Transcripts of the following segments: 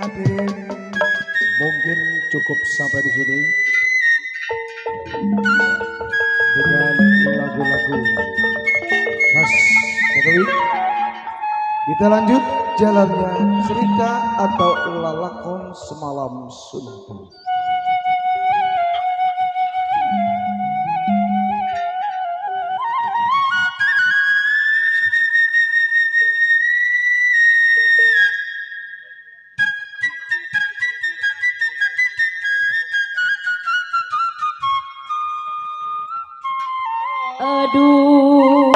Hadirin, mungkin cukup sampai di sini dengan lagu-lagu khas Betawi. Kita lanjut jalannya cerita atau lalakon semalam suntuk. Aduh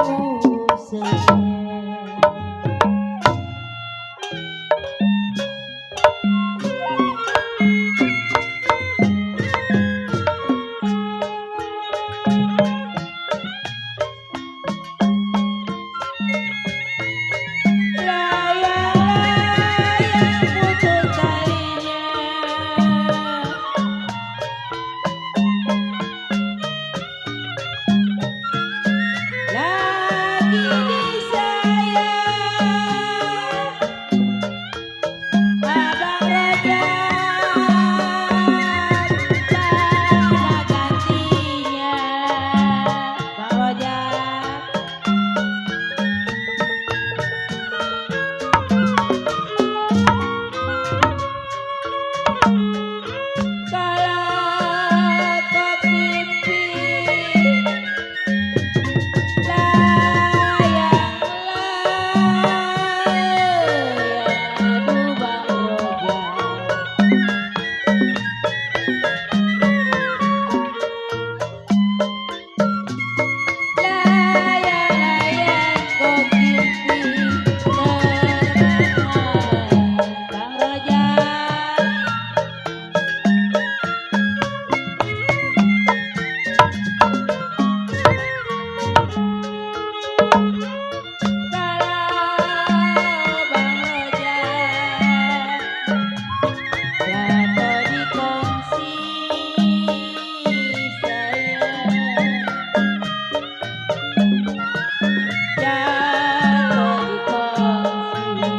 sayang, layang-layang putus talinya, lagi disayang Abang Rojak, mana gantinya Bang Rojak. Kalau kau mimpi layang-layang, aduh Bang Rojak, layang-layang kau mimpi terbang Bang Rojak. Kalau Bang Rojak jatuh di kongsi sayang, jatuh di kongsi,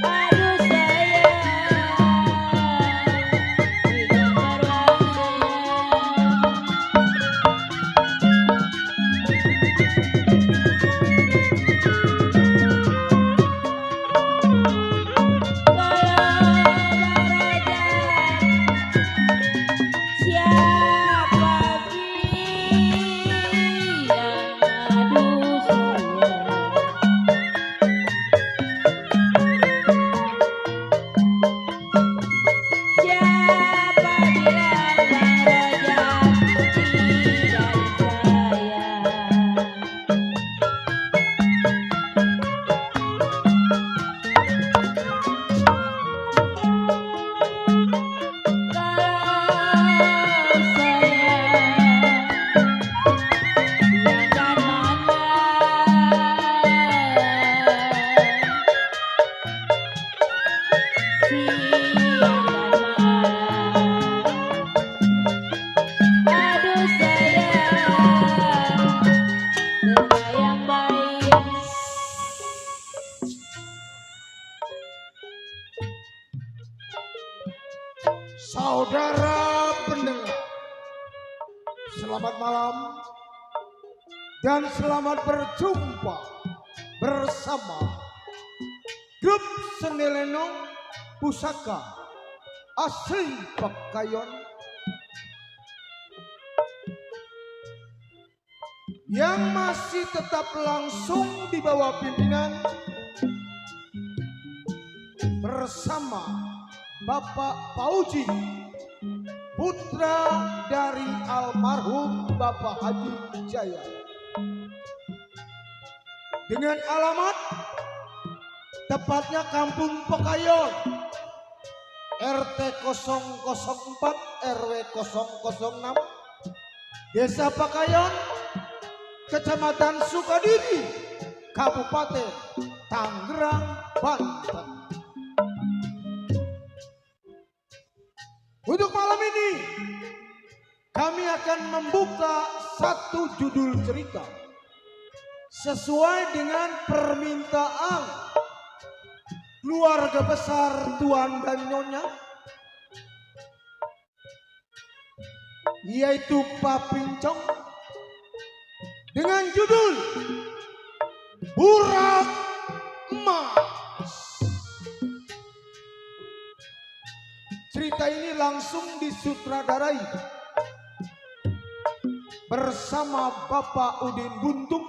aduh sayang, tidak aduh sayang, terbayang baik. Saudara pendengar, selamat malam dan selamat berjumpa bersama grup Sendelenong Pusaka Asli Pekayon yang masih tetap langsung di bawah pimpinan bersama Bapak Pauji, putra dari almarhum Bapak Haji Jaya, dengan alamat tepatnya Kampung Pekayon, RT 004 RW 006, Desa Pekayon, Kecamatan Sukadiri, Kabupaten Tangerang, Banten. Untuk malam ini kami akan membuka satu judul cerita sesuai dengan permintaan keluarga besar Tuan dan Nyonya, yaitu Pak Pincong, dengan judul Burak Emas. Cerita ini langsung disutradarai bersama Bapak Udin Buntung,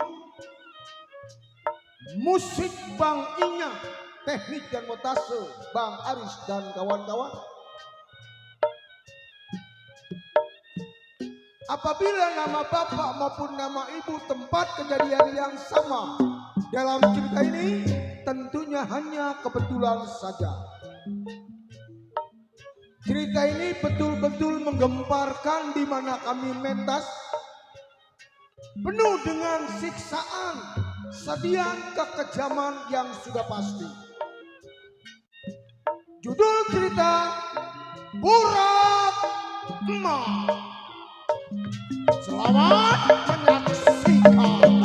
musik Bang Inya, teknik dan montase Bang Aris dan kawan-kawan. Apabila nama bapak maupun nama ibu tempat kejadian yang sama dalam cerita ini, tentunya hanya kebetulan saja. Cerita ini betul-betul menggemparkan di mana kami mentas, penuh dengan siksaan, sedian kekejaman yang sudah pasti. Judul cerita Burak Emas. Selamat menyaksikan.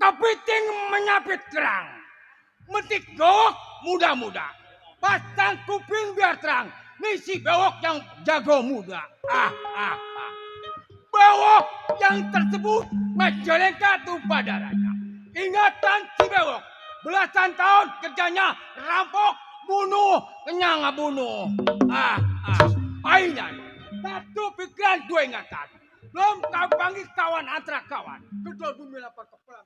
Kepiting menyapit kerang, metik gowok muda-muda, pasang kuping biar terang, ngisi bewok yang jago muda. Bewok yang tersebut Majalengka tumpah darahnya. Ingatan si bewok, belasan tahun kerjanya rampok, bunuh, kenyang bunuh. Mainan, satu pikiran dua ingatan. Belum tahu panggil kawan antara kawan. Kedua bumi lapar kepala.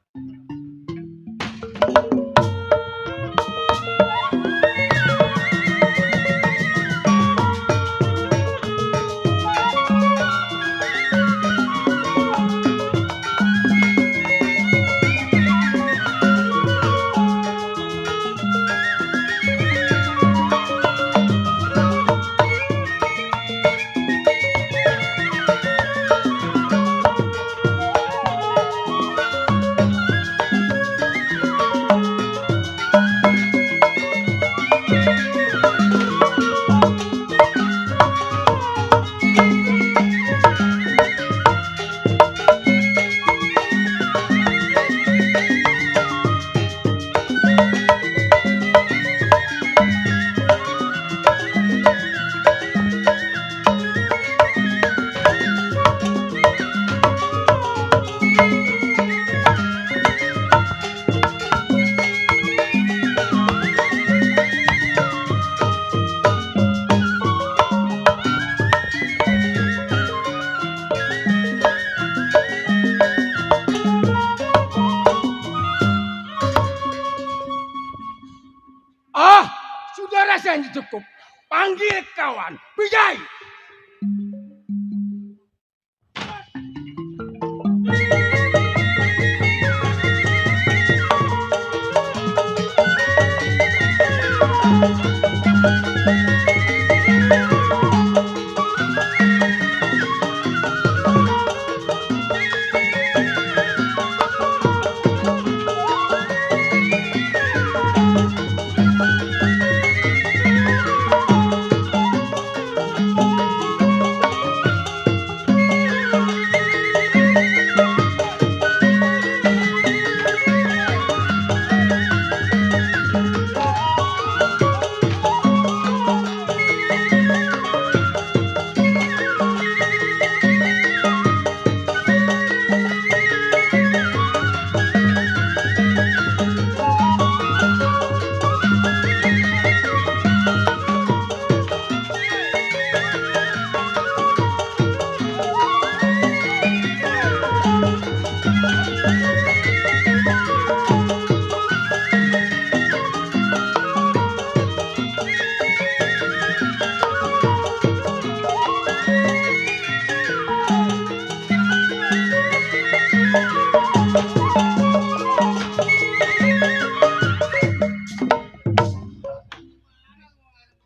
cukup. Panggil kawan. Bijay.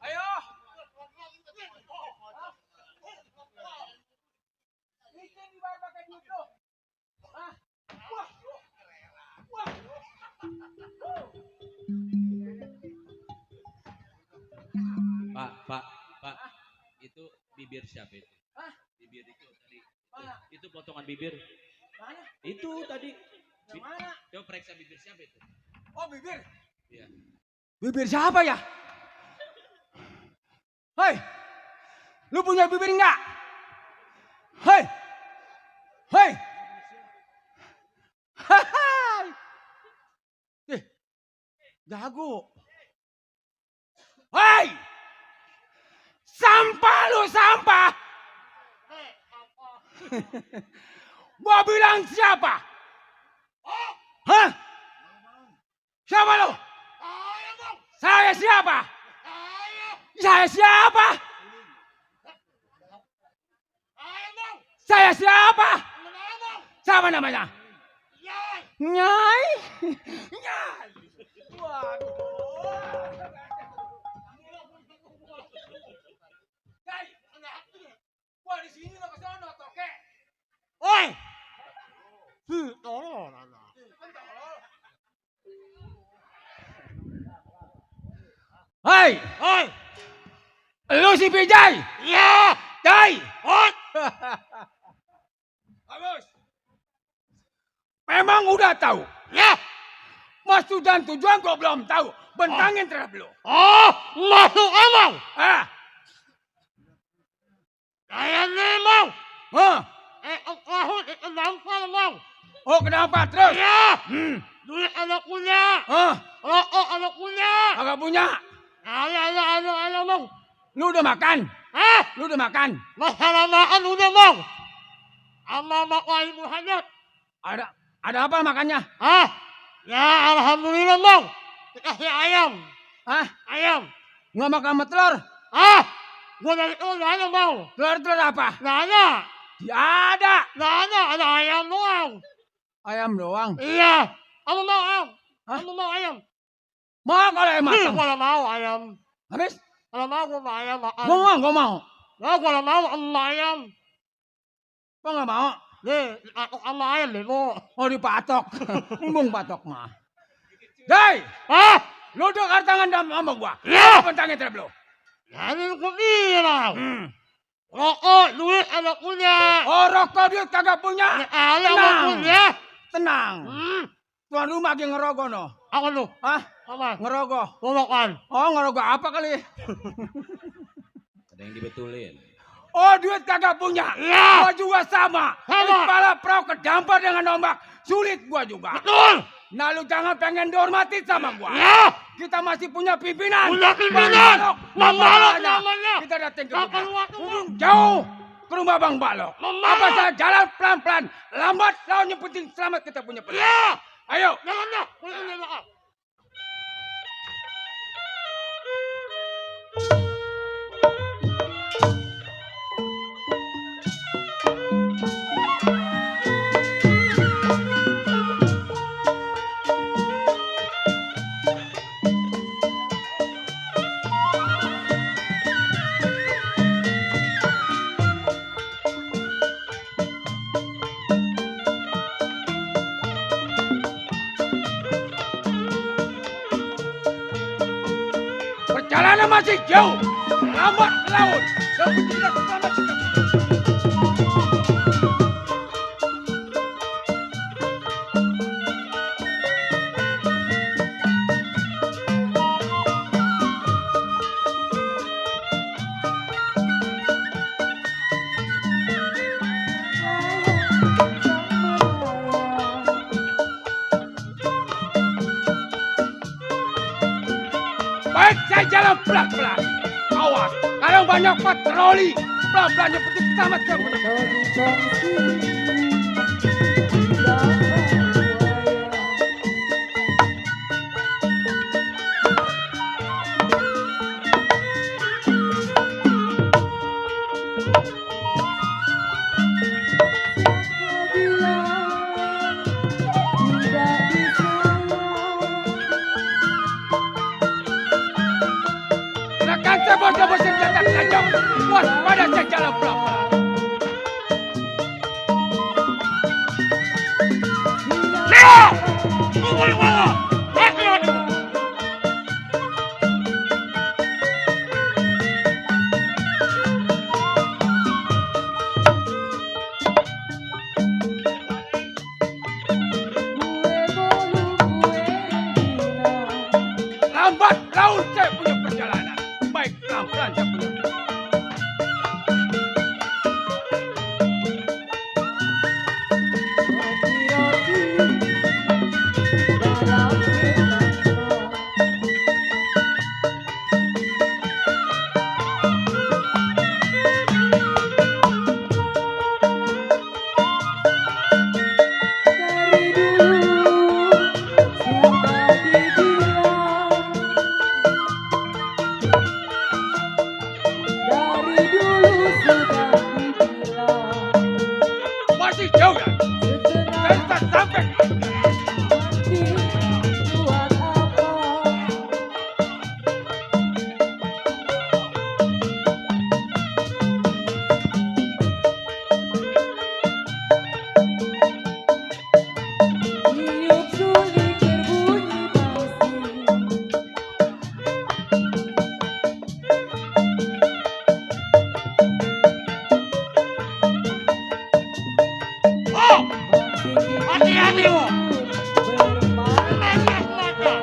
Ayo. Bikin di bawah pakai duit tuh. Ah. Wah. Wah. Pak, itu bibir siapa itu? Hah? Bibir itu tadi. Mana? Itu potongan bibir. Mana? Itu tadi. Yang mana? Coba periksa bibir siapa itu? Oh, bibir. Iya. Bibir siapa ya? Hei. Lu punya bibir enggak? Hei. Hei. Hai. Jago. Hei. Sampah lu, sampah. Gua bilang siapa? Hah? Siapa lu? Saya siapa? Saya siapa? Saya siapa? Siapa namanya? Nyai. Nyai. Waduh. Nyai. Gua di sini lo ke sono toke. Oi. Hai. Hai. Lu si Bijay? Iya. Jai. Hot. Bagus. Memang udah tahu? Ya. Maksud dan tujuan gua belum tahu. Bentangin terhadap lu. Oh, masuk emang. Ah. Saya memang. Hah. Kahut itu dampar emang. Oh, kenapa terus? Ya. Hmm. Duit anak punya. Hah. Rokok anak punya. Agak punya. Ada bang. Lu udah makan? Hah? Lu udah makan? Masalah makan udah bang. Sama makan ibu hajat. Ada apa makannya? Hah? Ya alhamdulillah bang. Dikasih ayam. Hah? Ayam. Nggak makan sama telur? Hah? Gua dari itu nggak ada bang. Telur apa? Nggak ada. Ya ada. Nggak ada ayam doang. Ayam doang. Iya. Kamu mau ayam? Hah? Kamu mau ayam? Mau kalau ayam matang. Kalau mau ayam. Habis? Kalau mau gua mau ayam makan. Gua mau. Nah, kalau mau ayam. Gua nggak mau. Nih, aku sama ayam deh, Bu. Oh dipatok. Embung patok mah. Jai, Hah? lu dengar tangan sama gua. Ya. Bentangin terhadap lu. Jadi aku bilang. Hmm. Rokok, duit anak punya. Oh rokok dia kagak punya. Ayam Tenang. punya. Tenang. Tuan rumah lagi ngerogoh no. Apa lu? Hah? Apa? Ngerogoh. Tolongan. Oh ngerogoh apa kali? Ada yang dibetulin. Oh duit kagak punya. Ya. Gua juga sama. Sama. Kepala perahu kedampar dengan ombak. Sulit gua juga. Betul. Nah lu jangan pengen dihormati sama gua. Ya. Kita masih punya pimpinan. Punya pimpinan. Bang Bang Balok namanya. namanya. Kita datang ke Kapan rumah. waktu, Bang? Jauh ke rumah Bang Balok. Bang Apa Balok. saya jalan pelan-pelan. Lambat lawan yang penting selamat kita punya pelan. Ya. Ayo. Jangan dah. Pulang dia makan. Karena masih jauh, lambat laut, dan tidak selamat kita. Baik, saya jalan pelan-pelan. Awas, kalau banyak patroli, pelan-pelan yang penting selamat kamu. Silakan sebut-sebut senjata tajam. Waspada, saya jalan pelan-pelan. Lihat! Tunggu di mana? Lihat! Lambat laut saya punya perjalanan. Baik, pelan-pelan saya punya. Masih jauh ya? Saya tak sampai. Oh! Hati-hati lo! Lekas mata!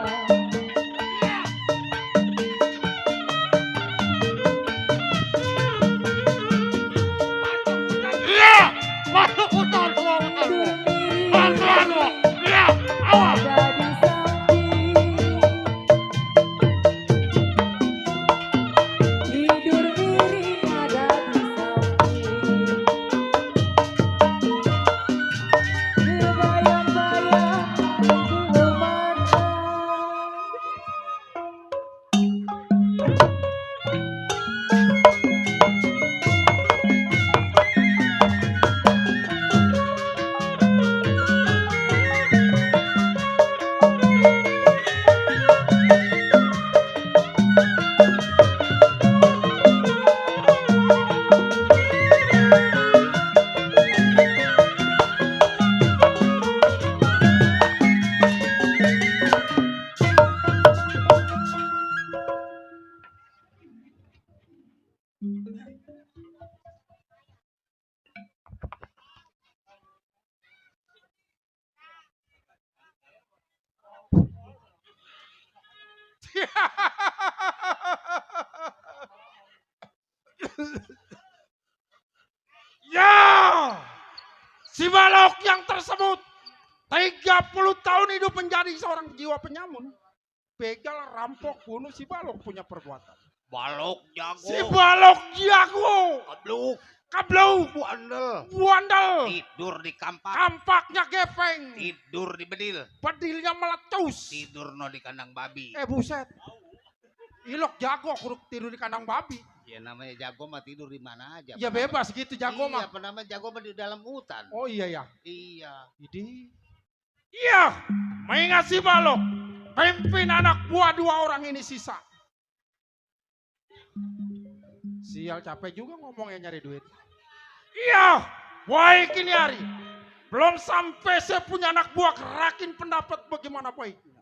Iya! Masuk hutan semua hutan lo! Pelan-pelan lo! Iya! Awas! Tidur miring ada di samping. Berbayang-bayang belum ada. Ya! Si balok yang tersebut 30 tahun hidup menjadi seorang jiwa penyamun. Begal, rampok, bunuh si balok punya perbuatan. Balok jago! Si balok jago. Kabluk! Kablou. Buandel! Buandel. Tidur di kampak! Kampaknya gepeng. Tidur di bedil! Bedilnya meletus. Tidur no di kandang babi! Buset. Ilok jago kuruk tidur di kandang babi. Ya namanya jago mah tidur di mana aja. Ya bebas gitu jago Iya, mah. apa namanya jago mah di dalam hutan. Oh iya ya. Iya. Idi. Iya, mengingat si balok. Pimpin anak buah 2 orang ini sisa. Sial capek juga ngomongnya nyari duit. Iya, baik ini hari. Belum sampai saya punya anak buah kerakin pendapat bagaimana baiknya.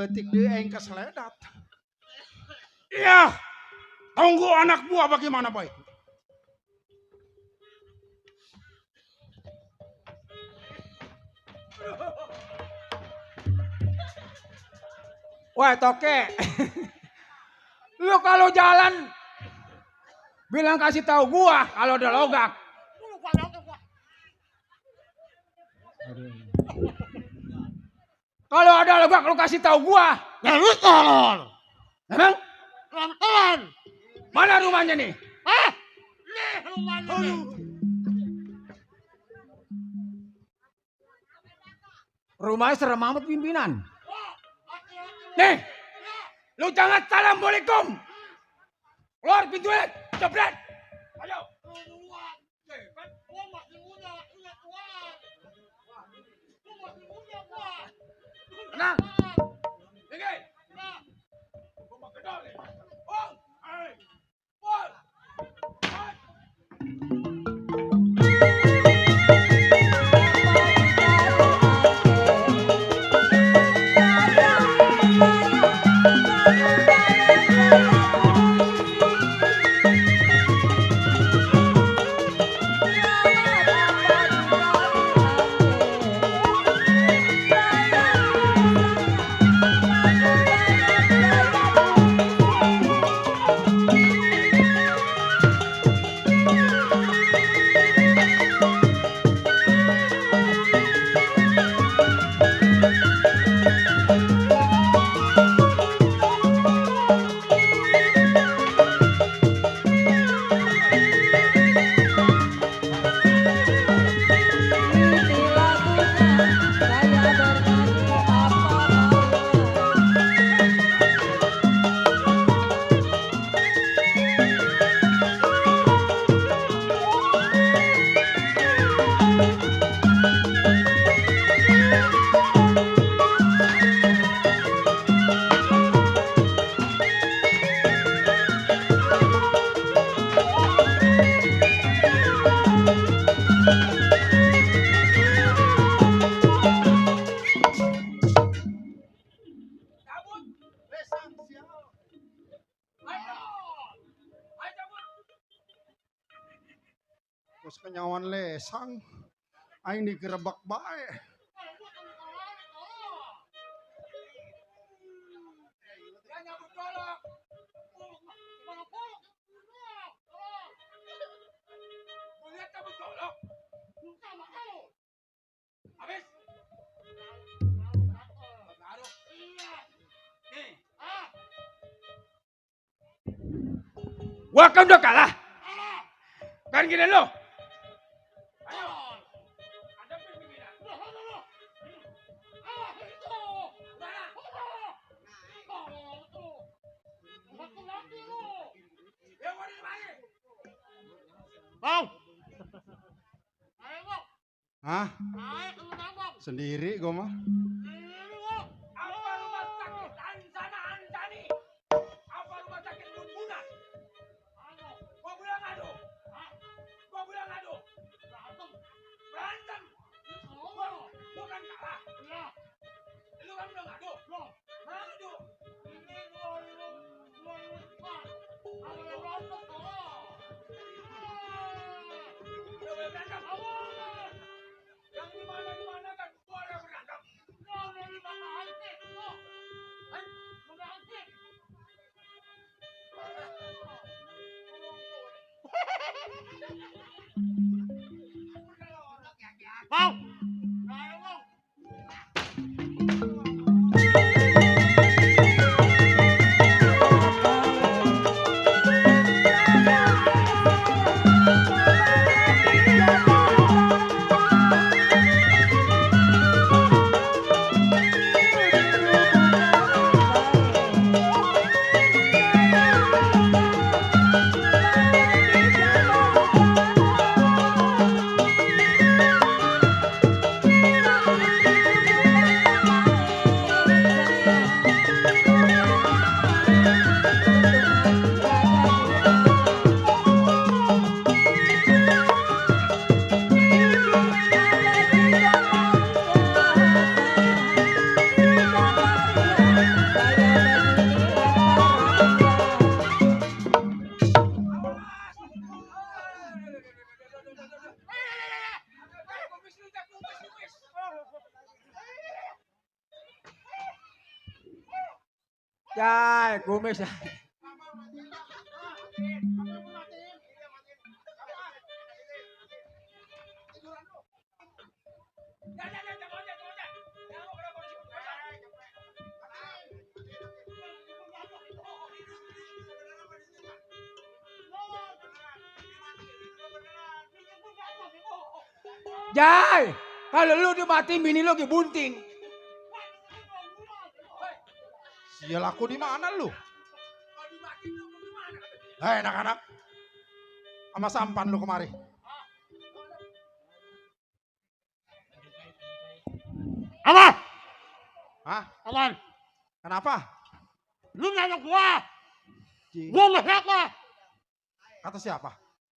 leutik deui aing keseledat. Iya. Tunggu anak buah bagaimana boy? Wah toke. Lu kalau jalan bilang kasih tahu gua kalau ada logak. Kalau ada logak lu kasih tahu gua. Nah lu tolol. Emang Pelan-pelan. mana rumahnya nih? Hah? Nih rumahnya nih. Rumahnya serem amat pimpinan. Nih, lu jangan assalamualaikum. Keluar pintunya, jebret. Ayo. Tenang. Tinggi. Gua mau gedor nih. Bang. Bang. Terus kenyawan lesang. Aing digerebek bae. Habis. Gua kan udah kalah. Kan gini lo. Ayo. Hadapin pimpinan. Bang. Hah? Sendiri gua mah. Apa rumah sakit Ansana Antani? Apa rumah sakit Lumbunan? Gua bilang adu. Gua bilang adu. Berantem. Gua kan kalah. Lu kan udah ngadu. Ngadu. Udah boleh berantem. Yang dimana kan boleh berantem. Bang. Cai, kumis. Jai, kalau lu dimatiin bini lu bunting. Sial aku di mana lu? Hei anak-anak. Sama sampan lu kemari. Aman, Hah? aman. Kenapa? Lu nanya gua. Ci, Gua sama siapa? kata siapa?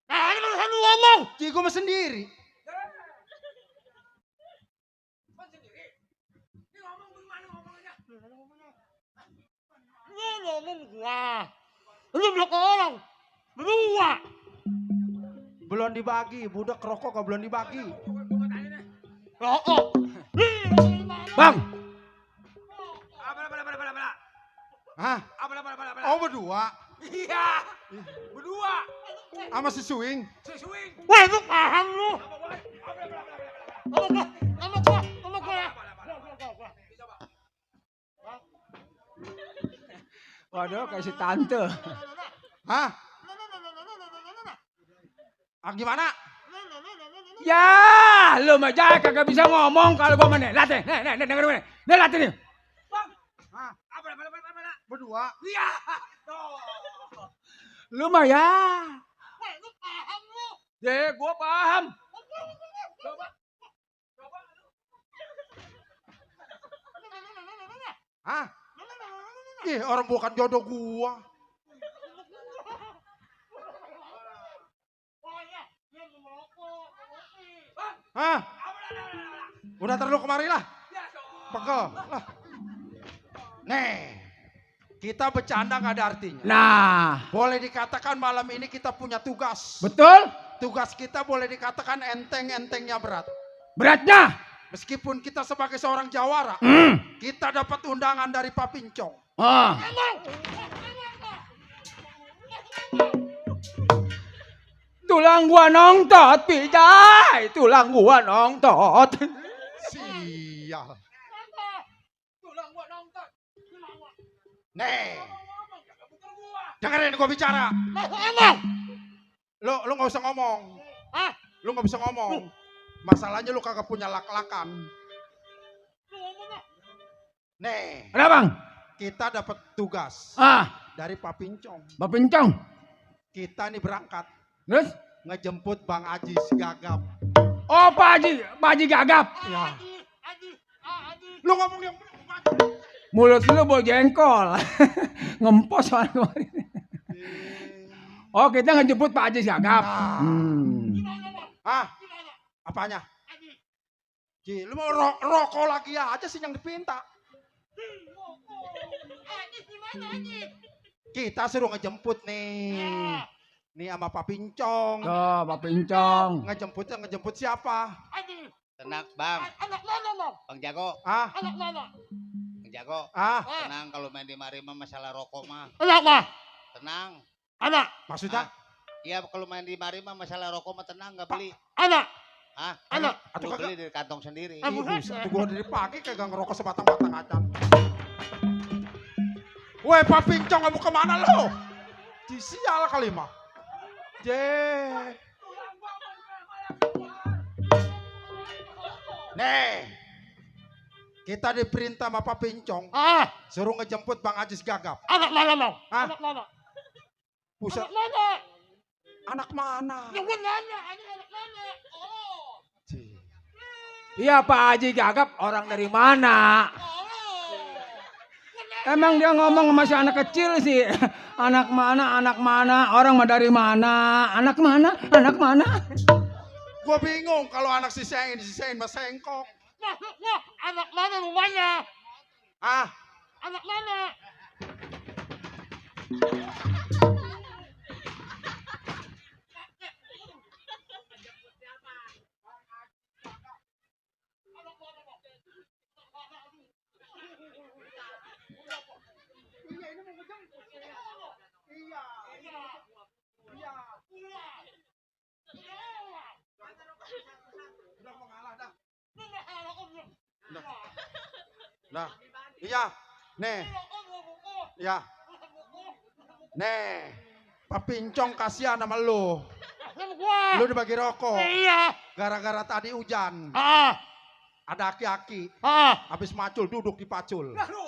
Nah, ini kan lu ngomong. Ci, gua mah sendiri. Lu ngomong gua. Lu bilang ke orang. Berdua. Belum dibagi, budak rokok kok belum dibagi. Rokok. Bang, Hah? Oh berdua? Iya, berdua. Sama si Swing? Sesuing. Wah, lu paham lu. Sama gua. Waduh, kayak si tante. Hah? Ah, gimana? Ya, lu mah Jai kagak bisa ngomong kalau gua mana. Latih, nih, denger gue. Nih latih nih. Bang. Hah? Apa? Berdua? Iya. Lu mah ya. Wah, lu paham lu. Deh, gua paham. Coba. Hah? Ih, orang bukan jodoh gua. Hah? Udah terlalu kemari lah. Pegel. Lah. Nih, kita bercanda gak ada artinya. Nah, Boleh dikatakan malam ini kita punya tugas. betul? Tugas kita boleh dikatakan enteng-entengnya berat. Beratnya. Meskipun kita sebagai seorang jawara, kita dapat undangan dari Pak Pincong. Ah. Tulang gua nongtot, Pijay. Tulang gua nongtot. Sial. Tulang gua nongtot. Nih, dengerin gua bicara. Lu gak usah ngomong. Hah? Lu gak bisa ngomong. Masalahnya lu kagak punya lak-lakan. Nih, Kenapa, Bang? kita dapat tugas dari Pak Pincong. Bapak Pincong. Kita nih berangkat Terus? ngejemput Bang Aji Gagap. Oh, Pak Haji gagap. Ya. Haji. Lu ngomong yang Mulut lu bau jengkol. Ngempos soalnya kemarin. Oh, kita ngejemput Pak Haji gagap. Hah? Apanya? Ji, lu mau rokok lagi aja sih yang dipinta. Kita suruh ngejemput nih. Nih sama Pak Pincong. Tuh, Pak Pincong. Ngejemput siapa? Tenang bang, Anak mana lo? bang Jago, Ah, Anak mana? bang Jago, ah, tenang kalau main di mari mah masalah rokok mah, Anak mah? tenang. Anak. maksudnya? Iya kalau main di mari mah masalah rokok mah tenang nggak beli. Anak. Hah? Anak. Atau Lu kagak? beli dari kantong sendiri. Abu. Tuh gua dari pagi kagak ngerokok sebatang-batang acan. Weh, Pak Pincong kamu kemana lo? Ji, sial kali mah. Nih, kita diperintah sama Pak Pincong suruh ngejemput Bang Ajis Gagap. Anak mana lo? Hah? Anak mana? Buset, Anak mana? anak mana? Ya gue nanya, anak mana? Oh. Ji. Iya, Pak Haji gagap orang dari mana? Emang dia ngomong masih anak kecil sih. Anak mana, orang mah dari mana? Anak mana? Gua bingung kalau anak sisain mas sengkok. Wah, anak mana rumahnya? Ah, Anak mana? Nah, iya. Nih. Ya. Nih. Papincong kasihan sama lu. Gua. Lu dibagi rokok. Iya. Gara-gara tadi hujan. Ada aki-aki. Habis macul duduk di pacul. Nah lu,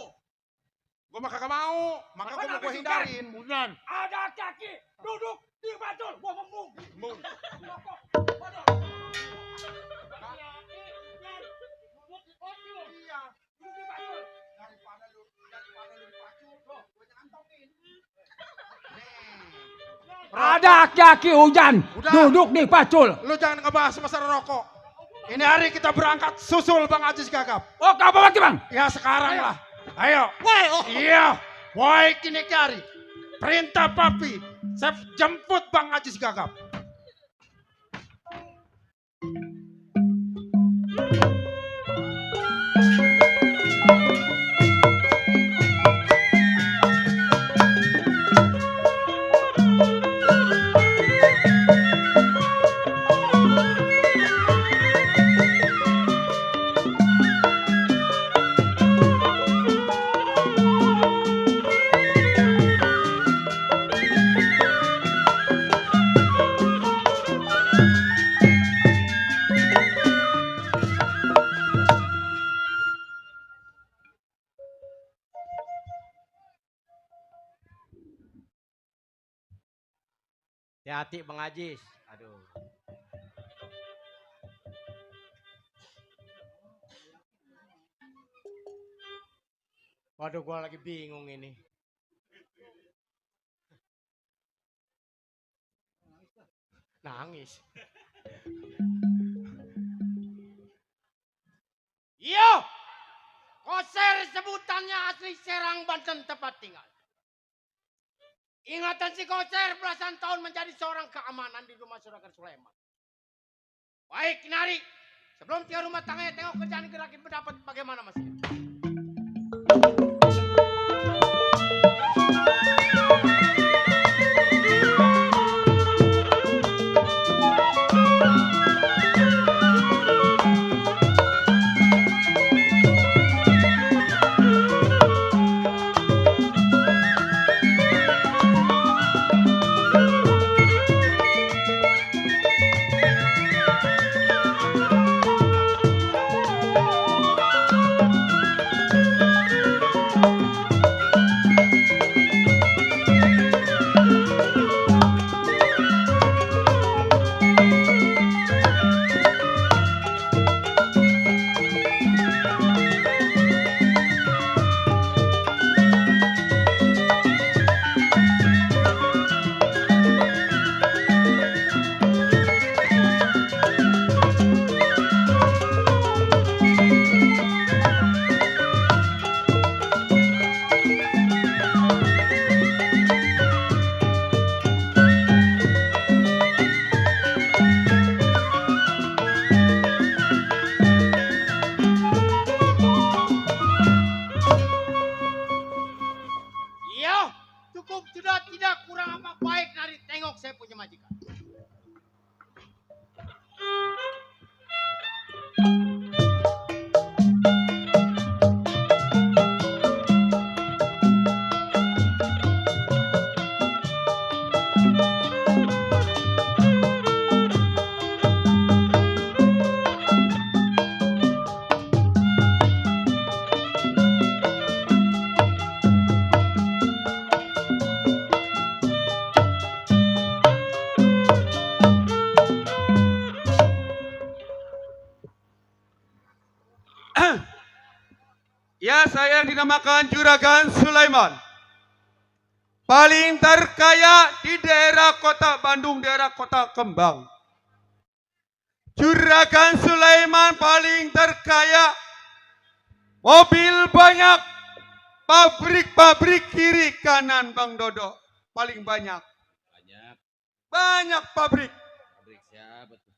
Gue mah kagak mau. Maka gue mau habis hindarin. Hujan. ada kaki duduk di bacol, gua membung. Mung. Daripada lu di pacul, gue nyantongin. Ada kaki hujan Udah. duduk di pacul. Lu jangan ngebahas masalah rokok. Ini hari kita berangkat susul Bang Ajis Gagap. Oh, kapan lagi bang? Ya sekarang lah. Ayo. Iya. Woi kini kari. Perintah papi. Saya jemput Bang Ajis Gagap. Hati-hati Bang Ajis. Aduh. Waduh, gua lagi bingung ini. Nangis. Yo! Koser sebutannya asli Serang, Banten tempat tinggal. Ingatan si Kocer belasan tahun menjadi seorang keamanan di rumah Suragan Sulaiman. Baik, Nari. Sebelum tiga rumah tangganya tengok kerjaan gerakin pendapat bagaimana Mas? Ya, saya yang dinamakan Juragan Sulaiman. Paling terkaya di daerah kota Bandung, daerah kota Kembang. Juragan Sulaiman paling terkaya. Mobil banyak. Pabrik-pabrik kiri kanan Bang Dodo. Paling banyak. Banyak pabrik. Pabrik siapa tuh?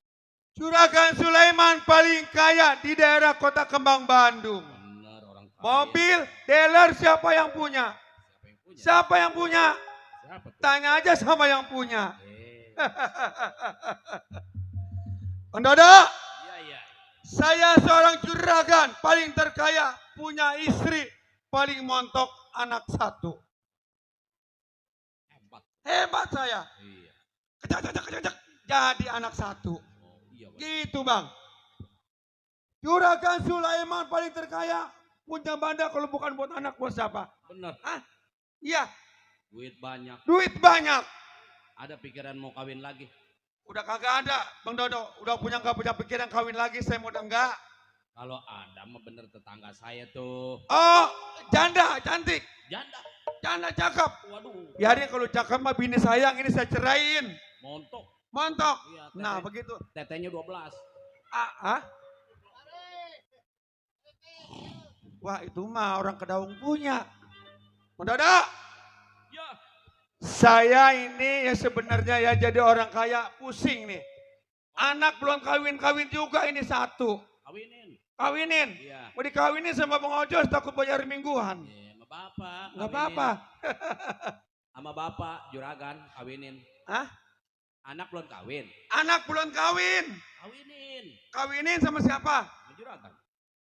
Juragan Sulaiman paling kaya di daerah kota Kembang Bandung. Benar, orang kaya. Mobil dealer siapa yang punya? Siapa yang punya? Siapa tuh? Tanya aja sama yang punya. Eh, Bang Dodo, iya. Saya seorang juragan paling terkaya, punya istri paling montok, anak satu. Hebat. Hebat saya. Iya. Kecak, jadi anak satu. Oh, iya, Bang. Gitu bang. Juragan Sulaiman paling terkaya, punya banda kalau bukan buat anak buat siapa? Bener. Iya, Duit banyak. duit banyak. Ada pikiran mau kawin lagi. Udah kagak ada, Bang Dodo. Udah nggak punya pikiran kawin lagi, saya mau udah enggak. Kalau ada mah bener tetangga saya tuh. Oh, janda, cantik. Janda. Janda cakep. Waduh. Biarin kalau cakep mah bini sayang, ini saya ceraiin. Montok. Montok. Iya, Nah, begitu. tetenya 12. Wah, itu mah orang Kedaung punya. Bang Dodo, Ya. saya ini ya sebenarnya ya jadi orang kaya pusing nih. Anak belum kawin-kawin juga ini satu. Kawinin. Kawinin. Iya. Mau dikawinin sama Bang Ojo takut bayar mingguan. Iya, sama bapak. Nggak kawinin. apa-apa. Sama bapak juragan kawinin. Hah? Anak belum kawin. Anak belum kawin. Kawinin. Kawinin sama siapa? Sama juragan.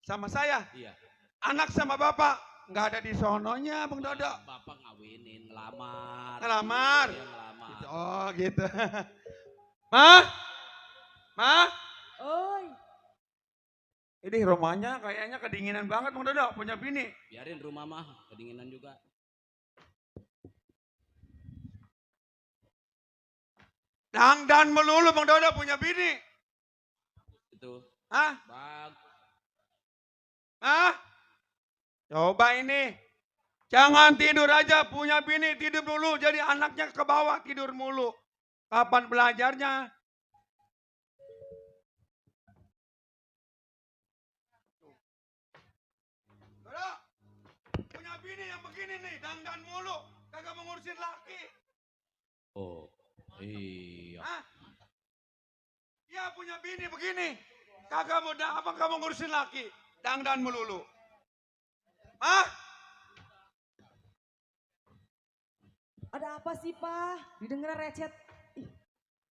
Sama saya. Iya. Anak sama bapak. Nggak ada di sononya Bang Dodo. Bapak ngawinin, ngelamar. Ngelamar. Iya, ngelamar. Oh gitu. Mah? Mah? Oi, Ini rumahnya kayaknya kedinginan banget Bang Dodo. Punya bini. Biarin rumah mah kedinginan juga. Dangdan melulu Bang Dodo punya bini. Itu. Hah? Bang. Hah? Coba ini. Jangan tidur aja punya bini, tidur dulu. Jadi anaknya ke bawah tidur mulu. Kapan belajarnya? Dodo, punya bini yang begini nih, dandan mulu. Kagak mengurusin laki. Oh. Iya. Hah? Ya punya bini begini. Kagak mau apa kamu ngurusin laki? Dandan melulu. Hah? ada apa sih, Pak? Didengar recet. Ih,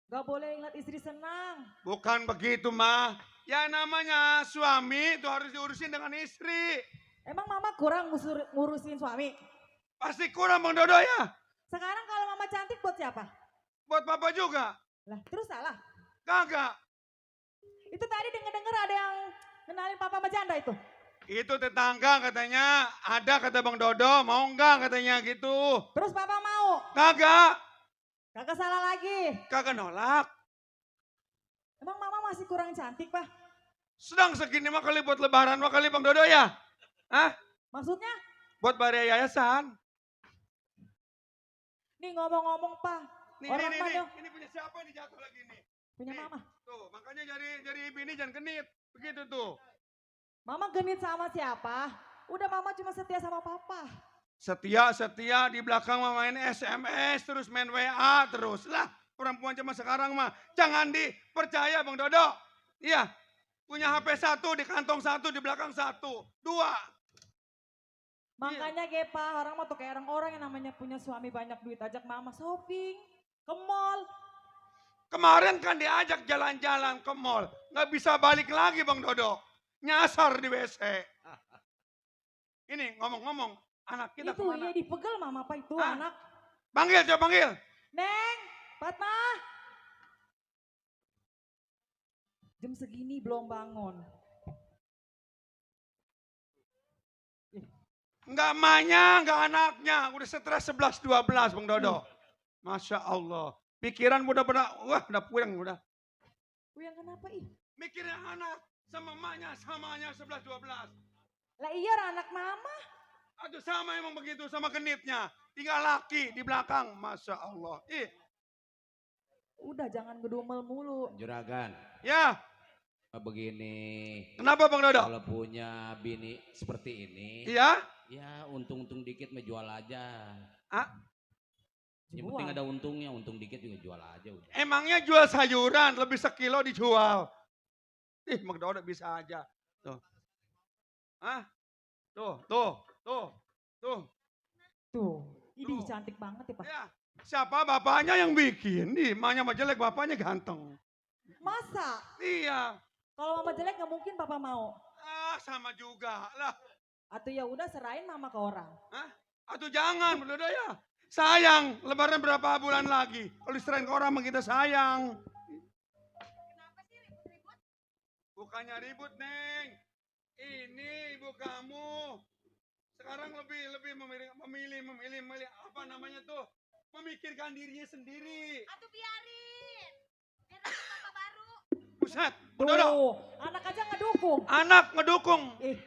gak boleh ingat istri senang. Bukan begitu, mah. Ya namanya suami itu harus diurusin dengan istri. Emang Mama kurang ngurusin suami? Pasti kurang Bang Dodo ya. Sekarang kalau Mama cantik buat siapa? Buat papa juga. Lah, terus salah. Kagak. Itu tadi denger-denger ada yang kenalin Papa sama janda itu. Itu tetangga katanya. Ada kata Bang Dodo. Mau enggak katanya gitu. Terus Papa mau? Kagak. Kagak salah lagi. Kagak nolak. Emang Mama masih kurang cantik, Pak? Sedang segini mah kali buat lebaran mah kali Bang Dodo ya. Hah? Maksudnya? Buat bayar yayasan. Nih ngomong-ngomong, Pak. Nih, Orang nih, mana? ini punya siapa nih jatuh lagi nih? Punya Nih. Mama. Tuh, makanya jadi bini jangan genit. Begitu tuh. Mama genit sama siapa? Udah Mama cuma setia sama Papa. Setia di belakang mah main SMS terus main WA terus. Lah, perempuan zaman sekarang mah jangan dipercaya Bang Dodo. Iya. Punya HP satu, di kantong satu, di belakang satu. Dua. Makanya Gepa, orang mah tuh kayak orang-orang yang namanya punya suami banyak duit, ajak Mama shopping, ke mall. Kemarin kan diajak jalan-jalan ke mall. Nggak bisa balik lagi Bang Dodo. Nyasar di WC. Ini ngomong-ngomong, anak kita Itu kemana? iya dipegel Mama apa itu Hah? anak. Panggil, coba panggil. Neng, Fatma. Jam segini belum bangun. Enggak emaknya, enggak anaknya. Udah stres 11-12 Bang Dodo. Masya Allah. Pikiran udah wah udah puyeng udah. Yang kenapa ih? Mikirnya anak sama emaknya samanya 11-12. Lah iya anak Mama. Aduh sama emang begitu sama genitnya. Tinggal laki di belakang. Masya Allah. Ih. Udah jangan gedumel mulu. Juragan. Ya. Begini. Kenapa Bang Dodo? Kalau punya bini seperti ini. Iya. Ya untung-untung dikit menjual aja. Ah, Yang penting ada untungnya. Untung dikit juga jual aja udah. emangnya jual sayuran lebih sekilo dijual. Ih Bang Dodo bisa aja. Tuh. Hah? Tuh. Tuh, ini Tuh. cantik banget ya Pak. Ya. Siapa bapaknya yang bikin? Ih, emaknya mah jelek, bapaknya ganteng. Masa? Iya. Kalau mama jelek nggak mungkin papa mau. Ah, sama juga lah. Atau ya udah serahin mama ke orang. Hah? Atau jangan, Bang Dodo ya. Sayang, lebaran berapa bulan lagi? Kalau diserahin ke orang mah kita sayang. Bukannya ribut, Neng. Ini ibu kamu. Sekarang lebih memilih apa namanya tuh? Memikirkan dirinya sendiri. Atuh biarin. Biar dapat papa baru. Buset, Bang Dodo. Tuh, anak aja ngedukung. Anak ngedukung. Ih,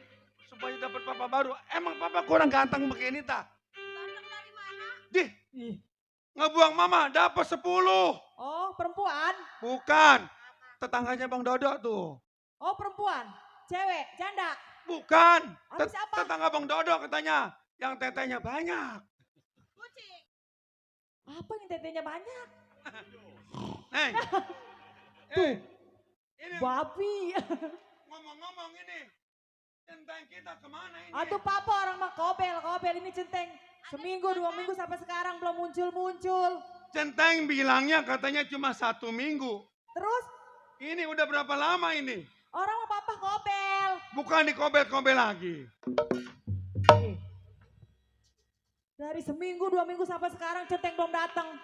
Supaya dapat papa baru. Emang papa kurang ganteng begini tak? Ganteng dari mana? Dih, ih. ngebuang mama dapat 10. Oh, perempuan. Bukan. Tetangganya Bang Dodo tuh. Oh, perempuan. Cewek, janda. Bukan. Habis apa? Tetangga Bang Dodo katanya. Yang tetenya banyak. Kucing. Apa yang tetenya banyak? Neng. Tuh. Ini Babi. ngomong-ngomong ini. Centeng kita kemana ini? Aduh papa orang mah kobel ini centeng. Seminggu, 2 minggu sampai sekarang belum muncul. Centeng bilangnya katanya cuma 1 minggu. Terus Ini udah berapa lama ini? orang mah papa kobel. Bukan dikobel-kobel lagi. Dari seminggu, 2 minggu sampai sekarang centeng belum datang.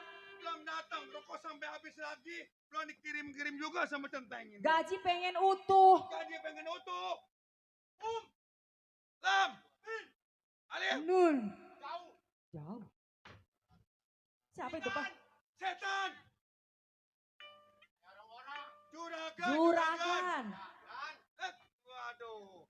Belum datang, rokok sampai habis lagi. Belum dikirim-kirim juga sama centeng ini. Gaji pengen utuh. Gaji pengen utuh. Lam. Alif. Nun. Jauh. Siapa itu pak? Setan. Juragan. Juragan. Waduh.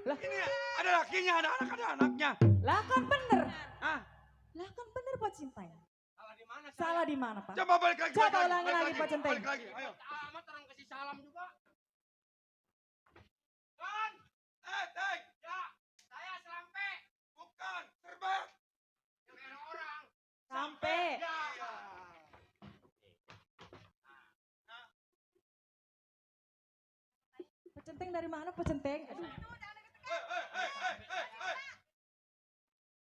Lah. Ini ya, ada lakinya, ada anaknya. Lah kan bener. Hah? Lah kan bener Pak Cinteng. Salah di mana? Salah di mana Pak? Coba balik lagi. Coba balik ulangi balik lagi, Pak Centeng. Balik lagi, ayo. Amat orang kasih salam juga. Kan? Teng. Ya, saya selampe. Bukan, terbang. Yang era orang. Sampai. Ya. Pak Centeng dari mana Pak Centeng? Aduh.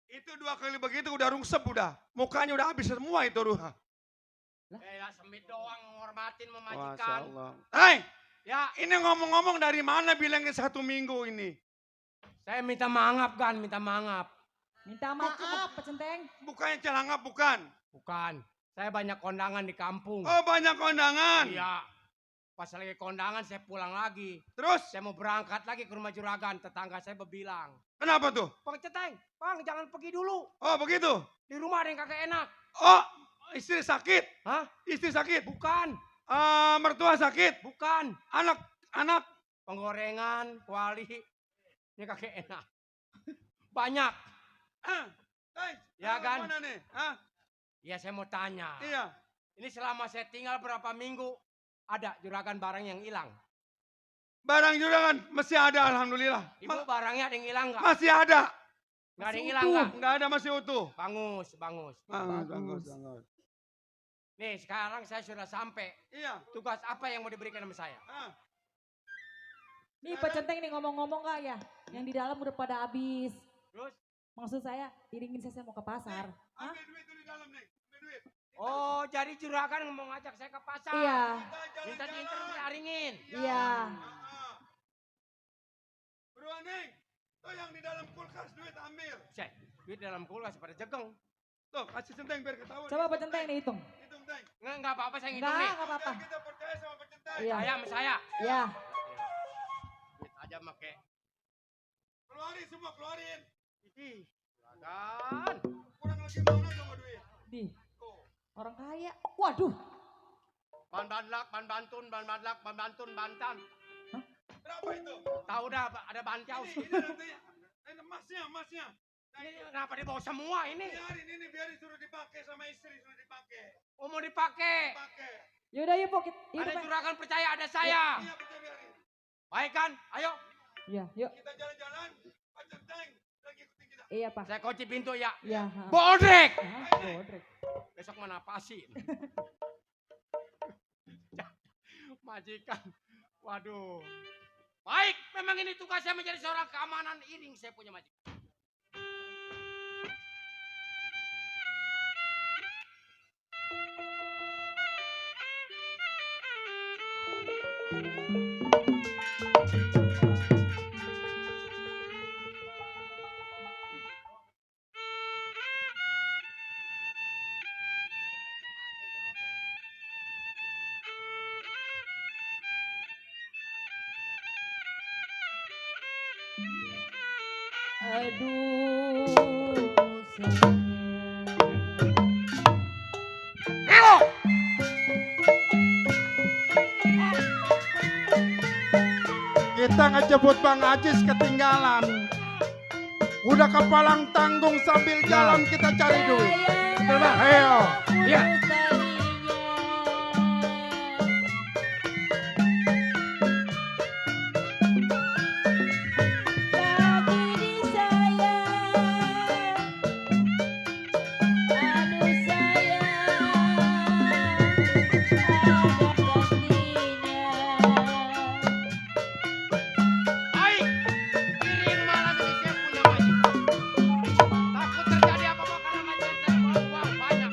Itu 2 kali begitu udah rungsep udah. Mukanya udah habis semua itu Ruha. Ya semit doang menghormatin Masya memajikan. Allah. Hai, Ya, ini ngomong-ngomong dari mana bilangnya 1 minggu ini? saya minta maaf kan, minta maaf. Minta maaf Pak Centeng. Bukannya celangap, bukan? Bukan, saya banyak kondangan di kampung. Oh, banyak kondangan. Iya. Pas lagi kondangan saya pulang lagi. Terus, Saya mau berangkat lagi ke rumah juragan. Tetangga saya berbilang, kenapa tuh? Bang Ceteng, Bang jangan pergi dulu. Oh, begitu. Di rumah ada yang kagak enak. Oh, istri sakit. Hah? Istri sakit. Bukan, Mertua sakit. bukan. Anak. Penggorengan, kuali. Ini kagak enak. Banyak. Hai, Ya, kan? Mana nih? Hah? Ya saya mau tanya. Iya. Ini selama saya tinggal berapa minggu, ada juragan barang yang hilang. Barang juragan masih ada, alhamdulillah. Ibu barangnya ada yang hilang nggak? Masih ada. Nggak ada yang hilang nggak? Enggak ada, masih utuh. Bangus. Bagus. Nih sekarang saya sudah sampai. Iya. Tugas apa yang mau diberikan sama saya? Nih Pak Centeng nih ngomong-ngomong gak ya? Yang di dalam udah pada habis. Terus? Maksud saya iringin saya mau ke pasar. Hah? Ambil duit dulu di dalam nih. Ambil duit. Oh jadi juragan mau ngajak saya ke pasar. Iya. Minta diinter diaringin. Iya. Beruan nih. Tuh yang di dalam kulkas duit ambil. Cek, duit dalam kulkas pada jegeng. Tuh kasih centeng biar ketahuan. Coba Pak Centeng nih hitung. Hitung Teng. Nggak apa-apa saya ngitung nih. Enggak apa-apa. Biar kita percaya sama Pak Centeng. Iya. Saya sama saya. Iya. Duit aja make. Keluarin semua, keluarin. Ih, juragan. Kurang lagi mana sama duit? Di. Orang kaya. Waduh. Ban bantun, bantan. Berapa itu? Tahu dah ada bancaus. Ini nantinya. Ini emasnya. Ini kenapa dibawa semua ini? Biarin suruh dipakai sama istri, suruh dipakai. Oh mau dipakai. Pakai. Yaudah yuk Pok. Ada juragan percaya ada saya. Iya, betul biarin. Baik kan? Ayo. Iya yuk. Kita jalan-jalan, Pak Centeng lagi ikutin kita. Iya Pak. Saya kunci pintu ya. Iya. Bodrek. Bodrek. Besok mana pasin. Majikan. Waduh. Baik, memang ini tugasnya menjadi seorang keamanan iring saya punya majikan. Aduh, sayang. Kita ngejemput Bang Ajis ketinggalan. Udah kepalang tanggung sambil jalan kita cari duit. Coba. Ayo. Iya. Baik, piring malam ini saya punya majikan. Takut terjadi apa-apa karena majikan saya bawa uang banyak.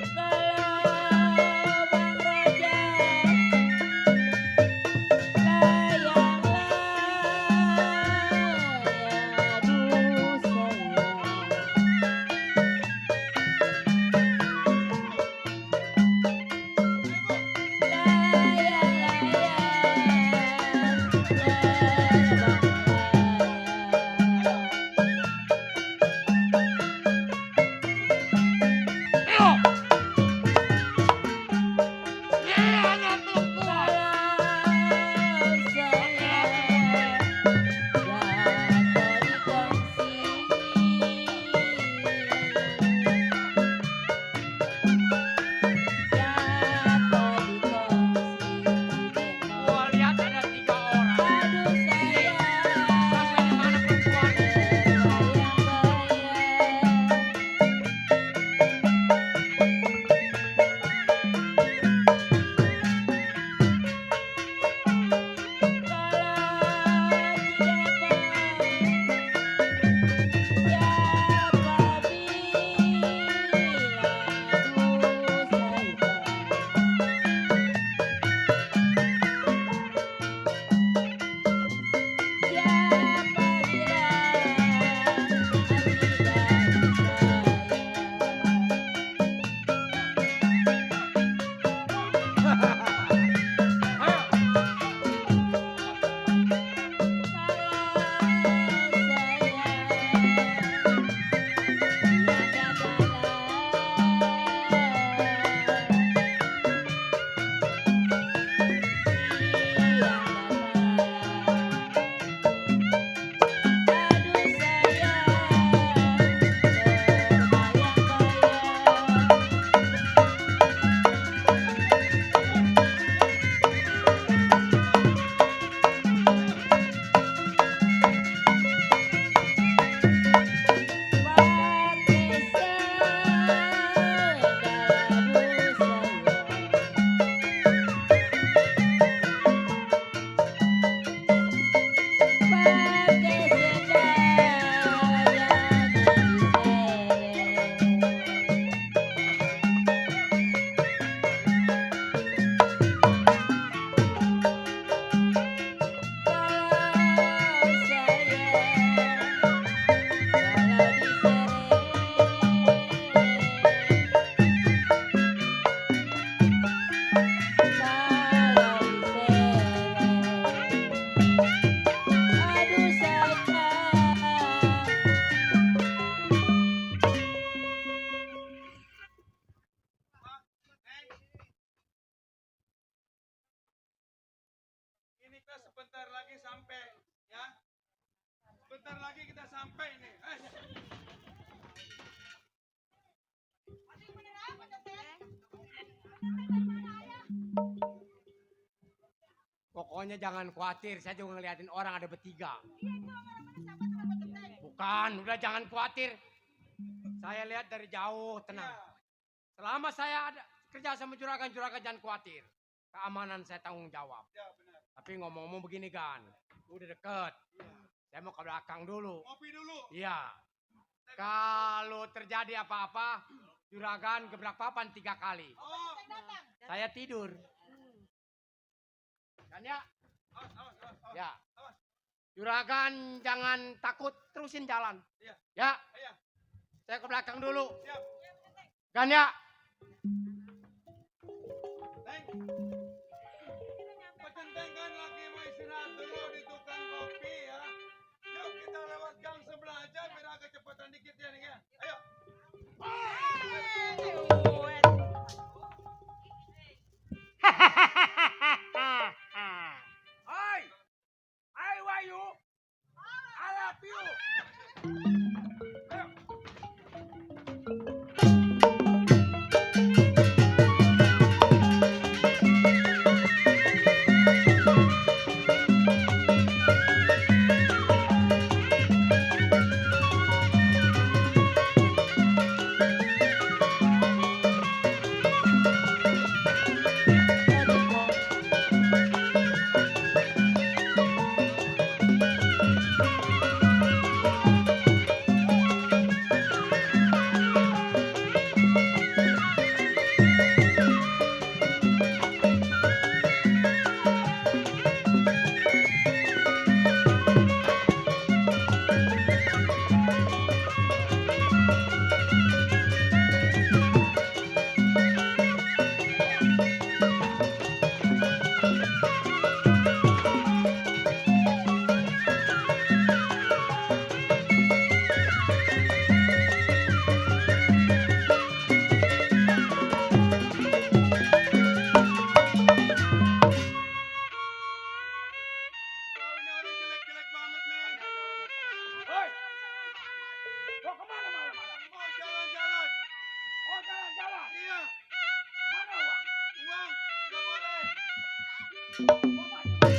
Gua lihat ada 3 orang. Sampai di mana perempuan? Ini kita sebentar lagi sampai, ya. Sebentar lagi kita sampai nih. Pokoknya jangan khawatir, saya juga ngeliatin orang ada bertiga. Bukan, udah jangan khawatir. Saya lihat dari jauh, tenang. Selama saya ada kerja sama juragan-juragan jangan khawatir. Keamanan saya tanggung jawab. Tapi ngomong-ngomong begini kan, udah deket. Saya mau ke belakang dulu. Ngopi dulu. Iya. Kalau terjadi apa-apa, juragan gebrak papan 3 kali. Oh, Saya tidur. Kan ya? Ya. Juragan jangan takut, terusin jalan. Iya. Ya. Iya. Saya ke belakang dulu. Siap. Gan ya. Neng. Pecenteng kan lagi mau istirahat dulu di tukang kopi ya. Yuk kita lewat gang sebelah aja biar agak cepetan dikit ya nih ya. Ayo. Hai. Hai Wayu. I love you. Ayo. Baunya orang jelek-jelek banget nih. Hoi. Mau kemana malam-malam? Mau jalan-jalan. Oh jalan-jalan. Iya. Mana uang? Uang. Gak boleh. Mau mati-mati.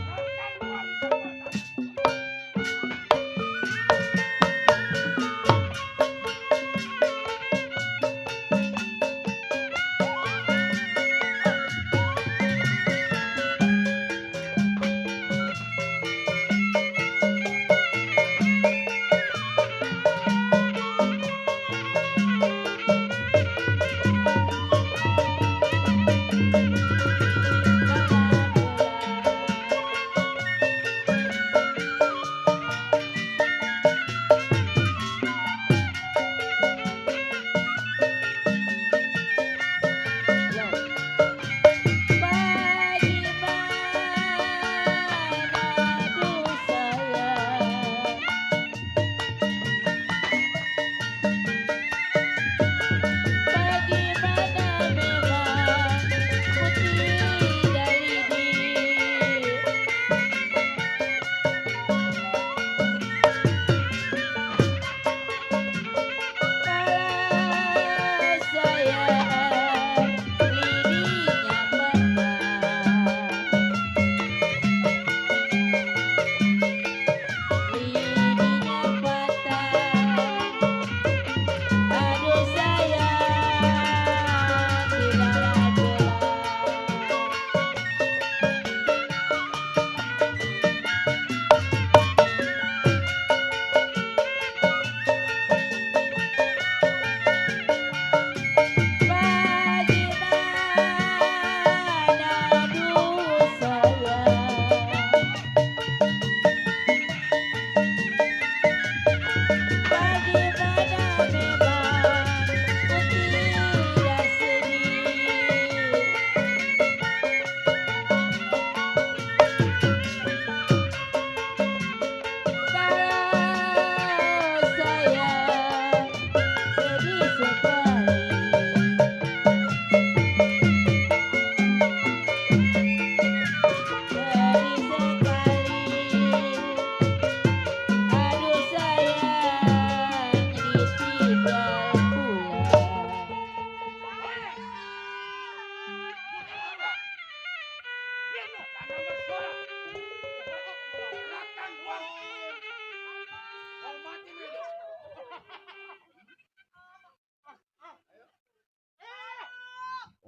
Serahkan uang jabatan.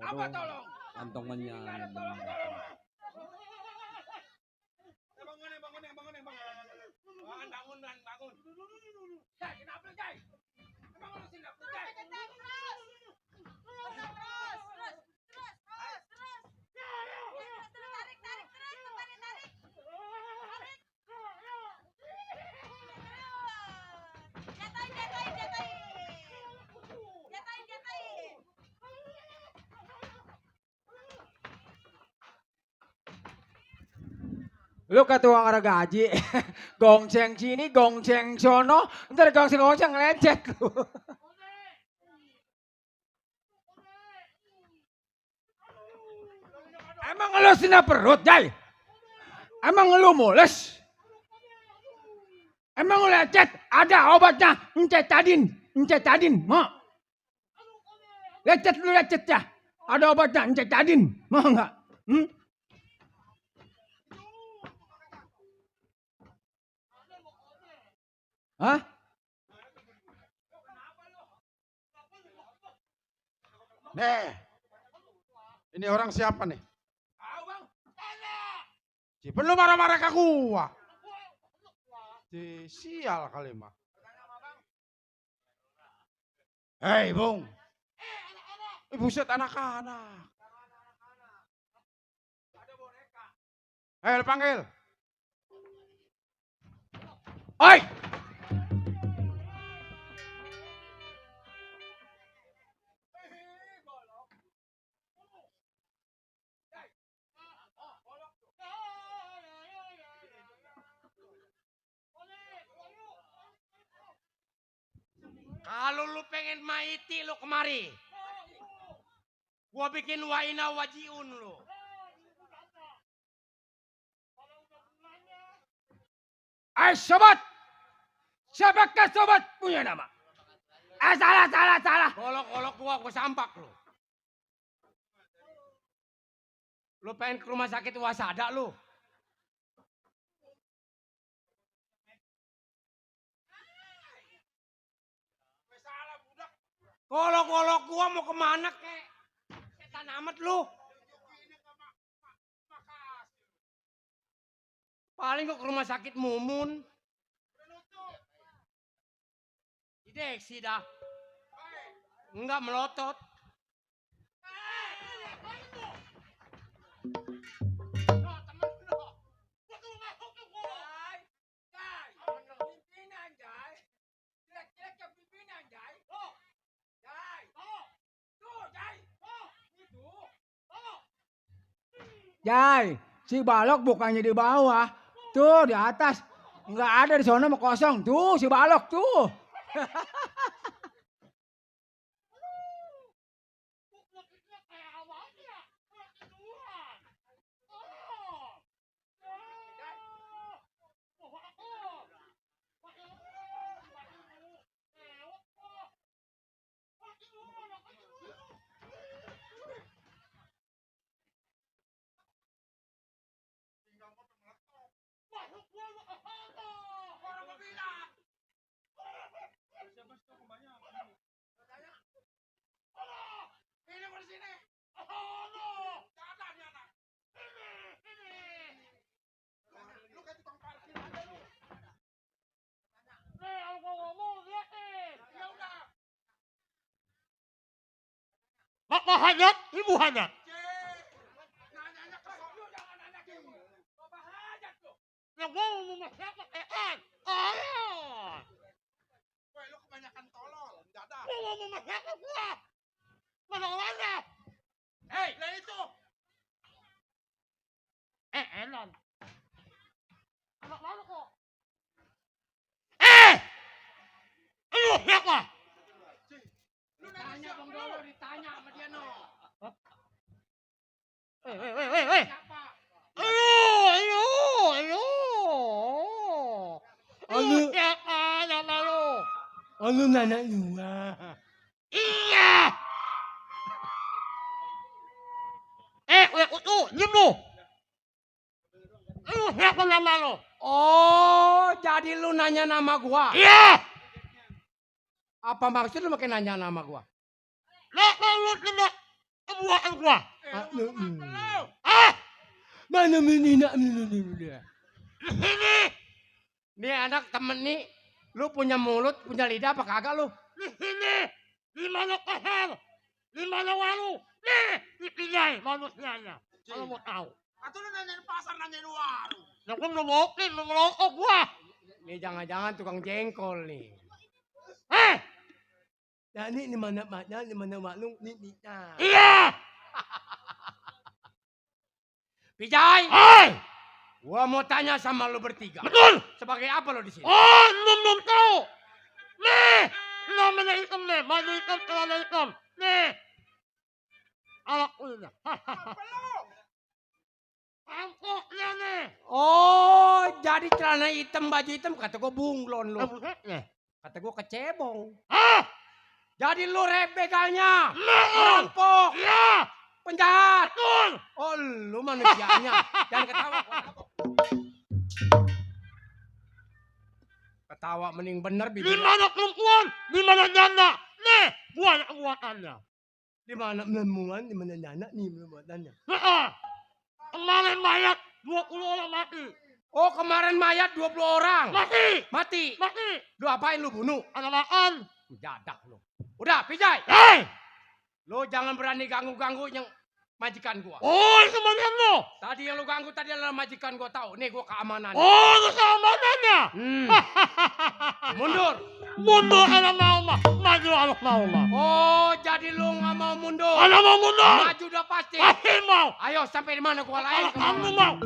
Apa tolong? Kantongannya. Bangun. Bangun. Jai, kenapa Jai? Bangun lu sini, Jai. Terus. Tarik. Lu ketua ada gaji, gongceng sini, gongceng sono, ntar gongceng lecet lu. Emang lu sena perut, Jai? Emang lu mules? Emang lu lecet? Ada obatnya, encetadin, mau? Lecet lu lecet ya? Ada obatnya, encetadin, mau nggak? Hah? Nih, ini orang siapa nih? Si belum marah-marah ke gua. Si sial kali mah. Hei, Bung. Buset anak-anak. Hei, panggil. Oi! Kalau lu pengen maiti lu kemari. Gua bikin waina wajiun lu. Sobat! Siapakah sobat punya nama? Salah. Golok-golok gua sampak lu. Lu pengen ke rumah sakit wasada lu. Golok-golok gua mau kemana kek? Setan amat lu. Paling gua ke rumah sakit Mumun. Ideksi dah. Enggak melotot. Jai, si balok bukannya di bawah. Tuh di atas. Enggak ada di sana mau kosong. Tuh si balok tuh. Bapak hajat, ibu hajat. Yang mau memasakkan ayo. Woi, lu kebanyakan tolol, dadah. Lu mau memasakkan gua. Mana? Hei, lah itu. Elan. Anak mana kok? Lu siapa? Ditanya Bang Dolo, ditanya sama dia no. Weh. Siapa? Ayo. Alu. Siapa nama lu? Alu nana lu. Iya. Diam lu. Lu siapa nama lu? Oh, jadi lu nanya nama gua. Iya. Apa maksud lu makin nanya nama gua? Lu tidak kebuahan gua. Mana menina. Ini. Nih anak temen nih, lu punya mulut, punya lidah apa kagak lu? Di sini. Di mana leher? Di mana walu? Nih, di pinggir manusianya. Kalau mau tahu. Atau lu nanyain pasar, nanyain warung. Yang pun ngemokin, ngerokok gua. Nih jangan-jangan tukang jengkol nih. Nah ini di mana maklum nih. Iya. Pijay, Gua mau tanya sama lu bertiga. Betul. Sebagai apa lu di sini? Oh, belum tahu. Nih, namanya hitam nih. Maju hitam, celana hitam. Nih. Alat kulitnya. Angkoknya nih. Oh, jadi celana hitam, baju hitam. Kata gua bunglon lu. Busetnya. Kata gua kecebong. Hah? Jadi lu begalnya. Nah. Perampok. Iya. Penjahat. Betul. Oh, lu manusianya. Jangan ketawa. Ketawa mending bener Di bibir. mana perempuan? Di mana janda? Nih, buat buatannya. Di mana menemuan, di mana anak nih buatannya. Heeh. Kemarin mayat 20 orang mati. Oh, kemarin mayat 20 orang. Mati. Mati. Mati. Lu apain lu bunuh? Ada makan. Jadak lu. Udah, Pijay. Hei. Lu jangan berani ganggu-ganggu yang majikan gua. Oh, itu bagian lo. Tadi yang lu ganggu tadi adalah majikan gua tahu. Nih gua keamanan. Oh, itu keamanannya. Mundur. Mundur anak mau mah. Maju anak mau mah. Oh, jadi lu nggak mau mundur. Anak mau mundur. Maju udah pasti. Pasti mau. Ayo sampai di mana gua lain. Anak kamu mau.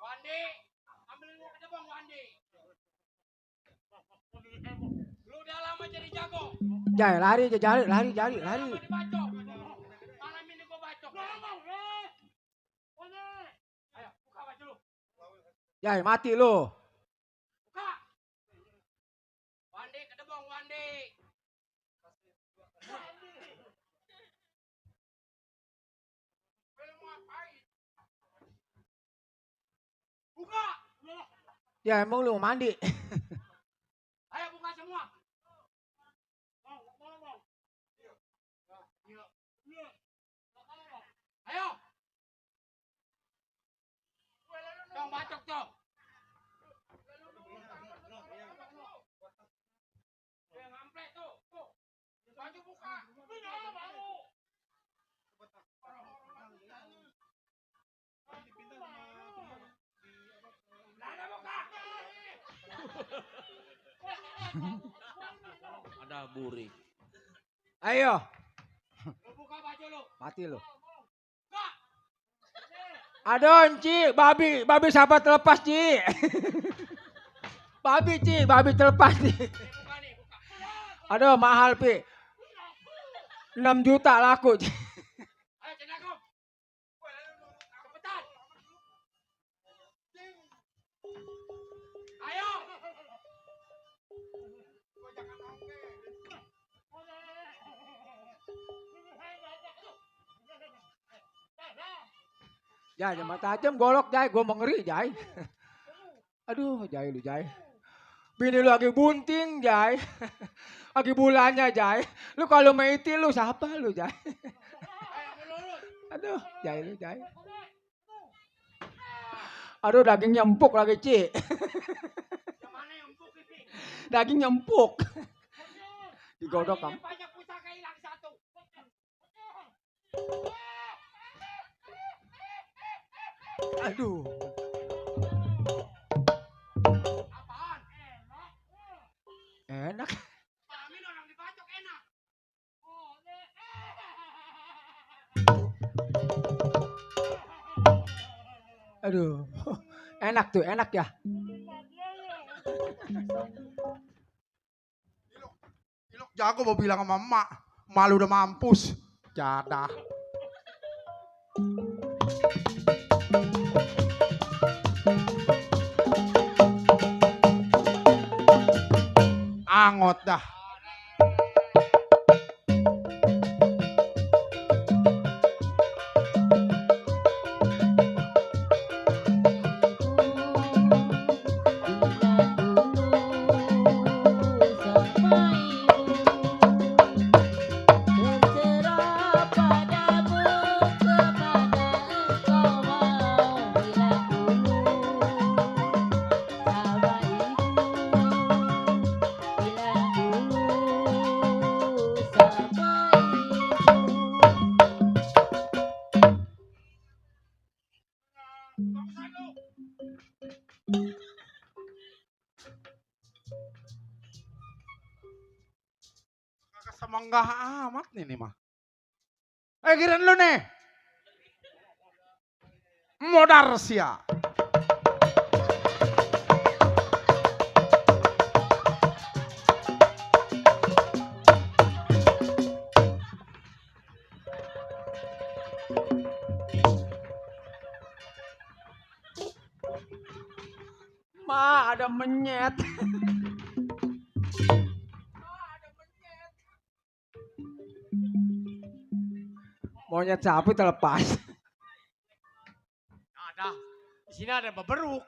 Wandi, ambilin gua ke depan Wandi. Lu udah lama jadi jago. Jai, lari. Lama dibacok. Malam ini gua bacok. Ayo, buka baju lu. Jai, mati lu. Buka. Wandi, ke depan Wandi. Lu mau ngapain? Buka. Ya emang lu mau mandi. Ayo buka semua. Ayo. Dong bacok dong. Yang ngamplek tuh. Tuh. Baju buka. Lada buka. Ada burik. Ayo. Lu buka baju lu. Mati lu. Buka. Adon, Ci. Babi siapa terlepas, Ci. Babi, Ci. Babi terlepas, Ci. Buka nih, buka. Aduh, mahal, Pi. 6 juta laku, Ci. Ayo cendakum. Cepetan. Ayo. Jai, jangan tajam golok, Jai. Gue mau ngeri, Jai. Aduh, Jai lu, Jai. Bini lu lagi bunting, Jai. Lagi bulannya, Jai. Lu kalau meiti lu, siapa lu, Jai? Aduh, Jai lu, Jai. Aduh, dagingnya empuk lagi, Ci. Dagingnya empuk. Digodok kamu. Banyak pusaka hilang satu. Aduh. Apaan? Enak. Amin orang dibacok enak. Aduh. Enak tuh, enak ya. Ilok jago mau bilang sama emak. Malu udah mampus. Jadah. Angot dah. Kagak semenggah amat nih mah. Kirain lu nih. Modar sia. Ma, ada menyet. Monyet sapi terlepas. Ada. Di sini ada beberuk.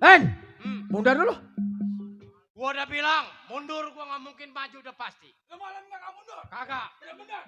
Hen, mundur dulu. Gua udah bilang, mundur gua nggak mungkin maju udah pasti. Lu malam nggak mundur? Kagak. Bener-bener.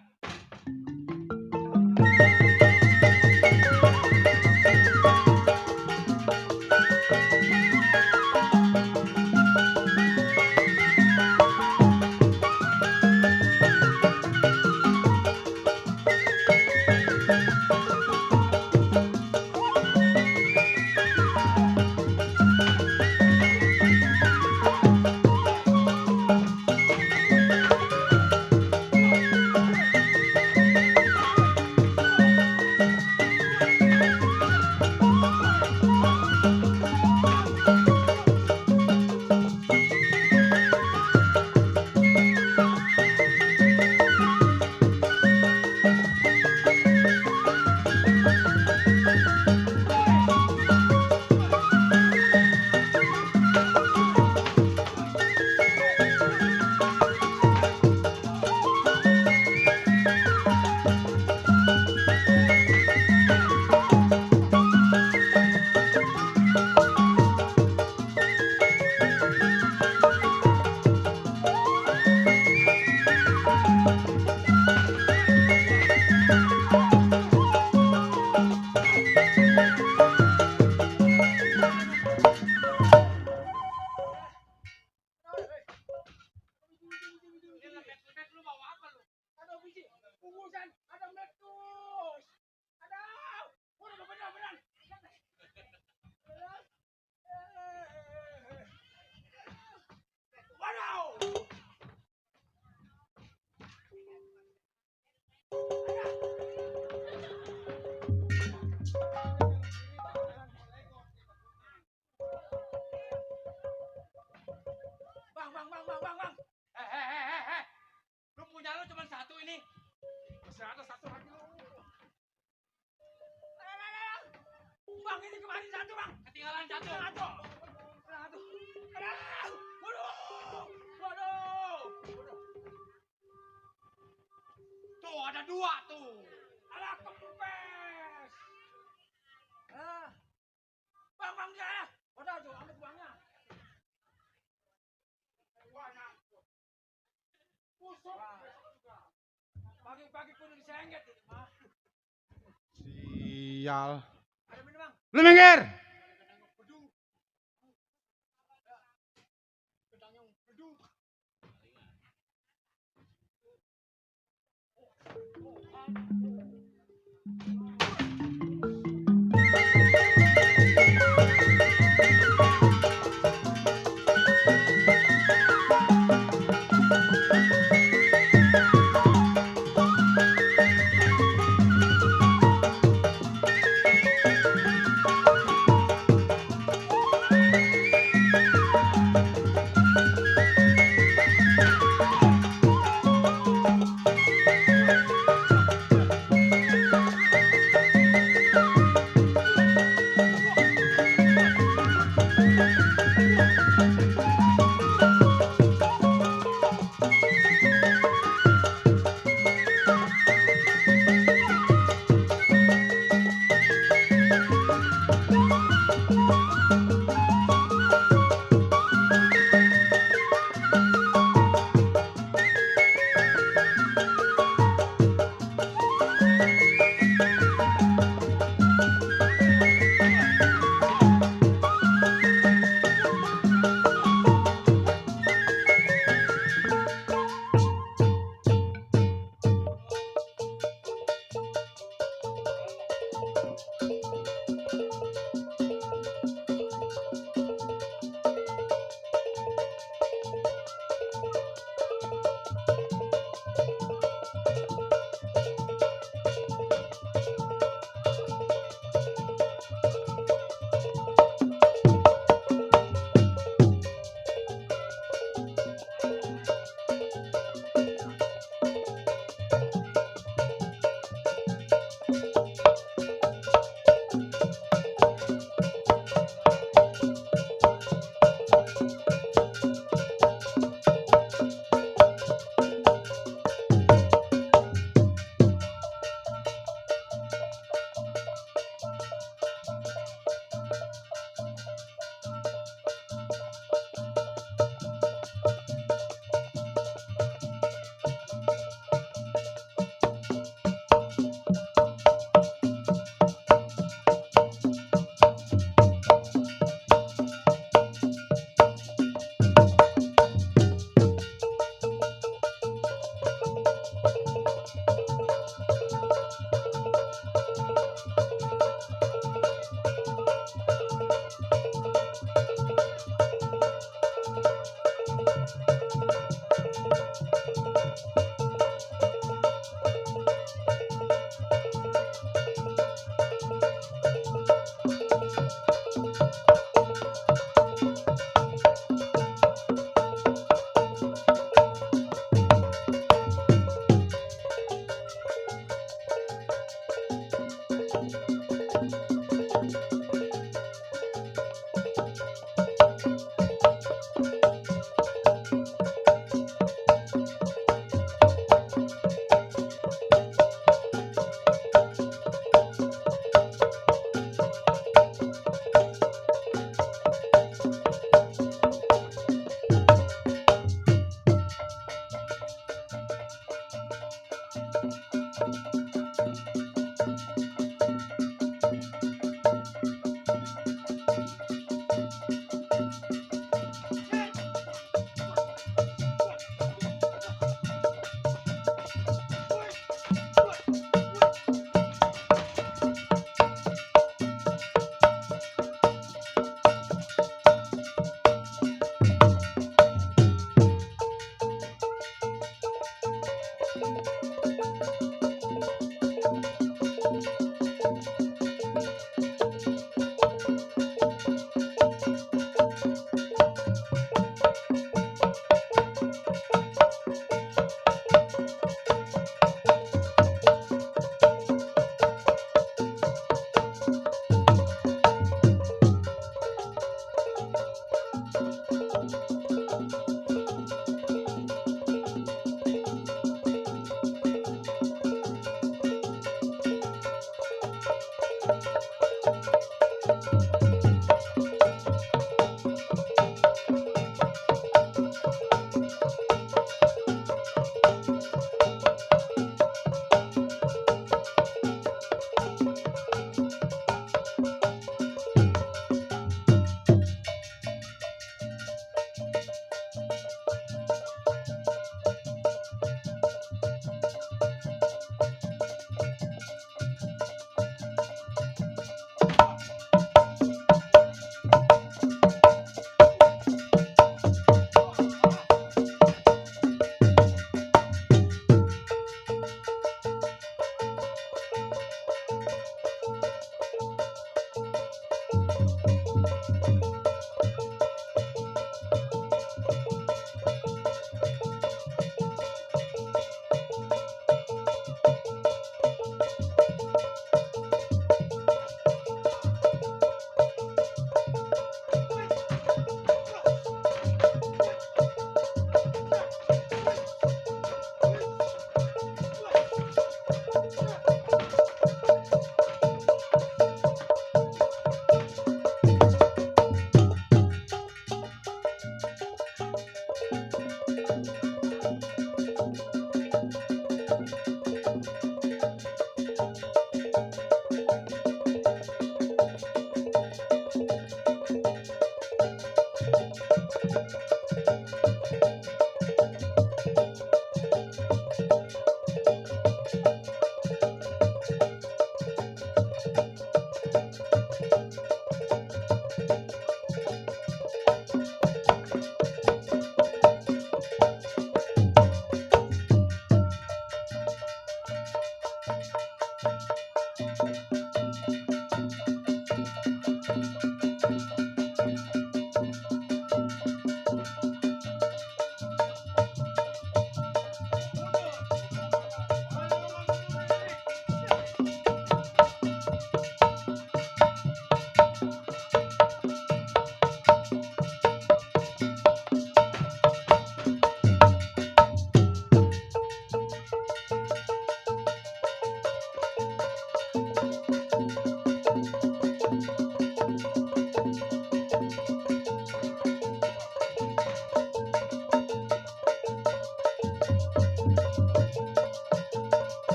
Bang. Hei. Lu punya lu cuma satu ini. Masih ada satu lagi lu. Bang, ini kemarin satu, Bang. Ketinggalan satu. Tuh, ada dua tuh. Alah kempes. Bang, dia. Udah tuh, ambil uangnya. Busuk. Pagi-pagi kudu disengget ini mah. Sial. Ada minum bang. Lu minggir.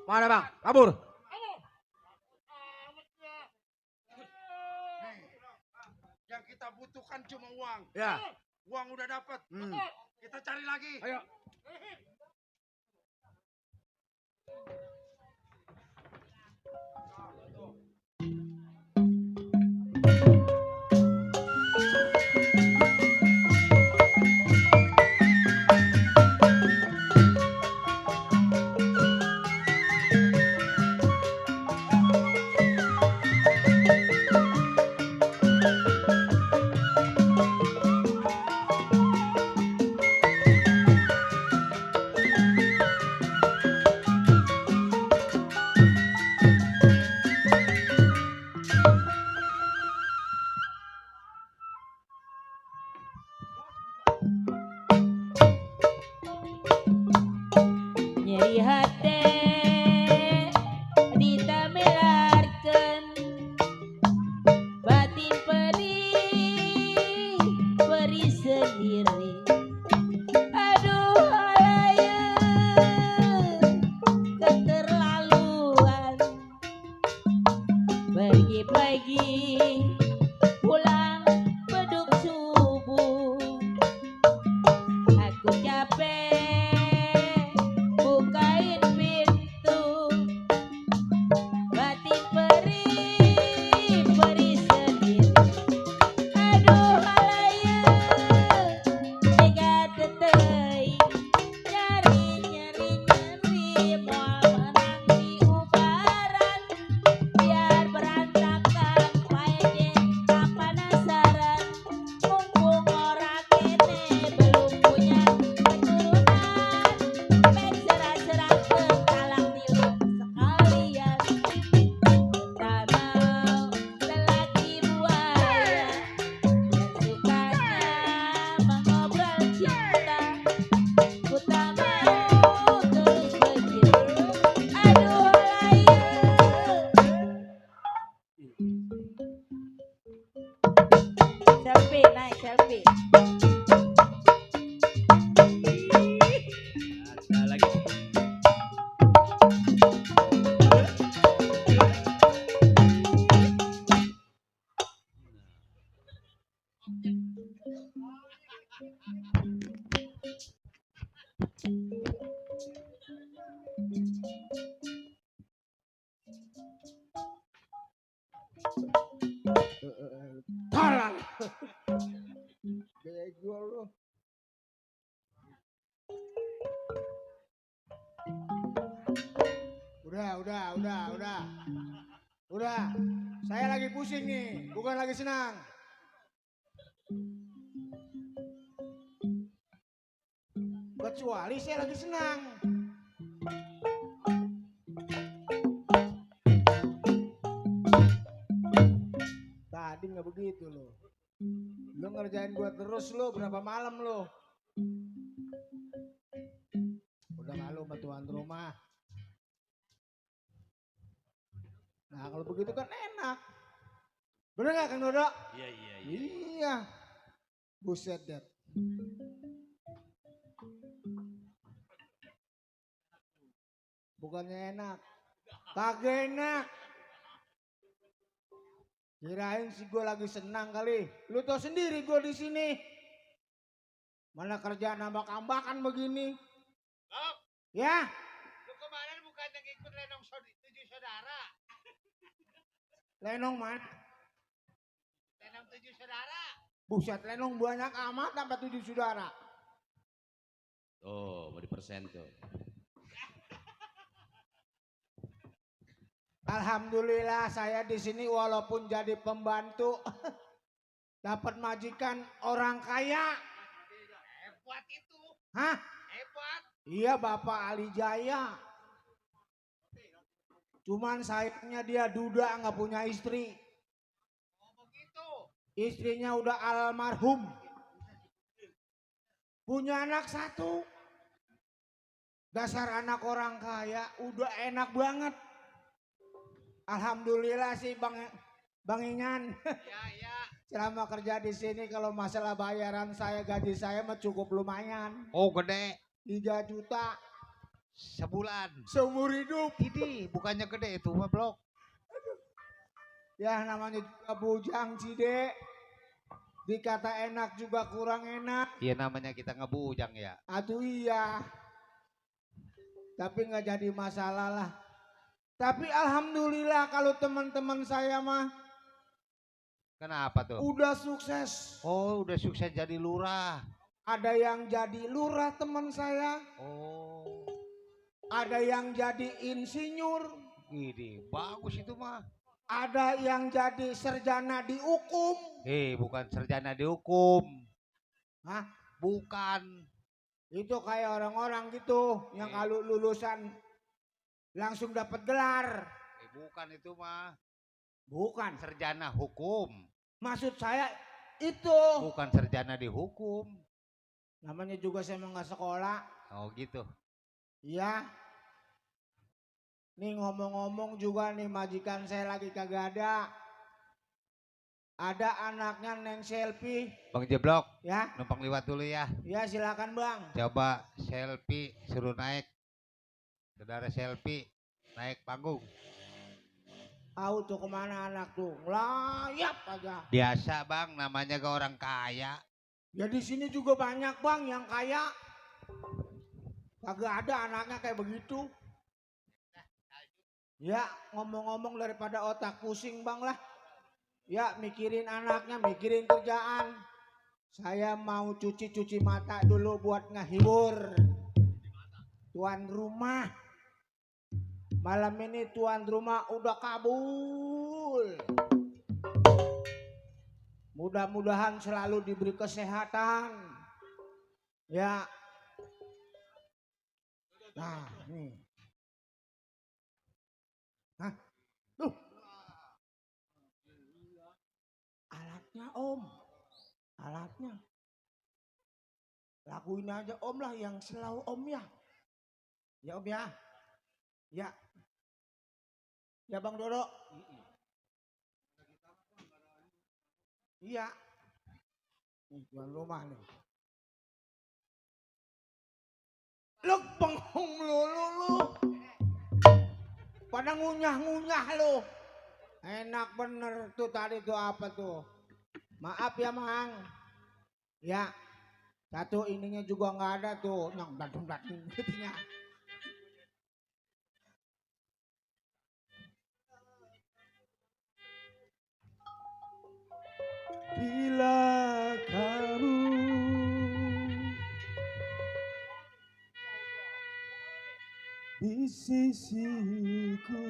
Mana bang? Kabur. Yang kita butuhkan cuma uang. Ya. Uang udah dapat. Kita cari lagi. Ayo. Nyeri hati ditamelarkan, batin perih sendiri. Aduh alaya keterlaluan, pagi-pagi pulang beduk subuh. Aku capek bukain pintu, batin perih sendiri. Aduh alaya tega tetei, nyeri moal menang di ubaran, biar berantakan wae kapanasaran. Mumpung ora kene belum punya keturunan, pek serah-serahkeun talang tilu sekalian. Tak mau lelaki buaya yang sukanya mengobrol cinta, ku tak mau terus begitu. Aduh alaya. Selfie, naik selfie. Ada lagi. Talang. Bego lu. Udah. Saya lagi pusing nih, bukan lagi senang. Kecuali saya lagi senang. Tadi nggak begitu lo. Lo ngerjain gua terus lo, berapa malam lo? Udah malu sama tuan rumah. Nah kalau begitu kan enak. Bener gak Kang Dodo? Iya. Iya. Buset deh. Bukannya enak. Kagak enak. Kirain sih gue lagi senang kali. Lu tau sendiri gue di sini. Mana kerjaan ambak-ambakan begini. Lok, Ya, lu kemarin bukannya ngikut lenong 7 saudara. Lenong mana? Lenong 7 saudara. Buset, Lenong banyak amat tambah 7 saudara. Oh, mau dipersen tuh. Alhamdulillah saya di sini walaupun jadi pembantu dapat majikan orang kaya. Hebat itu. Hah? Hebat. Iya Bapak Ali Jaya. Cuman sayangnya dia duda nggak punya istri. Oh begitu. Istrinya udah almarhum. Punya anak 1. Dasar anak orang kaya udah enak banget. Alhamdulillah sih Bang Ingan. Ya. Selama kerja di sini kalau masalah bayaran saya gaji saya mah cukup lumayan. Oh gede. 3 juta. Sebulan. Seumur hidup. Ini bukannya gede itu mah blok. Ya namanya juga bujang Cide. Dikata enak juga kurang enak. Iya namanya kita ngebujang ya. Aduh iya. Tapi nggak jadi masalah lah. Tapi alhamdulillah kalau teman-teman saya mah Kenapa tuh? udah sukses. Oh udah sukses jadi lurah. Ada yang jadi lurah teman saya. Oh Ada yang jadi insinyur. ini bagus itu mah. Ada yang jadi sarjana dihukum. Bukan sarjana dihukum. Hah? Bukan. Itu kayak orang-orang gitu yang kalau lulusan langsung dapat gelar. Bukan itu mah. Bukan. Sarjana hukum. Maksud saya itu. Bukan sarjana dihukum. Namanya juga saya nggak sekolah. Oh gitu. Iya. Nih ngomong-ngomong juga nih majikan saya lagi kagak ada. Ada anaknya Neng Selfie. Bang Jeblok, Ya. numpang liwat dulu ya. Ya silakan Bang. Coba Selfie suruh naik. Saudara Selfie naik panggung. Tahu tuh kemana anak tuh. Ngelayap aja. Biasa bang, namanya ke orang kaya. Ya di sini juga banyak Bang yang kaya. Kagak ada anaknya kayak begitu. Ya ngomong-ngomong daripada otak pusing Bang lah. Ya mikirin anaknya, mikirin kerjaan. Saya mau cuci-cuci mata dulu buat ngehibur tuan rumah. Malam ini tuan rumah udah kabul. Mudah-mudahan selalu diberi kesehatan. Ya. Nah, nih. Hah? Tuh. Alatnya Om. Alatnya. Lakuin aja Om lah yang selalu Om ya. Ya Om ya. Ya. Ya Bang Dodo. Iya. Nih tuan rumah nih. Lu bengong lu. Pada ngunyah-ngunyah lu. Enak bener tuh tadi tuh apa tuh. Maaf ya Mang. Ya. Satu ininya juga nggak ada tuh. Yang datung-datung gitunya. Bila kamu di sisiku,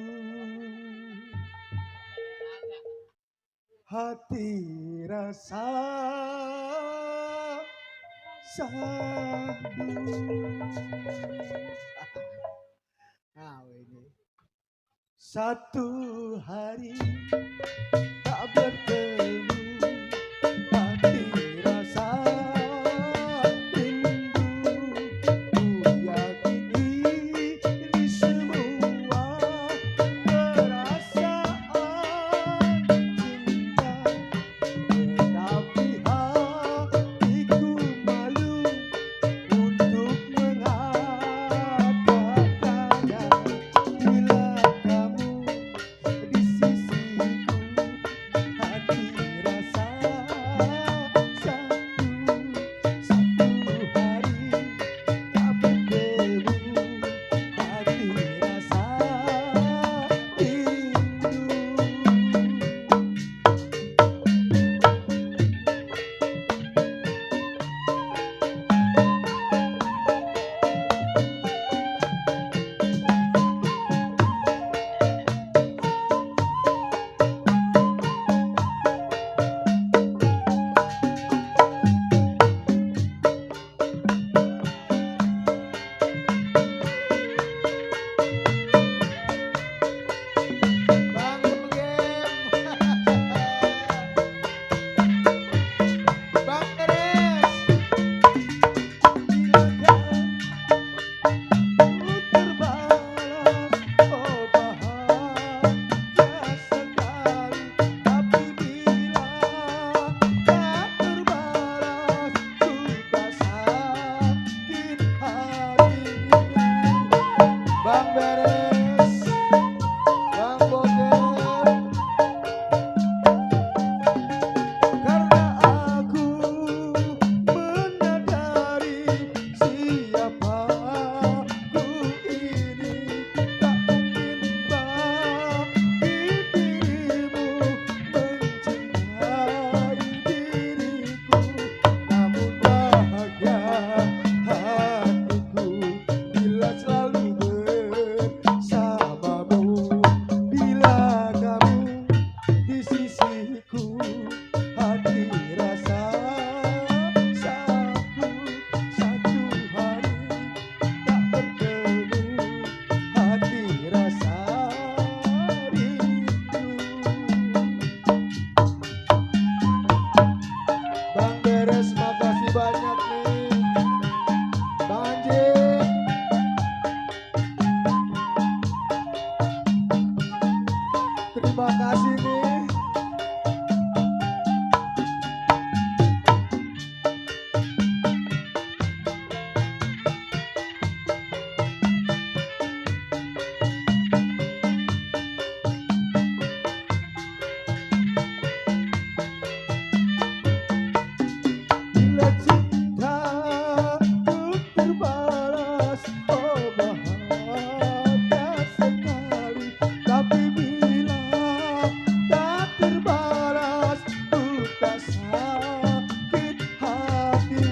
hati rasa sandu. Ini satu hari tak bertemu. Hati rasa rindu, ku yakini ini semua perasaan cinta. Tetapi hatiku malu untuk mengatakannya. Bila kamu di sisiku, sisiku hati rasa satu satu hari tak bertemu hati rasa rindu. Bang Beres makasih banyak nih. Bang Anjing terima kasih nih. Bila cintaku terbalas, oh bahagia sekali. Tapi bila tak terbalas, ku tak sakit hati.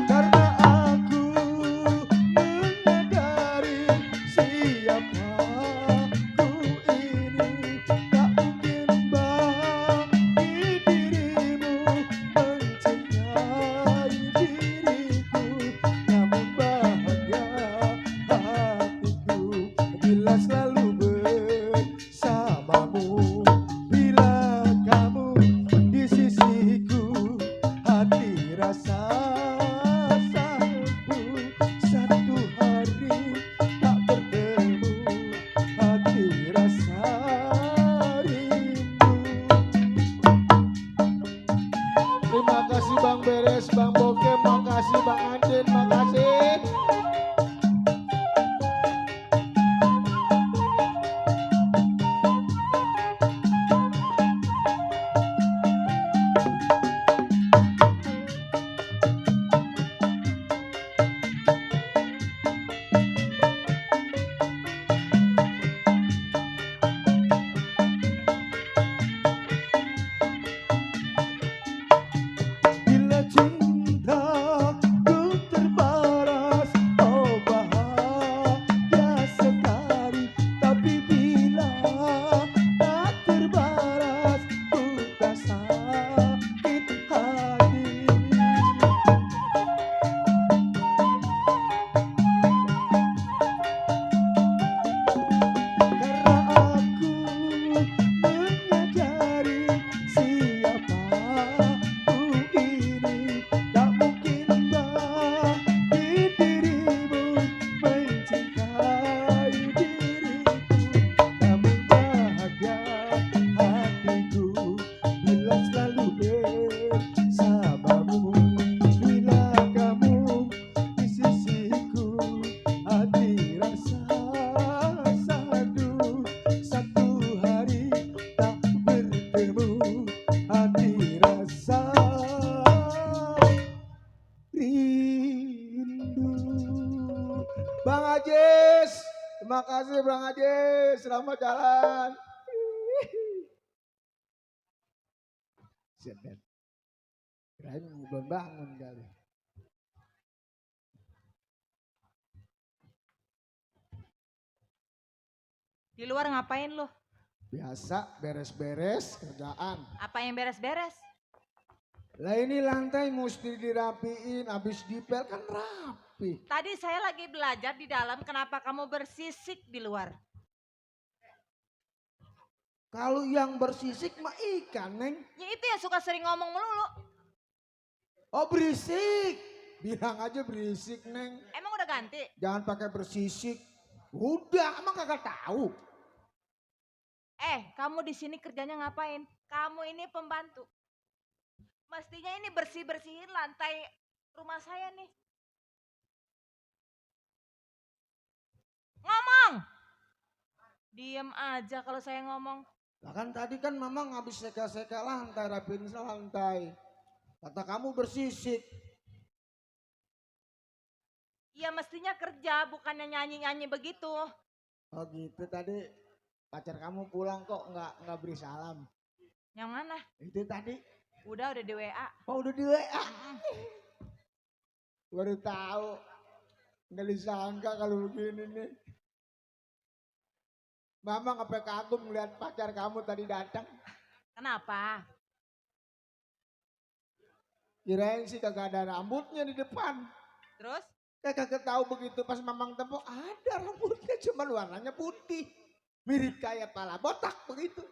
Karena aku menyadari siapa ku ini, tak mungkin bagi dirimu mencintai diriku. Namun bahagia hatiku bila selalu bersamamu, bila kamu di sisiku hati rasa satu hari tak bertemu hati rasa rindu. Terima kasih Bang Beres, Bang Boke, makasih Bang Andin, makasih. Bila cintaku terbaras, oh bahagia sekali. Tapi bila tak terbaras, ku tak sakit hati. Karena aku menyadari siapa ku ini, tak mungkin bagi dirimu mencintai diriku. Namun bahagia hatiku bila selalu bersamamu, bila kamu di sisiku hati rasa satu hari tak bertemu hati rasa rindu. Bang Ajis, terima kasih Bang Ajis, selamat jalan. Siap, kirain belum bangun kali. Di luar ngapain lo? Biasa beres-beres kerjaan. Apa yang beres-beres? Lah ini lantai mesti dirapiin, habis dipel kan rapi. Tadi saya lagi belajar di dalam, kenapa kamu bersisik di luar? Kalau yang bersisik mah ikan, Neng. Ya itu yang suka sering ngomong melulu. Oh berisik. Bilang aja berisik, Neng. Emang udah ganti? Jangan pakai bersisik. Udah, emang kagak tahu. Kamu di sini kerjanya ngapain? Kamu ini pembantu. Mestinya ini bersih-bersihin lantai rumah saya nih. Ngomong! Diem aja kalau saya ngomong. Lah kan tadi kan Mama habis seka-seka lantai, rapiin lantai. Kata kamu bersisik. Ya mestinya kerja, bukannya nyanyi-nyanyi begitu. Oh gitu, tadi pacar kamu pulang kok nggak beri salam. Yang mana? Itu tadi. Udah di WA. Oh udah di WA. Baru tahu. Nggak disangka kalau begini nih. Mama sampai kagum ngeliat pacar kamu tadi datang. Kenapa? Kirain sih kagak ada rambutnya di depan. Terus? Kagak tahu begitu pas Mamang tepuk ada rambutnya cuman warnanya putih. Mirip kayak pala botak begitu.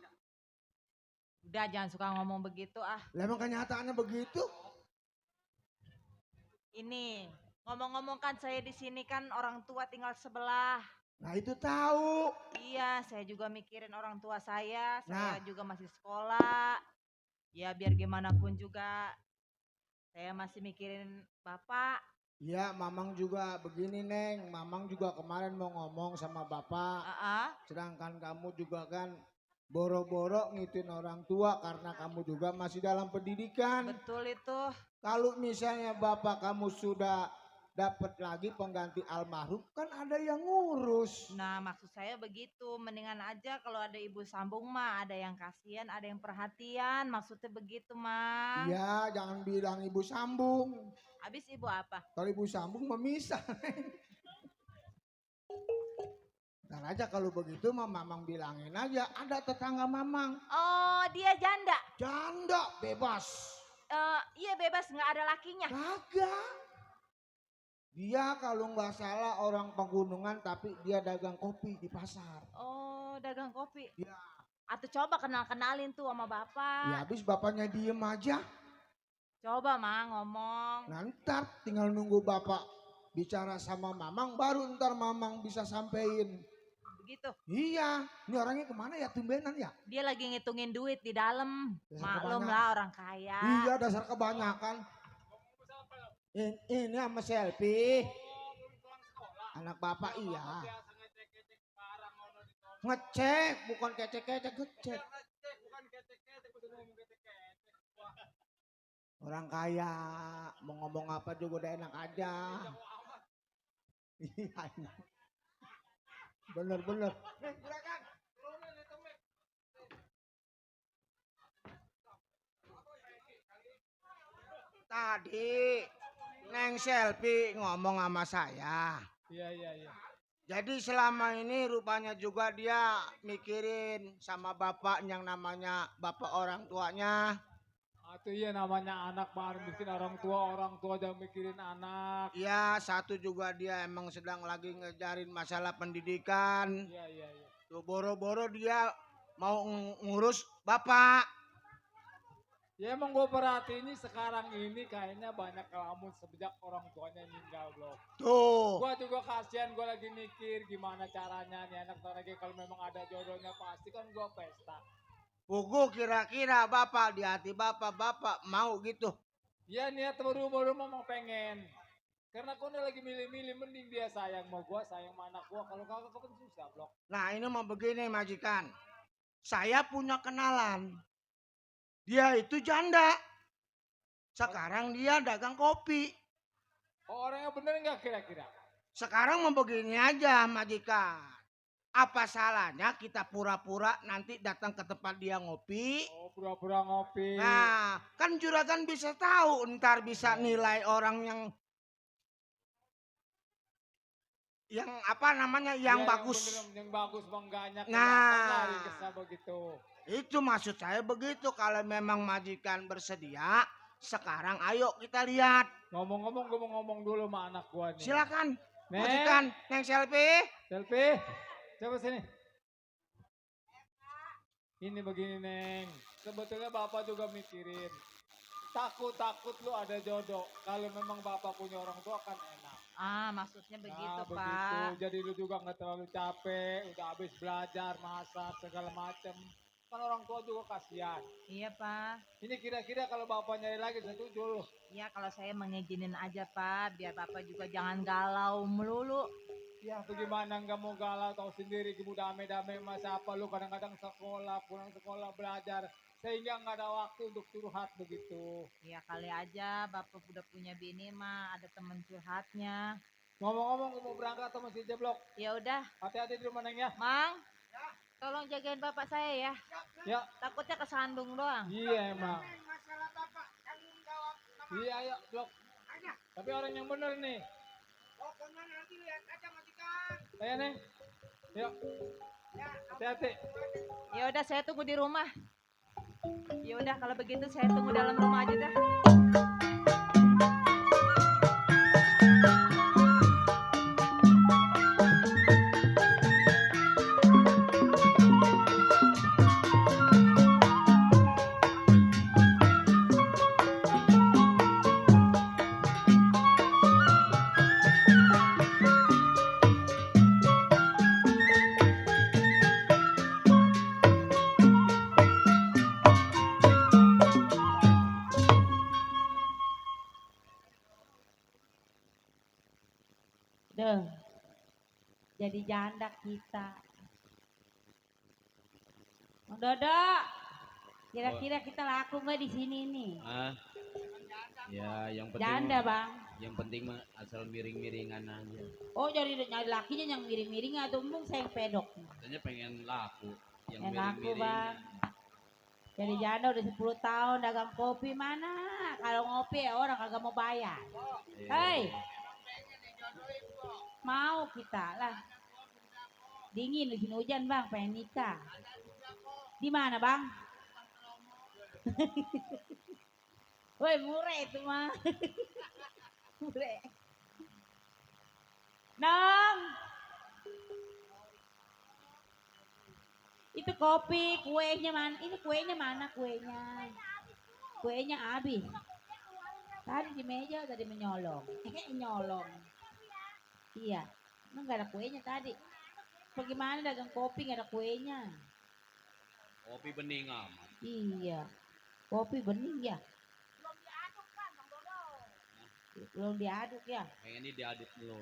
Udah jangan suka ngomong begitu ah. Lah emang kenyataannya begitu. Ini ngomong-ngomong kan saya di sini kan orang tua tinggal sebelah. Nah itu tahu. Iya, saya juga mikirin orang tua saya Nah. juga masih sekolah. Ya biar gimana pun juga saya masih mikirin bapak. Ya Mamang juga begini Neng. Mamang juga kemarin mau ngomong sama bapak. Sedangkan kamu juga kan boro-boro ngitin orang tua karena kamu juga masih dalam pendidikan. Betul itu. Kalau misalnya bapak kamu sudah dapat lagi pengganti almarhum kan ada yang ngurus. Nah maksud saya begitu, mendingan aja kalau ada ibu sambung mah ada yang kasihan, ada yang perhatian, maksudnya begitu mah. Ya jangan bilang ibu sambung. Habis ibu apa? Kalau ibu sambung memisah. Ntar aja kalau begitu mah Mamang bilangin aja ada tetangga Mamang. Oh dia janda? Janda bebas. Iya bebas nggak ada lakinya? Kagak. Dia kalau nggak salah orang pegunungan tapi dia dagang kopi di pasar. Oh dagang kopi? Ya. Atau coba kenalin tuh sama bapak. Ya habis bapaknya diem aja. Coba mah ngomong. Nah, ntar tinggal nunggu bapak bicara sama Mamang baru ntar Mamang bisa sampein. Begitu? Iya, ini orangnya kemana ya tumbenan ya? Dia lagi ngitungin duit di dalam. Dasar Maklum kebanyakan. lah orang kaya. Iya dasar kebanyakan. Ini sama selfie. Anak bapak iya. Ngecek bukan kecek-kecek ngecek. Orang kaya mau ngomong apa juga udah enak aja. Iya. Bener-bener. Tadi Neng Selfie ngomong sama saya. Iya. Jadi selama ini rupanya juga dia mikirin sama bapak yang namanya bapak orang tuanya. Itu iya namanya anak baru bikin orang tua jangan mikirin anak. Ya satu juga dia emang sedang lagi ngejarin masalah pendidikan. Iya. Tuh boro-boro dia mau ngurus bapak. Ya emang gue perhatiin sekarang ini kayaknya banyak kelamun sejak orang tuanya meninggal belum. Tuh. Gue juga kasihan, gue lagi mikir gimana caranya nih anak lagi kalau memang ada jodohnya pasti kan gue pesta. Pugu kira-kira bapak di hati bapak mau gitu. Ya niat baru-baru mau pengen. Karena kau lagi milih-milih mending dia sayang mau gue sayang sama anak gue. Kalau kagak kan susah blok. Nah ini mau begini majikan. Saya punya kenalan. Dia itu janda. Sekarang dia dagang kopi. Oh, orangnya bener nggak kira-kira? Sekarang mau begini aja majikan. Apa salahnya kita pura-pura nanti datang ke tempat dia ngopi. Oh pura-pura ngopi. Nah kan juragan bisa tahu ntar bisa nilai orang yang apa namanya yang Ya, bagus. Yang bagus bangganya. Nah. Begitu. Itu maksud saya begitu. Kalau memang majikan bersedia, sekarang ayo kita lihat. Ngomong-ngomong gue mau ngomong dulu sama anak gue nih. Silakan. Neng. Majikan, Neng Selfie. Selfie. Coba sini. Ini begini Neng. Sebetulnya Bapak juga mikirin. Takut lu ada jodoh. Kalau memang Bapak punya orang tua kan enak. Maksudnya begitu Nah, Pak. begitu. Jadi lu juga nggak terlalu capek. Udah habis belajar, masak, segala macem. Kan orang tua juga kasihan. Iya Pak. Ini kira-kira kalau Bapak nyari lagi setuju lu. Iya kalau saya mengizinin aja Pak. Biar Bapak juga jangan galau melulu. Ya bagaimana nggak mau galau tahu sendiri ibu damai-damai masa apa lu kadang-kadang sekolah pulang sekolah belajar sehingga nggak ada waktu untuk curhat begitu. Iya kali aja Bapak udah punya bini mah ada temen curhatnya. Ngomong-ngomong gue mau berangkat sama si Jeblok. Ya udah. Hati-hati di rumah Neng ya. Mang. Tolong jagain bapak saya ya. Ya. Takutnya kesandung doang. Iya emang. Masalah bapak tanggung jawab. Iya ayo Blok. Tapi orang yang bener nih. Pokoknya nanti lihat aja majikan. Saya Neng. Yuk. Hati-hati. Ya udah saya tunggu di rumah. Ya udah kalau begitu saya tunggu dalam rumah aja dah. Duh, jadi janda kita. Mang Dodo, kira-kira kita laku nggak di sini nih? Ah, ya yang penting Janda bang. yang penting mah asal miring-miringan aja. Oh jadi nyari lakinya yang miring-miring atau embung saya yang pedok? Katanya pengen laku yang Yang laku bang. miring-miringan. Jadi janda udah 10 tahun dagang kopi mana? Kalau ngopi ya orang kagak mau bayar. Hei, mau kita lah. Dingin di sini hujan bang, pengen nikah. Di mana bang? Woi murah itu mah. Murah. Nong. Itu kopi, kuenya mana? Ini kuenya mana kuenya? Kuenya habis. Tadi di meja tadi menyolong. Nyolong. Iya. Emang gak ada kuenya tadi. Bagaimana dagang kopi gak ada kuenya? Kopi bening amat. Iya. Kopi bening ya. Belum diaduk ya. Pengen ini diaduk dulu.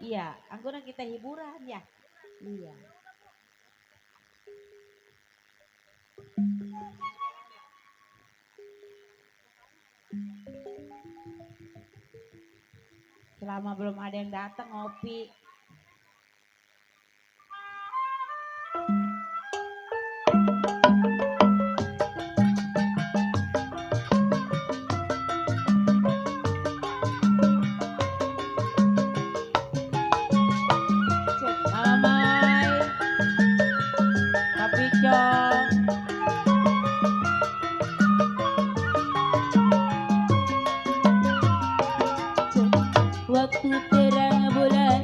Iya, angguran kita hiburan ya. Iya. Selama belum ada yang datang ngopi. Mamai, Papi Cong. Waktu terang bulan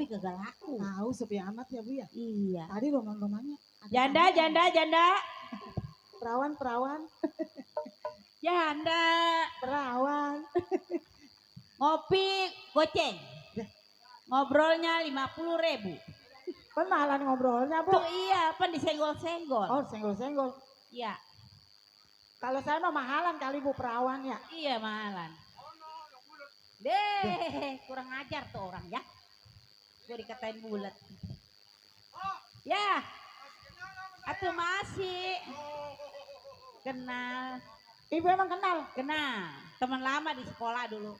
kopi kagak laku. Tahu sepi amat ya Bu ya. Iya. Tadi roman-romannya. ada Janda, tamu. janda. Perawan. Janda. Perawan. Ngopi goceng. Ngobrolnya 50.000. Penalan ngobrolnya Bu. Tuh iya, pan disenggol-senggol. Oh senggol-senggol. Iya. Kalau saya mah mahalan kali Bu perawan ya. Iya mahalan. Deh, kurang ajar tuh orang ya. Gue dikatain bulat. Ya, atuh masih kenal. Ibu emang kenal? Kenal, teman lama di sekolah dulu.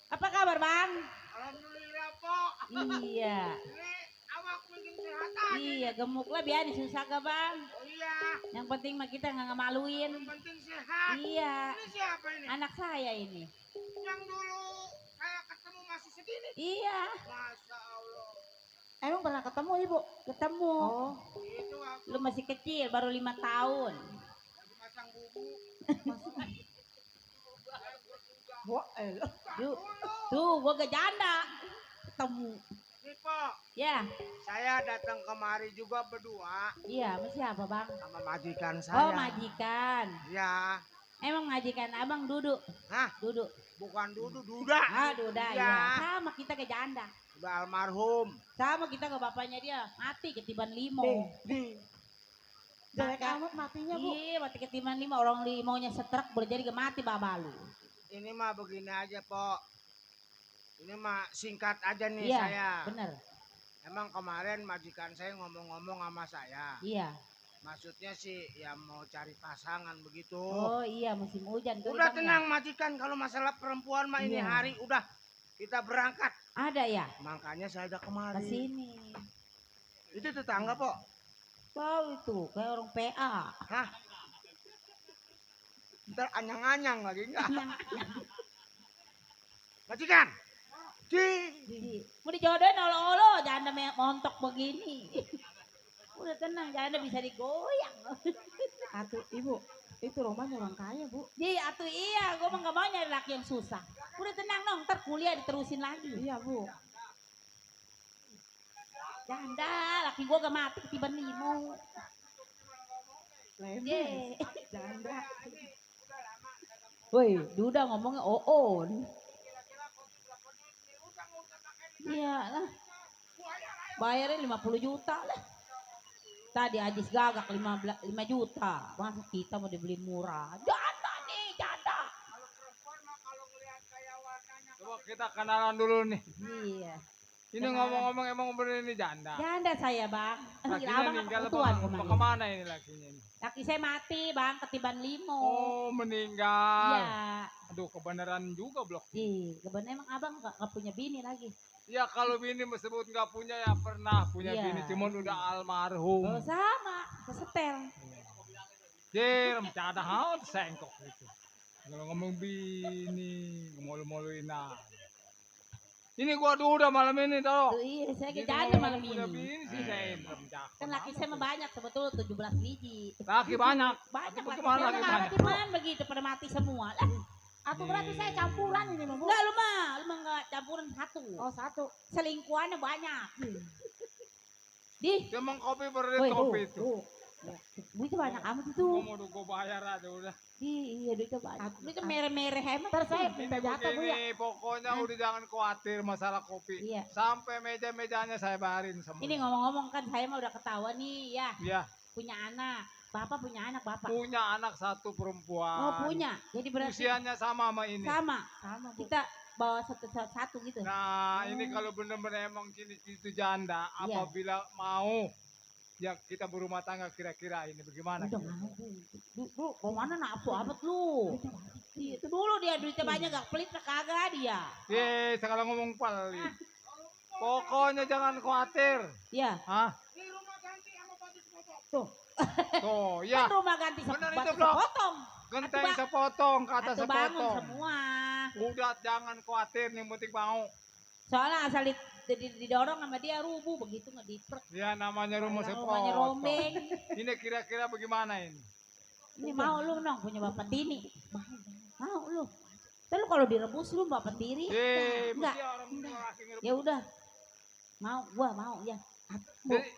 Apa kabar Bang? Alhamdulillah, Pok. Iya. Ini awak bikin kesehatan. Iya, gemuk lah biar susah gak Bang? Oh iya, Yang penting mah kita nggak ngemaluin. yang penting sehat. Iya, Ini siapa ini? anak saya ini. Yang dulu saya ketemu masih segini. Iya, Masya Allah. Emang pernah ketemu Ibu? ketemu. Oh. Itu aku Lu masih kecil, baru 5 tahun. lagi pasang bubu. Wah, Tuh, gua gak janda. Ketemu. Nih, Pok. Ya, Saya datang kemari juga berdua iya, sama siapa Bang? sama majikan saya. Oh, majikan. Ya, Emang majikan Abang duduk? Hah? Duduk. bukan Dudu, Duda. Ah, Duda, Iya. ya. Sama kita ke janda. Udah almarhum. Sama kita ke bapaknya dia. Mati ketiban limo. Jelek amat matinya Bu. Iya, mati ketiban limo. Orang limonya setrek boleh jadi mati babalu. Ini mah begini aja, Pok. Ini mah singkat aja nih Iya, saya. bener. Emang kemarin majikan saya ngomong-ngomong sama saya. Iya. Maksudnya sih ya mau cari pasangan begitu. Oh iya, musim hujan. tuh, Udah Bang, ya? tenang majikan, kalau masalah perempuan mah ini Iya. hari udah kita berangkat. Ada ya? Makanya saya udah Ke kemari. sini. Itu tetangga, Pok. Tahu itu, kayak orang PA. Hah? Ntar anyang-anyang lagi enggak? Majikan. Mau dijodohin olo-olo, janda montok begini. Udah tenang, janda bisa digoyang. Atuh Ibu, itu rumahnya orang kaya Bu. Atuh iya, gue mah gak mau nyari laki yang susah. Udah tenang dong, ntar kuliah diterusin lagi. Iya Bu. Janda, laki gue gak mati ketiban limo. Lemes. Janda. Woi, Duda ngomongnya oon. Iya lah. Bayarnya 50 juta lah. Tadi Ajis gagak 5 juta. Masa kita mau dibeli murah? Janda nih, janda. Coba kita kenalan dulu nih. Iya. Ini ngomong-ngomong emang bener ini janda. Janda saya bang. Lakinya Abang meninggal apa ketuan apa kemarin? kemana ini lakinya ini? Laki saya mati bang, ketiban limo. Oh meninggal. Iya. Aduh kebenaran juga blok. Ih, kebenaran emang abang gak punya bini lagi. Ya kalau bini disebut nggak punya ya pernah punya Iya. bini cuman udah almarhum. Oh sama, kesetel. Jir, bercanda haun sengkok gitu. Kalau ngomong bini, ngomong-ngomongin Ini gua udah malam ini tau. Tuh, iya, saya Jadi kejanda ngomong malam punya ini. bini sih saya indrem cakep. Kan laki saya mah banyak sebetulnya 17 biji. Laki banyak. Banyak Tapi laki kemana saya laki mah banyak? cuman begitu pada mati semua lah. Atau berarti saya campuran ini mah Bu. Enggak lu mah enggak campuran satu. Oh satu. Selingkuhannya banyak. Di, Emang kopi berdiri Woi, kopi itu. duitnya banyak amat itu. Gua mau gua bayar aja udah. Iya duitnya banyak. Duitnya mereh-mereh hemat. Ntar saya Ini minta jatah Bu ya. begini, pokoknya udah jangan khawatir masalah kopi. Iya. Sampai meja-mejanya saya bayarin semua. Ini ngomong-ngomong kan saya mah udah ketahuan nih ya. Iya, Punya anak. Bapak punya anak bapak. punya anak satu perempuan. Oh punya. Jadi berarti Usianya sama sama ini. sama. Sama Bu. Kita bawa satu gitu. Nah, ini kalau benar-benar emang itu janda, Iya. apabila mau ya kita berumah tangga kira-kira ini bagaimana? Udah mau Bu, mau mana nafsu amat lu? Itu dulu dia duitnya banyak gak pelit kagak dia. Sekarang ngomong pelit. Pokoknya jangan khawatir. Iya. Hah? Ini rumah ganti sama batu sepotong. Tuh. Tuh, ya. Kan rumah ganti Bener batu itu, Blok. sepotong. Genteng Atuh, sepotong, kata Atau bangun sepotong. semua. Udah jangan khawatir, yang penting mau. Soalnya asal didorong sama dia rubuh begitu nggak diprek. Ya namanya rumah Rumahnya sepotong. rombeng. Ini kira-kira bagaimana ini? Ini mau lu nong punya bapak tini. Mau lu. Tapi lu kalau direbus lu bapak tiri. Enggak. mesti orang laki ngerebus. Ya udah. Gua mau ya. Bu, Jadi,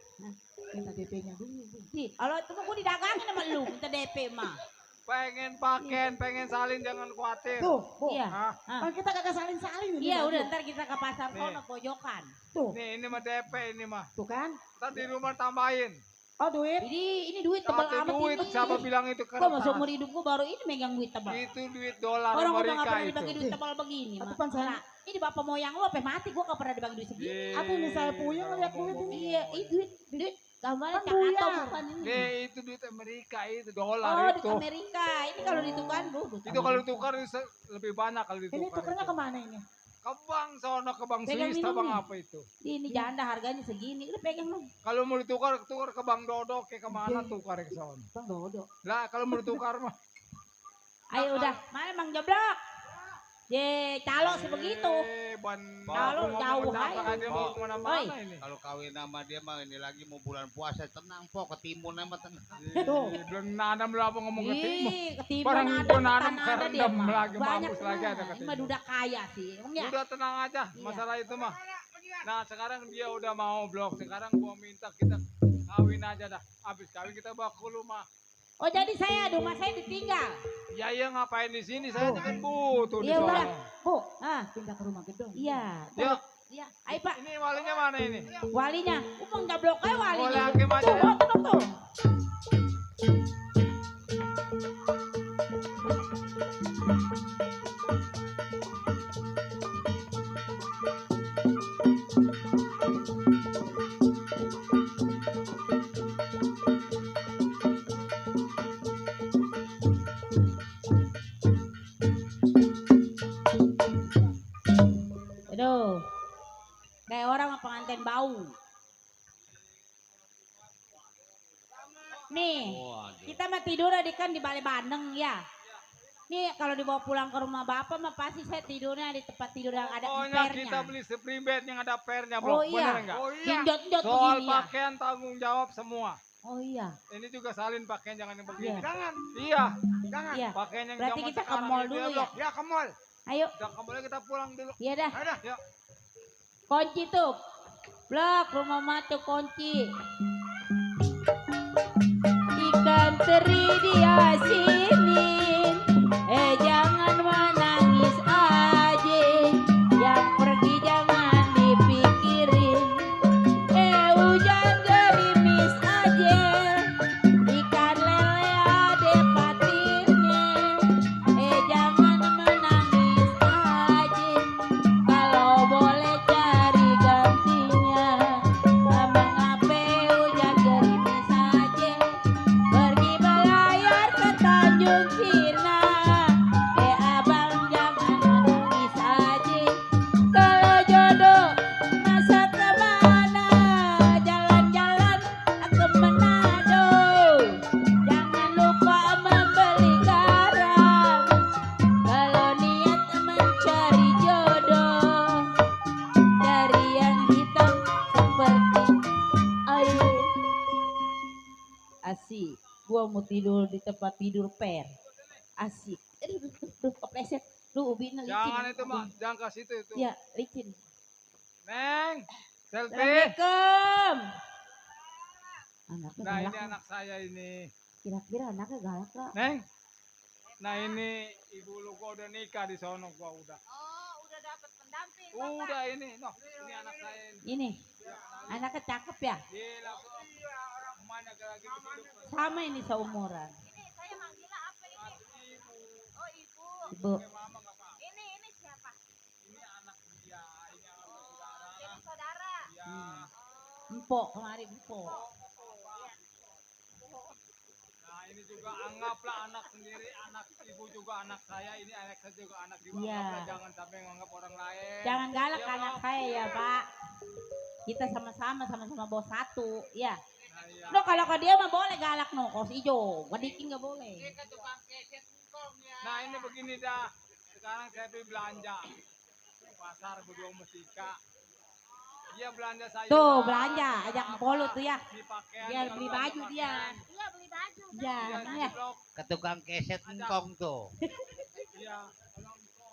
minta DP-nya dulu, Bu. Kalau itu mah gua didagangin sama lu, minta DP mah. pengen paken, pengen salin jangan khawatir. Tuh, Bu. Iya. Hah? Kan kita kagak salin-salin ini. Iya baju. udah ntar kita ke pasar Nih. sono pojokan. Tuh, Nih ini mah DP ini mah. tuh kan. Ntar di rumah tambahin. Oh, duit. Ini duit tebal Satu amat duit, ini. siapa bilang itu Gua masuk kertas? umur hidup gua baru ini megang duit tebal. Itu duit dolar Orang udah gak Amerika pernah itu. dibagi duit tebal begini Atau mah. pan saya. Nah, ini bapak moyang lu sampai mati gua gak pernah dibagi duit segini. Aku ini saya puyeng ngeliat duit ini. Iya, ini duit gambarnya Kan cakato buyar. bukan ini. Nih itu duit Amerika itu Oh, dolar di itu. Amerika. Ini kalau ditukar, Itu kalau ditukar lebih banyak kalau ditukar. Ini tukernya itu. kemana ini? Ke bank sono, ke bank Pegang Swiss, minum bang nih. apa itu? Ini janda harganya segini. Udah pegang lu. Kalau mau ditukar, tukar ke bank Dodo, ke kemana tukar ke sono. Bang Dodo. Lah kalau mau ditukar mah. Ayo udah, mana Bang Joblok? Ye, calo sih begitu. Kalau jauh aja. Dia mau kemana-mana ini. Kalau kawin sama dia mah ini lagi mau bulan puasa tenang po ketimun sama tenang. Tuh. Belum nanam lu apa ngomong ketimun. Ih, ketimun Barang ada, gua nanam ketan ada dia kerendam mah. lagi, Banyak mampus lagi ada mah. Ini ketimun. mah duda kaya sih. Emang ya? Udah tenang aja, Iya. masalah itu mah. Nah sekarang dia udah mau blok, sekarang gua minta kita kawin aja dah. Habis kawin kita bawa ke rumah. Oh jadi rumah saya ditinggal. Ya iya ngapain di sini? Saya kan butuh di Iya sono. udah. Bu, Ah, pindah ke rumah gedung. iya. Ya, Iya. Ayo Pak, ini walinya mana ini? walinya. Bang Joblok aja Boleh walinya. hakim aja ya. Tuh. Aduh. Kayak orang mah pengantin bau. Nih, kita mah tidur di kan di Balai Bandeng ya. Nih kalau dibawa pulang ke rumah bapak mah pasti saya tidurnya di tempat tidur yang ada Pokoknya empernya. kita beli spring bed yang ada pernya, Oh Bro. iya. Bener enggak? Genjot-genjot Soal begini ya. pakaian tanggung jawab semua. Oh iya. Ini juga salin pakaian jangan yang begini. Iya. Jangan. Iya. Jangan. Iya. Pakaian yang Berarti zaman kita ke sekarang mall itu dulu ya. Blok. Ya ke mall. Ayo, Udah kembali kita pulang dulu. iya dah. Ada. Ya. Kunci tuh. Blok rumah matu kunci. Ikan teri diasinin. Jangan menangis aja. Yang pergi jangan dipikirin. Hujan gerimis aja. Ikan lele ada patinnya. Jangan menangis aja. Kalau boleh cari gantinya. Mengapa hujan gerimis aja. Pergi belayar ke Tanjung Cina. Abang jangan menangis aja. Kalau jodoh masa kemana. Jalan-jalan ke Manado. Jangan lupa membeli garam. Kalau niat mencari jodoh. Dari yang hitam seperti air. Asik. Gua mau tidur di tempat tidur per. Asik. Aduh, kepleset. Lu ubinnya licin. Jangan itu mah, jangan ke situ itu. Ya, licin. Neng, selfie. Assalamualaikum. Anaknya Nah galak. ini anak saya ini. Kira-kira anaknya galak gak? Neng. Nah ini ibu lu gua udah nikah di sono gua udah. Oh, udah dapet pendamping. Udah ini, noh. Ini anak saya ini. Ini. Anaknya cakep ya? Gila kok. Rumahnya lagi hidup. Sama ini seumuran. Ini saya manggilnya apa ini? Oh, ibu. Ibu. Ini siapa? Ini anak dia, ini anak saudara. Jadi saudara. Ya. Empok kemarin empok. Nah ini juga anggaplah anak sendiri, anak ibu juga anak saya, ini anak saya juga anak ibu. Iya. Anggaplah, jangan sampai nganggap orang lain. Jangan galak Ya, anak Bro. saya ya Pak. Kita sama-sama bawa satu. Ya. Nah, iya. No kalau ke dia mah boleh galak no. Kos ijo. Wadikin gak boleh. Nah ini begini dah. Sekarang saya pergi belanja. Pasar berdua musika. Dia belanja sayur. Tuh belanja. Ajak polo tuh ya. Beli pakaian. Biar kalau beli belanja baju dia. pakaian. Iya, beli baju. Ya, Iya, nah di ya. blok. Ke tukang keset engkong tuh. Iya.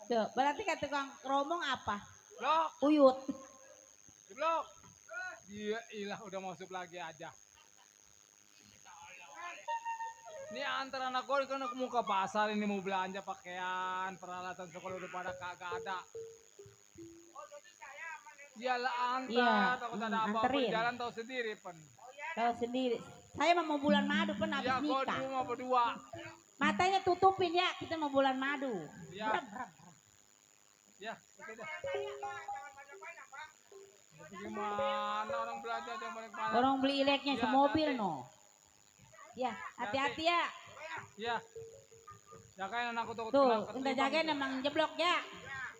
Tuh, berarti kata tukang keromong apa? Blok. Uyut. Di blok. Iya, ilah udah masuk lagi aja. Ini antara anak gue kan aku mau ke pasar ini mau belanja pakaian, peralatan sekolah udah pada kagak ada. Iyalah antar, Iya, takut ada apa-apa di anterin. jalan tahu sendiri, Pen. Tahu sendiri. Saya mau bulan madu Pen habis Ya, gue di nikah. rumah berdua. Matanya tutupin ya, kita mau bulan madu. Ya. Bram, bram, bram. Ya, oke deh. Tapi gimana orang belanja yang banyak-banyak? Orang beli ileknya Ya, semobil hati-hati. no. Ya, hati-hati ya. Ya. Jagain anakku tuh. Tuh, udah jagain emang jeblok ya.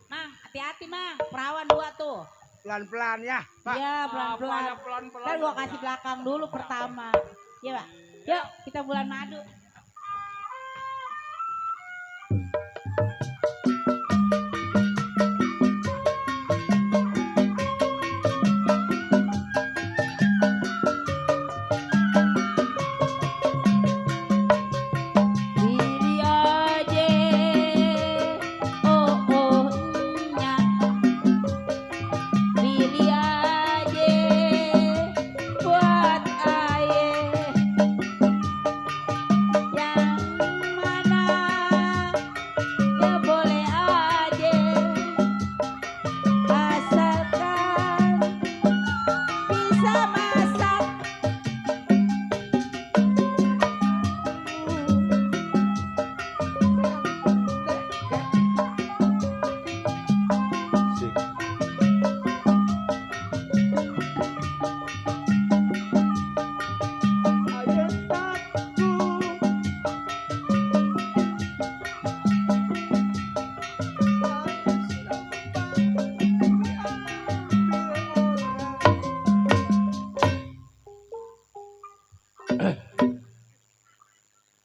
Mang, hati-hati Mang. Perawan 2 tuh. Pelan-pelan ya, Pak. Iya, pelan-pelan. Pelan-pelan. Ntar gua kasih belakang dulu pertama. Iya, Pak. Yuk, kita bulan madu. Pilih aja, oh oh nya. Pilih aja buat aye yang mana ya boleh aja asalkan bisa masak.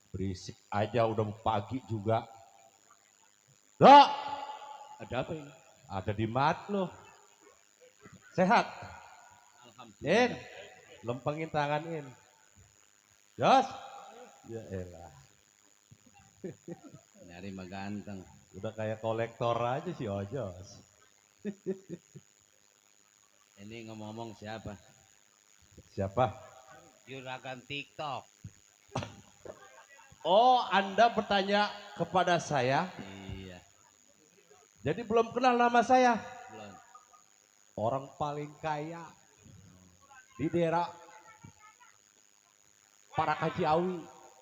Berisik aja udah pagi juga. Dok, Ada apa ini? ada di mat lo. Sehat? In, Alhamdulillah. lempengin tangan In. Jos? Ya elah, Nyari mah ganteng. udah kayak kolektor aja si Ojos. Ini ngomong-ngomong siapa? Siapa? Juragan TikTok. Oh, Anda bertanya kepada saya. Iya, Jadi belum kenal nama saya. belum. Orang paling kaya di daerah Parakaciawi.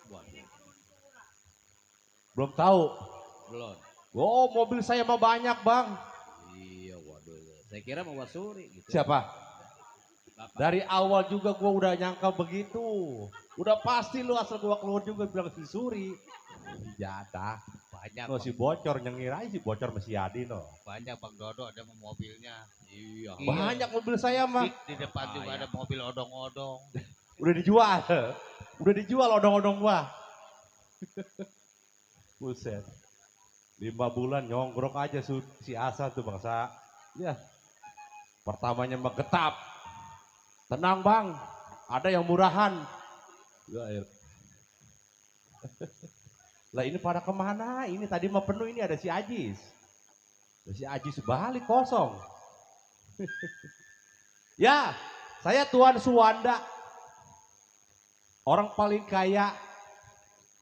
Waduh, Belum tahu. belum. Oh, mobil saya mah banyak, Bang. Iya, waduh. Saya kira mau wasuri gitu. Siapa? Bapak. Dari awal juga gua udah nyangka begitu. Udah pasti lu asal gua keluar juga bilang si Suri. Jatah. Banyak, No, si bocor nyengir aja si bocor masih Adi no. banyak Bang Dodo ada mobilnya. Iya. Banyak mobil saya mah. Di depan juga ada mobil odong-odong. Udah dijual. Udah dijual odong-odong gua. Buset. 5 bulan nyongkrok aja si Asa tuh bangsa. Ya. Pertamanya mah getap. Tenang Bang. Ada yang murahan. Ya, ya. Lah ini pada kemana? Ini tadi mah penuh, ini ada si Ajis. Ada si Ajis balik kosong. Ya, saya Tuan Suwanda. Orang paling kaya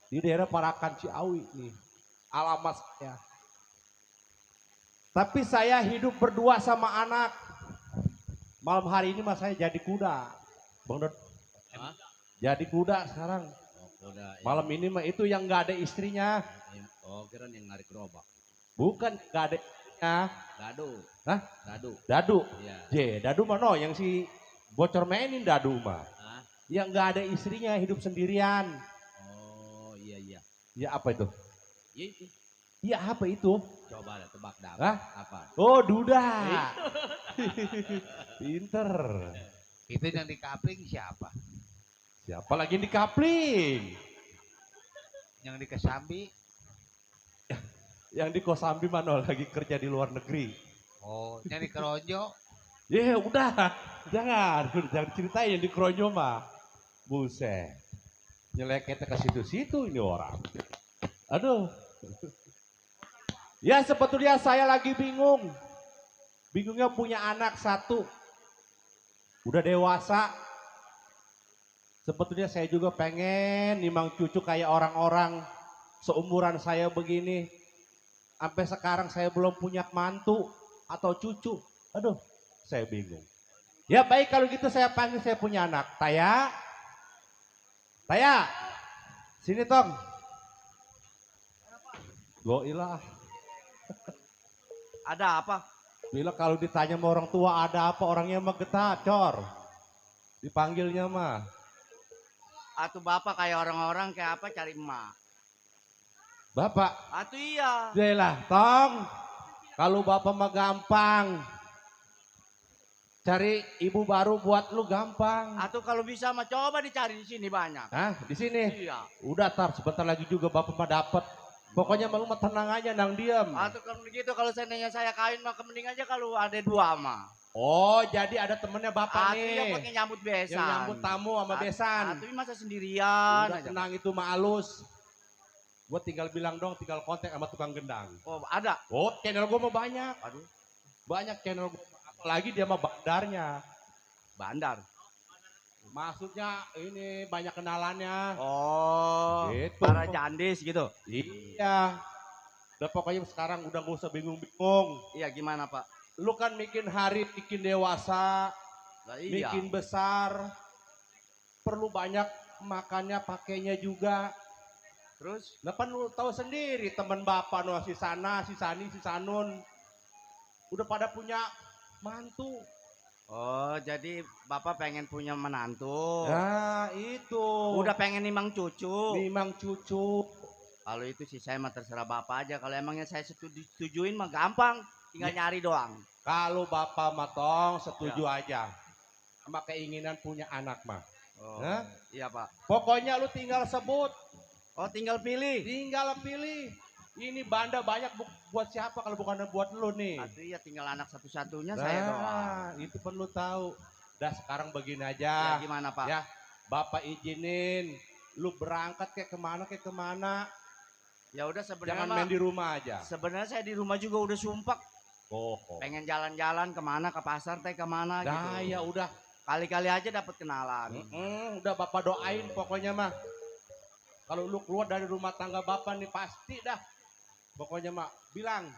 di daerah Parakan Ciawi nih. Alamat saya. Tapi saya hidup berdua sama anak. Malam hari ini mah saya jadi kuda. Bang Dod. Hah? Jadi kuda sekarang. Oh, udah. Malam ini mah itu yang nggak ada istrinya. Oh, kira yang narik gerobak. Bukan nggak ada istrinya. Dadu. Hah? Dadu. Dadu. Iya. Dadu mah no, yang si bocor mainin Dadu mah. Hah? Yang nggak ada istrinya, hidup sendirian. Oh, iya iya. Ya apa itu? Iya itu. Ya apa itu? Coba lah tebak dah. Hah? Apa? Oh, duda. Pinter. Itu yang di kapling siapa? Siapa lagi yang di kapling? Yang di Kesambi? Yang di Kosambi mana lagi kerja di luar negeri. Oh, yang di Keronjo? Ya udah, jangan ceritain yang di Kronjo mah. Buset. Nyeleketnya ke situ-situ ini orang. Aduh. Ya sebetulnya saya lagi bingung. Bingungnya punya anak satu. udah dewasa. Sebetulnya saya juga pengen nimang cucu kayak orang-orang seumuran saya begini. Sampai sekarang saya belum punya mantu atau cucu. Aduh, saya bingung. Ya baik kalau gitu saya panggil saya punya anak. Taya, Taya, sini Tong. Goilah. Ada apa? Bila kalau ditanya sama orang tua ada apa, orangnya mah getacor. Dipanggilnya mah. Atuh bapak kayak orang-orang kayak apa cari emak. Bapak. Atuh iya. Yalah, Tong. Kalau bapak mah gampang. Cari ibu baru buat lu gampang. Atuh kalau bisa mah coba dicari di sini banyak. Hah, di sini? Iya. Udah tar, sebentar lagi juga bapak mah dapet. Pokoknya malu mah tenang aja, nang diam. Atuh kalau begitu kalau seandainya saya kawin mah mending aja kalau ada dua mah. Oh, jadi ada temennya bapak Atuh nih. yang pakai nyambut besan. Yang nyambut tamu sama besan. Atuh masa sendirian Udah aja. tenang itu mah halus. Gue tinggal bilang dong, tinggal kontak sama tukang gendang. Oh ada? Oh, channel gue mah banyak. Aduh. Banyak channel gue. Apalagi dia mah bandarnya. Bandar? Maksudnya ini banyak kenalannya. Oh, gitu. para jandis gitu? Iya. Udah pokoknya sekarang udah gak usah bingung-bingung. Iya gimana Pak? Lu kan bikin hari, bikin dewasa, Lah, iya. bikin besar. Perlu banyak makannya, pakainya juga. Terus? Nah kan lu tahu sendiri teman bapak no si Sana, si Sani, si Sanun. Udah pada punya mantu. Oh, jadi Bapak pengen punya menantu. Nah, itu. Udah pengen nimang cucu. Nimang cucu. Kalau itu sih saya mah terserah Bapak aja. Kalau emangnya saya setujuin mah gampang. Tinggal nyari doang. Kalau bapak matong setuju aja. Sama keinginan punya anak mah. Oh, Hah? iya Pak. Pokoknya lu tinggal sebut. Oh, tinggal pilih. Tinggal pilih. Ini banda banyak buat siapa kalau bukan buat lu nih. Aduh ya tinggal anak satu-satunya saya doang. Itu perlu tahu. Dah sekarang begini aja. Ya gimana Pak? Ya, Bapak izinin lu berangkat kayak kemana. Ya udah sebenarnya Jangan main di rumah aja. Sebenarnya saya di rumah juga udah sumpah. Oh. Pengen jalan-jalan kemana, ke pasar teh kemana gitu. Nah ya udah. Kali-kali aja dapat kenalan. Udah Bapak doain pokoknya mah. Kalau lu keluar dari rumah tangga Bapak nih pasti dah. Pokoknya mah bilang.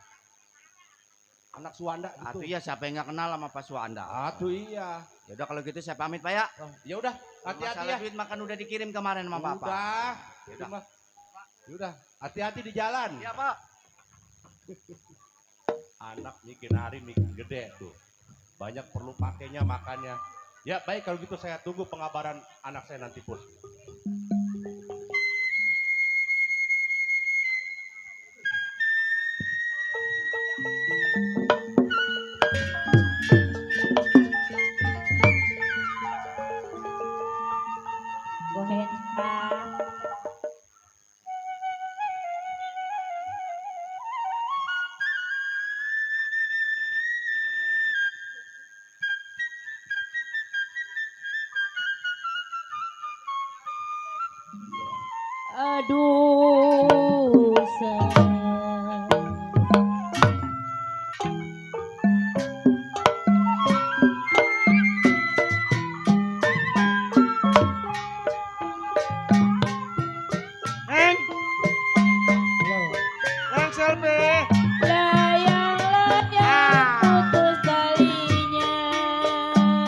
Anak Suwanda gitu. Atuh iya siapa yang gak kenal sama Pak Suwanda. Atuh iya. Ya udah kalau gitu saya pamit Pak ya. Ya udah, hati-hati Masalah ya. duit makan udah dikirim kemarin sama Bapak. Udah. Ya udah. Udah, hati-hati di jalan. Iya Pak. Anak bikin hari bikin gede tuh. Banyak perlu pakainya, makannya. Ya baik kalau gitu saya tunggu pengabaran anak saya nanti pun. Bohenta. Aduh sayang. Neng. Neng selfie. Layang-layang putus talinya.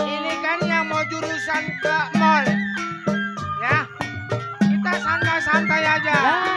Ini kan yang mau jurusan ke mall. Ya. Kita santai-santai aja.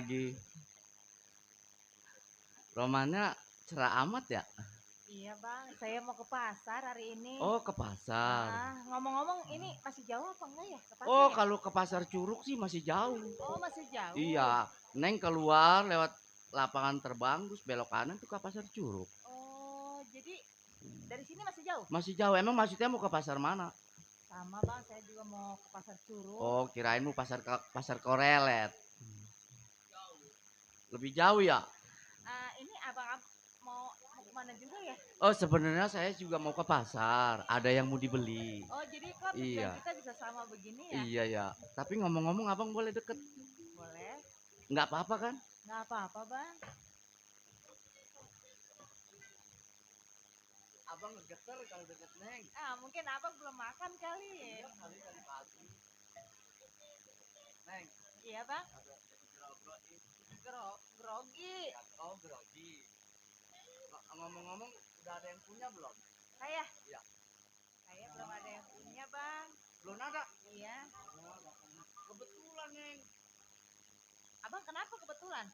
lagi. Romannya cerah amat ya? Iya bang, saya mau ke pasar hari ini. Oh, ke pasar. Ngomong-ngomong ini masih jauh apa enggak ya ke pasar Oh, ya? kalau ke pasar Curug sih masih jauh. Oh masih jauh. Iya, Neng keluar lewat lapangan terbang terus belok kanan tuh ke pasar Curug. Oh jadi dari sini masih jauh? Masih jauh. Emang maksudnya mau ke pasar mana? Sama bang, saya juga mau ke pasar Curug. Oh, kirain mau pasar Korelet. Lebih jauh ya? Ini abang mau kemana juga ya? Oh, sebenarnya saya juga mau ke pasar. Ada yang mau dibeli. Oh jadi kok Iya. kita bisa sama begini ya? Iya ya. Tapi ngomong-ngomong abang boleh deket? Boleh. Nggak apa-apa kan? Nggak apa-apa bang. Abang ngegeter kalau deket Neng. Mungkin abang belum makan kali. Kali pagi. Neng. Iya bang. Grogi. Oh, grogi. Ngomong-ngomong udah ada yang punya belum? Saya? Iya. Saya belum ada yang punya bang. Belum ada? Iya. Kebetulan Neng. Abang kenapa kebetulan?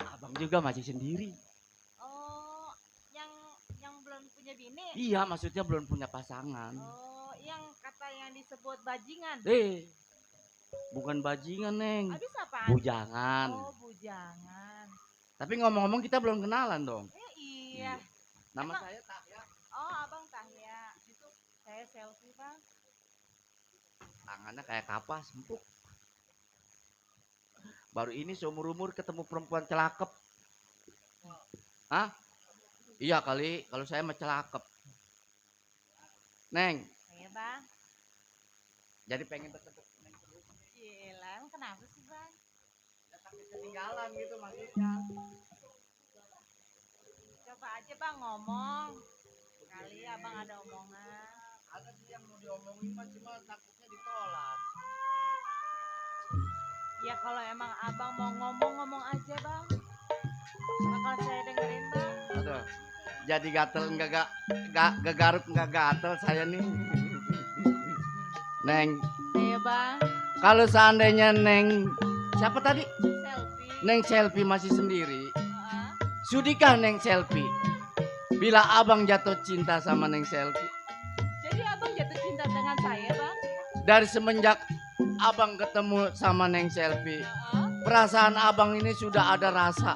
Abang juga masih sendiri. Oh, yang belum punya bini? Iya, maksudnya belum punya pasangan. Oh, yang kata yang disebut bajingan. Bukan bajingan Neng. Habis apaan? Bujangan. Oh, bujangan. Tapi ngomong-ngomong kita belum kenalan dong. Iya. Nama Emang- saya Tahya. Oh, abang Tahya. Saya selfie bang. Tangannya kayak kapas, empuk. Baru ini seumur-umur ketemu perempuan celakep. Hah? Iya kali, kalau saya mah celakep. Neng, Iya bang. jadi pengen deket Neng terus. Gila, emang kenapa sih bang? Ya, takut ketinggalan gitu maksudnya. Coba aja bang ngomong. Kali abang ada omongan. Ada sih yang mau diomongin mah cuma takutnya ditolak. Ya kalau emang abang mau ngomong aja bang. Bakal saya dengerin bang. Aduh, jadi gatel enggak garuk enggak gatel saya nih. Neng, Iya bang. kalau seandainya Neng, siapa tadi? Selfie. Neng selfie masih sendiri. Heeh. Sudikah Neng selfie? Bila abang jatuh cinta sama Neng selfie. Jadi abang jatuh cinta dengan saya bang? Dari semenjak abang ketemu sama Neng selfie, perasaan abang ini sudah ada rasa.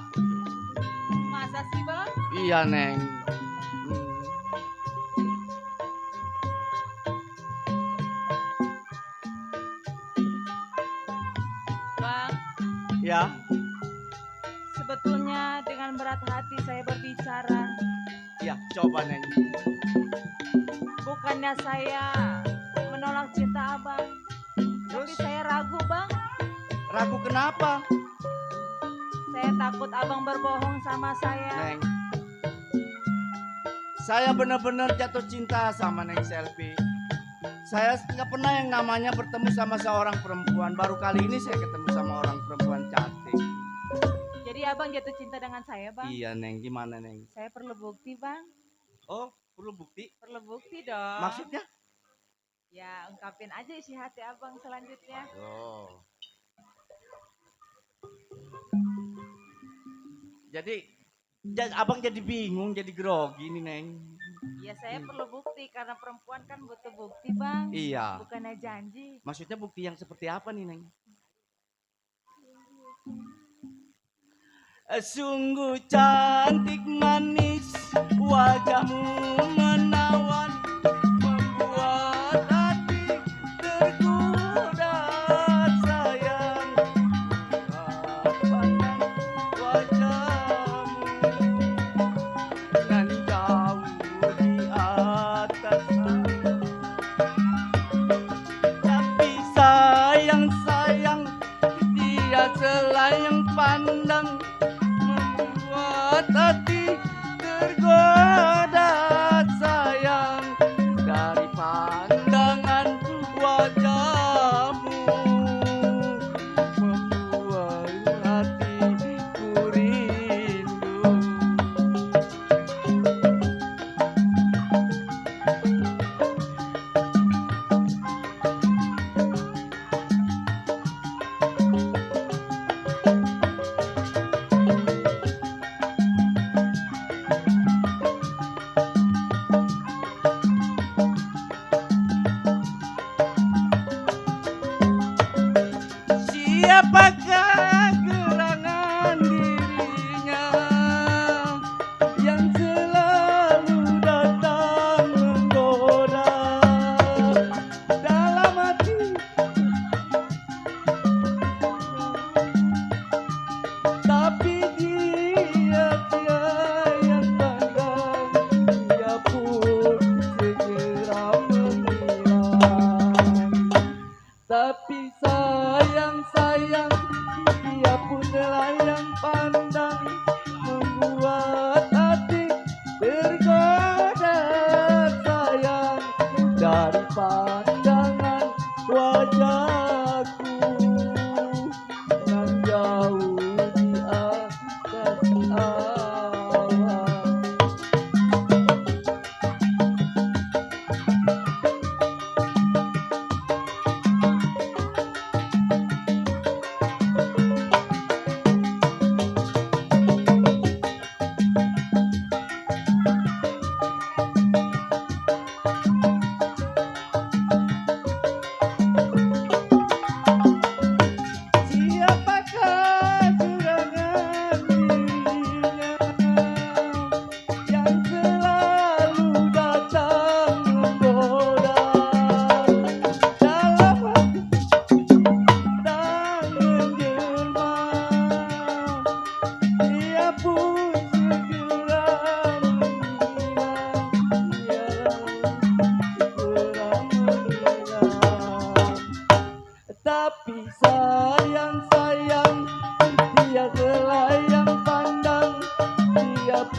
Masa sih bang? Iya Neng. Bang, Ya, sebetulnya dengan berat hati saya berbicara. ya coba Neng. Bukannya saya menolak cinta abang, tapi saya ragu bang. Ragu kenapa? Saya takut abang berbohong sama saya. Neng, saya benar-benar jatuh cinta sama Neng selfie. Saya nggak pernah yang namanya bertemu sama seorang perempuan. Baru kali ini saya ketemu sama orang perempuan cantik. Jadi abang jatuh cinta dengan saya bang? Iya Neng, gimana Neng? Saya perlu bukti bang. Oh, perlu bukti? Perlu bukti dong. Maksudnya? Ya ungkapin aja isi hati abang selanjutnya. Oh. Jadi abang jadi bingung, jadi grogi nih Neng. Ya saya perlu bukti karena perempuan kan butuh bukti bang. Iya. Bukannya janji. Maksudnya bukti yang seperti apa nih Neng? Sungguh cantik manis wajahmu menawan, membuat hati tergoda sayang. Pandang wajahmu nan jauh di atas sana. Tapi sayang dia selayang pandang, membuat hati tergoda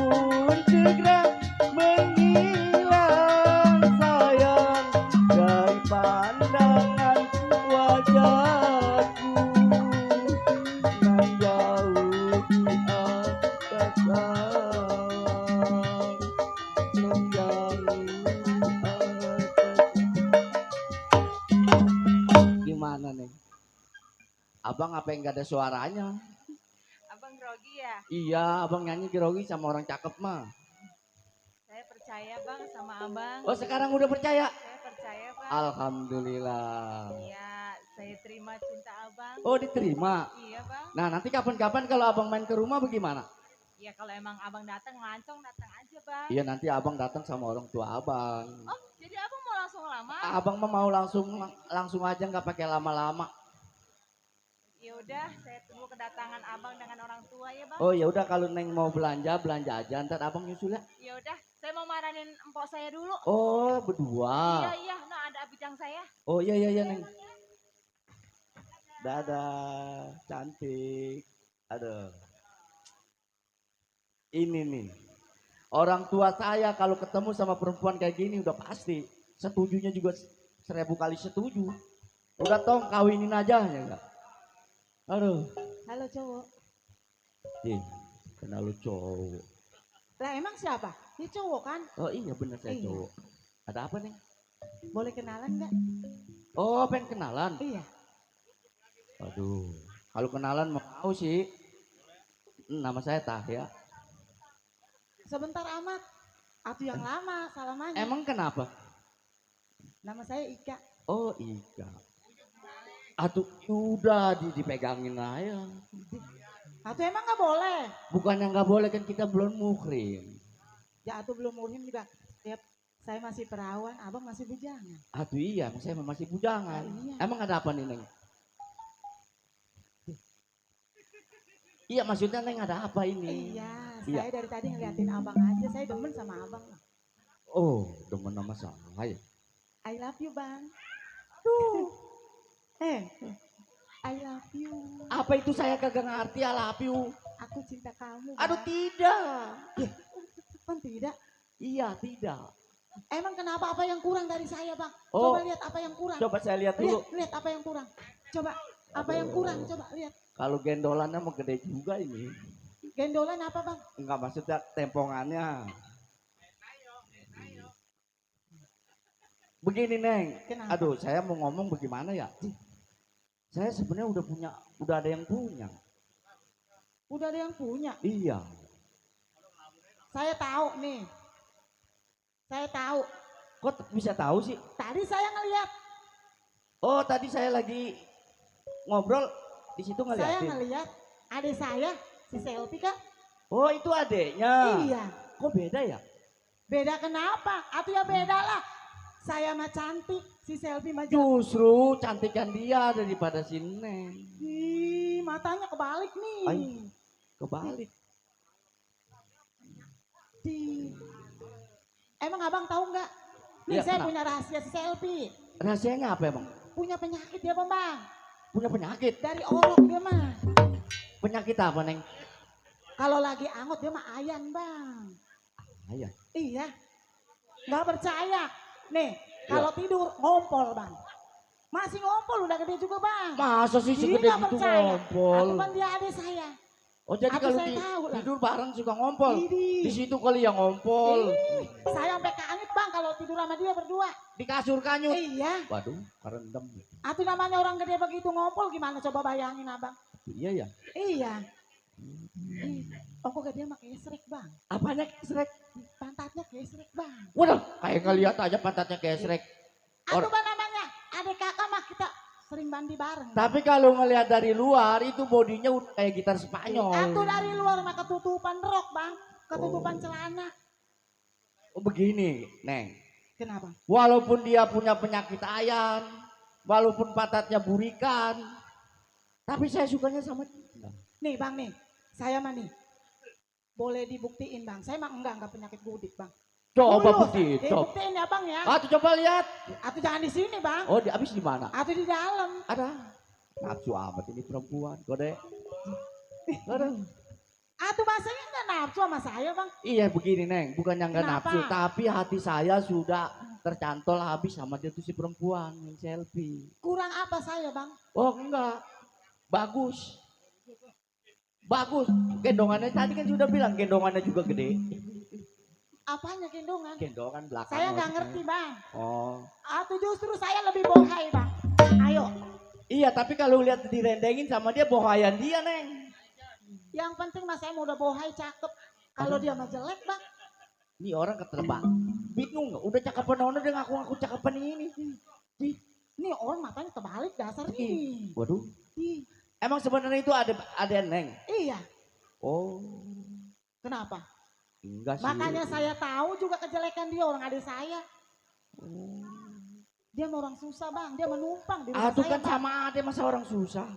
pun segera menghilang sayang dari pandangan wajahku nan jauh di atas awan nan jauh atas. Gimana nih? Abang apa yang gak ada suaranya? Abang grogi ya? Iya, abang nyanyi grogi sama orang cakep mah. Saya percaya bang sama abang. Oh sekarang udah percaya? Saya percaya bang. Alhamdulillah. Iya, saya terima cinta abang. Oh diterima? Iya bang. Nah nanti kapan-kapan kalau abang main ke rumah bagaimana? Ya kalau emang abang datang lancong datang aja bang. Iya nanti abang datang sama orang tua abang. Oh jadi abang mau langsung lama? Abang mah mau langsung aja nggak pakai lama-lama. Ya udah, saya tunggu kedatangan abang dengan orang tua ya bang. Oh ya udah kalau neng mau belanja aja ntar abang nyusul ya. Ya udah, saya mau maranin empok saya dulu. Oh berdua. Iya, nah ada abijang saya. Oh iya neng. Dadah, cantik. Aduh. Ini nih. Orang tua saya kalau ketemu sama perempuan kayak gini udah pasti. Setujunya juga 1000 kali setuju. Udah tong kawinin aja ya enggak? Aduh. Halo cowok. Kenal lu cowok. Lah emang siapa? Ini cowok kan? Oh iya bener saya Iya. cowok. Ada apa nih? Boleh kenalan nggak? Oh pengen kenalan? Iya. Aduh. Kalau kenalan mau sih. Nama saya Tahya. Sebentar amat. Atu yang lama salamannya. Emang kenapa? Nama saya Ika. Oh Ika. Atuh udah dipegangin aja. Atu emang nggak boleh? Bukannya nggak boleh kan kita belum muhrim. Ya atu belum muhrim juga. Tiap saya masih perawan, abang masih bujangan. Atuh iya, saya masih bujangan. Iya. Emang ada apa nih Neng? Iya maksudnya Neng ada apa ini? Iya, Iya. saya dari tadi ngeliatin abang aja. Saya demen sama abang. Oh demen nama saya. I love you bang. Tuh. I love you. Apa itu saya kagak ngerti I love you. Aku cinta kamu. Aduh Bang. tidak. Kan tidak? Iya tidak. Emang kenapa apa yang kurang dari saya bang? Oh. Coba lihat apa yang kurang. Coba saya lihat dulu. Lihat apa yang kurang. Coba apa yang kurang. Coba lihat. Kalau gendolannya mau gede juga ini. Gendolan apa bang? Enggak maksudnya tempongannya. Begini Neng. Kenapa? Aduh saya mau ngomong bagaimana ya. Saya sebenarnya udah ada yang punya. Udah ada yang punya. Iya. Saya tahu nih. Saya tahu. Kok bisa tahu sih? Tadi saya ngeliat. Oh tadi saya lagi ngobrol di situ Saya ngeliatin. ngeliat adik saya si Selfie kan. Oh itu adeknya. Iya. Kok beda ya? Beda kenapa? Atau ya beda lah. Saya mah cantik, si Selfie mah Justru cantikan dia daripada si Neng. Ih, matanya kebalik nih. Ay, kebalik. Emang abang tahu nggak? Nih Iya, saya kenapa? punya rahasia si Selfie. Rahasianya apa emang? Punya penyakit dia bang. Punya penyakit? Dari orok dia mah. Penyakit apa Neng? Kalau lagi angot dia mah ayan bang. Ayan. Iya. Nggak percaya. Nih, Iya. kalau tidur ngompol bang. Masih ngompol udah gede juga bang. Masa sih Dia segede nggak gitu percaya. ngompol? Aku kan dia adik saya. Oh jadi Aku kalau saya tahu lah. tidur bareng suka ngompol? Idih. Di situ kali yang ngompol. Saya sampai kangen bang kalau tidur sama dia berdua. Di kasur kanyut? Iya. Waduh, kerendam. Atau namanya orang gede begitu ngompol gimana coba bayangin abang. Iya ya. Iya. Oh kok dia mah kesrek bang. Apanya kesrek? Pantatnya kesrek bang. Waduh, kayak ngeliat aja pantatnya kesrek. Atau apa namanya? Adik kakak mah kita sering mandi bareng. Tapi kalau ngelihat dari luar itu bodinya udah kayak gitar Spanyol. Atau dari luar mah ketutupan rok bang. Ketutupan celana. Oh begini, Neng. Kenapa? Walaupun dia punya penyakit ayan, walaupun pantatnya burikan, tapi saya sukanya sama dia. Nih bang nih, saya mah nih. Boleh dibuktiin bang, saya mah enggak penyakit gudik bang. Coba Dulu, buktiin. dibuktiin ya bang ya. Atuh coba lihat. Atau jangan di sini bang. Oh, habis di mana? Atau di dalam. Ada. Nafsu amat ini perempuan, kode. Aduh. Atau bahasanya enggak nafsu sama saya bang. Iya begini Neng, bukannya nggak Kenapa? nafsu, tapi hati saya sudah tercantol habis sama dia tuh si perempuan yang selfie. Kurang apa saya bang? Oh enggak, bagus. Bagus, gendongannya tadi kan sudah bilang gendongannya juga gede. Apanya gendongan? Gendongan belakang. Saya nggak maksudnya. ngerti bang. Oh. Atau justru saya lebih bohai bang. Ayo. Iya, tapi kalau lihat direndengin sama dia bohayan dia Neng. Yang penting mas saya mau udah bohai cakep. Kalau dia mah jelek bang. Ini orang ketebak. Bingung nggak? Udah cakapan ono dia ngaku-ngaku cakapan ini. Ih, Ini orang matanya terbalik dasar nih. waduh. Ih, Emang sebenarnya itu ada Neng. Iya. Oh, Kenapa? enggak sih. Makanya saya tahu juga kejelekan dia orang adik saya. Dia mau orang susah bang. Dia menumpang di rumah Aduh saya kan Bang. sama ada masa orang susah.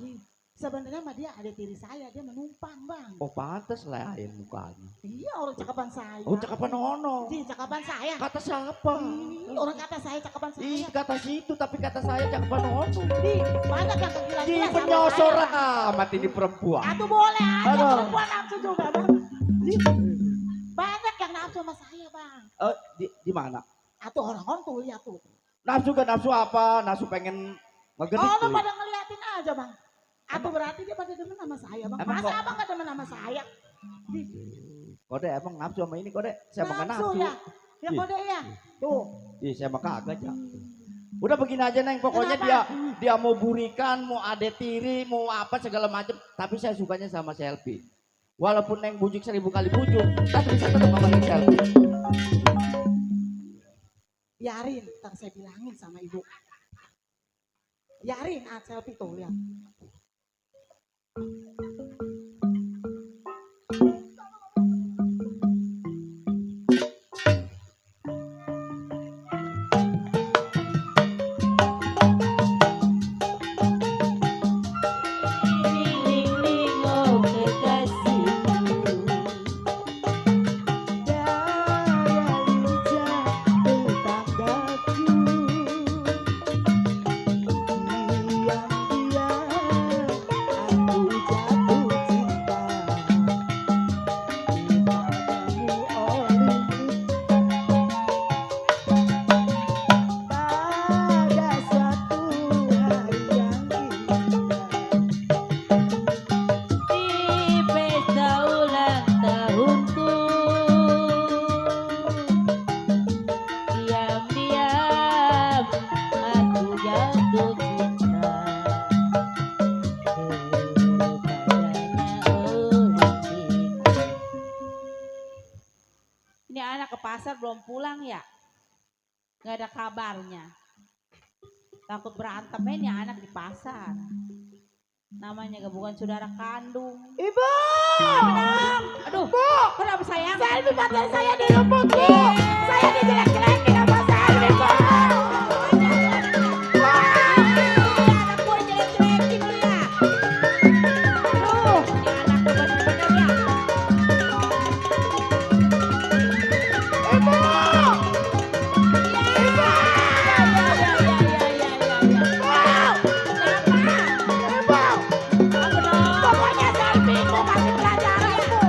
Sebenarnya mah dia adik tiri saya. Dia menumpang bang. Oh pantas lah air mukanya. Iya orang cakapan saya. Oh cakapan ono. Di cakapan saya. Kata siapa? Orang kata saya cakapan saya. Ih kata situ tapi kata saya cakapan ono. Di banyak yang Di gila-gila sama penyosor saya, Bang. amat ini perempuan. Aduh boleh aja Aduh. perempuan nafsu juga bang. Di, banyak yang nafsu sama saya bang. Di mana? Atau orang-orang tuh lihat tuh. Nafsu kan nafsu apa? Nafsu pengen ngegedik Oh tuh. pada ngeliatin aja bang. Atau berarti dia pada demen sama saya bang. Emang Masa kok- abang gak demen sama saya? Di, Kode emang nafsu sama ini kode. Saya makan nafsu nafsu. ya. Ya Ih. kode ya. Tuh. Ih saya mah kagak ya. Udah begini aja Neng, pokoknya Kenapa? dia mau burikan, mau ade tiri, mau apa segala macam. Tapi saya sukanya sama selfie. Walaupun Neng bujuk 1000 kali bujuk, tapi saya tetap sama Neng selfie. Biarin, ntar saya bilangin sama ibu. Biarin, selfie tuh lihat. Ini anak ke pasar belum pulang ya? Nggak ada kabarnya. Takut berantem ini anak di pasar. Namanya gak bukan saudara kandung. Ibu! Aduh, Bu! kenapa sayang? Selfie pacar saya direbut, Bu! Saya dijelek-jelekin sama selfie, Bu! Anak gue jelek-jelekin lu ya. Aduh, ini anak bener-bener ya. Ibu! Pokoknya selfie Bu kasih pelajaran Bu.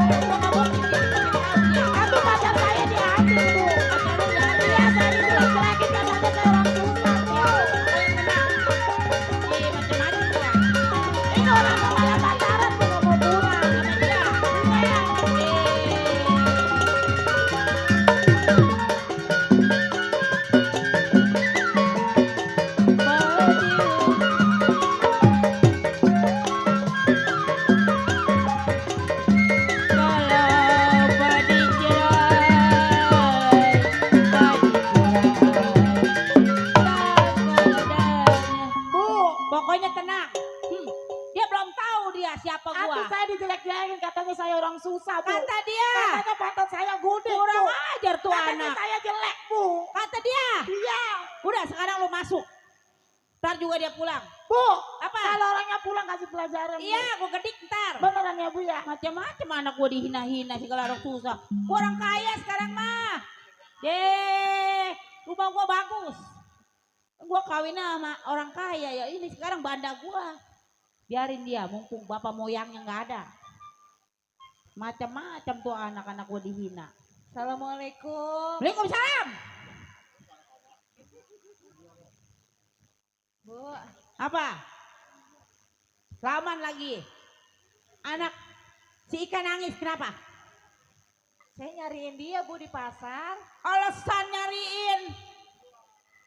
Aku pacar saya diambil Bu. Iya saya dijelek-jelekin katanya saya orang susah Bu. Ini orang mau malah pacaran Bu nggak mau pulang. Iya. Bu, Pokoknya tenang. Dia belum tahu dia siapa aku gua. saya dijelek-jelekin katanya saya orang susah Bu. Kata dia. Katanya pantat saya gudeg Kurang Bu. ajar tuh Katanya anak. saya jelek Bu. Kata dia. Iya. Udah sekarang lu masuk. Ntar juga dia pulang. Bu, Apa? kalau orangnya pulang kasih pelajaran Bu. Iya, gua gedik ntar. Beneran ya Bu ya? Macam-macam anak gua dihina-hina segala orang susah. Gua orang kaya sekarang mah. Rumah gua bagus. Gua kawin sama orang kaya ya. Ini sekarang banda gua. Biarin dia, mumpung bapak moyangnya nggak ada. Macam-macam tuh anak-anak gue dihina. Assalamualaikum. Waalaikumsalam. Bu, Apa? Salaman lagi. Anak si Ika nangis kenapa? saya nyariin dia Bu di pasar. Alasan nyariin.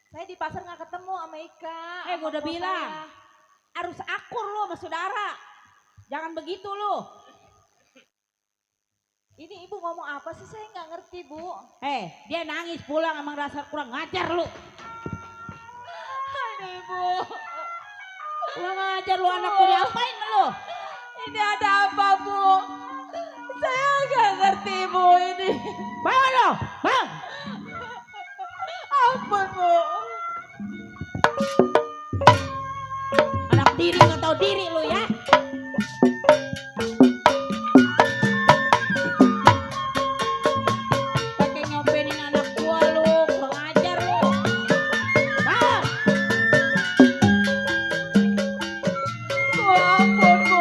Saya di pasar nggak ketemu sama Ika. Gue udah sama bilang. saya. Harus akur lu sama saudara. Jangan begitu lu. Ini ibu ngomong apa sih? Saya nggak ngerti Bu. Dia nangis pulang emang dasar kurang ngajar lu. Aduh Ibu. Kurang ngajar lu anakku diapain lu? Ini ada apa Bu? Saya nggak ngerti Bu ini. Bawa lu, bang. Ampun Bu. Anak diri nggak tahu diri lu ya. Pakai nyopenin anak gua lu, kurang ajar lu. Bang. Bu ampun Bu.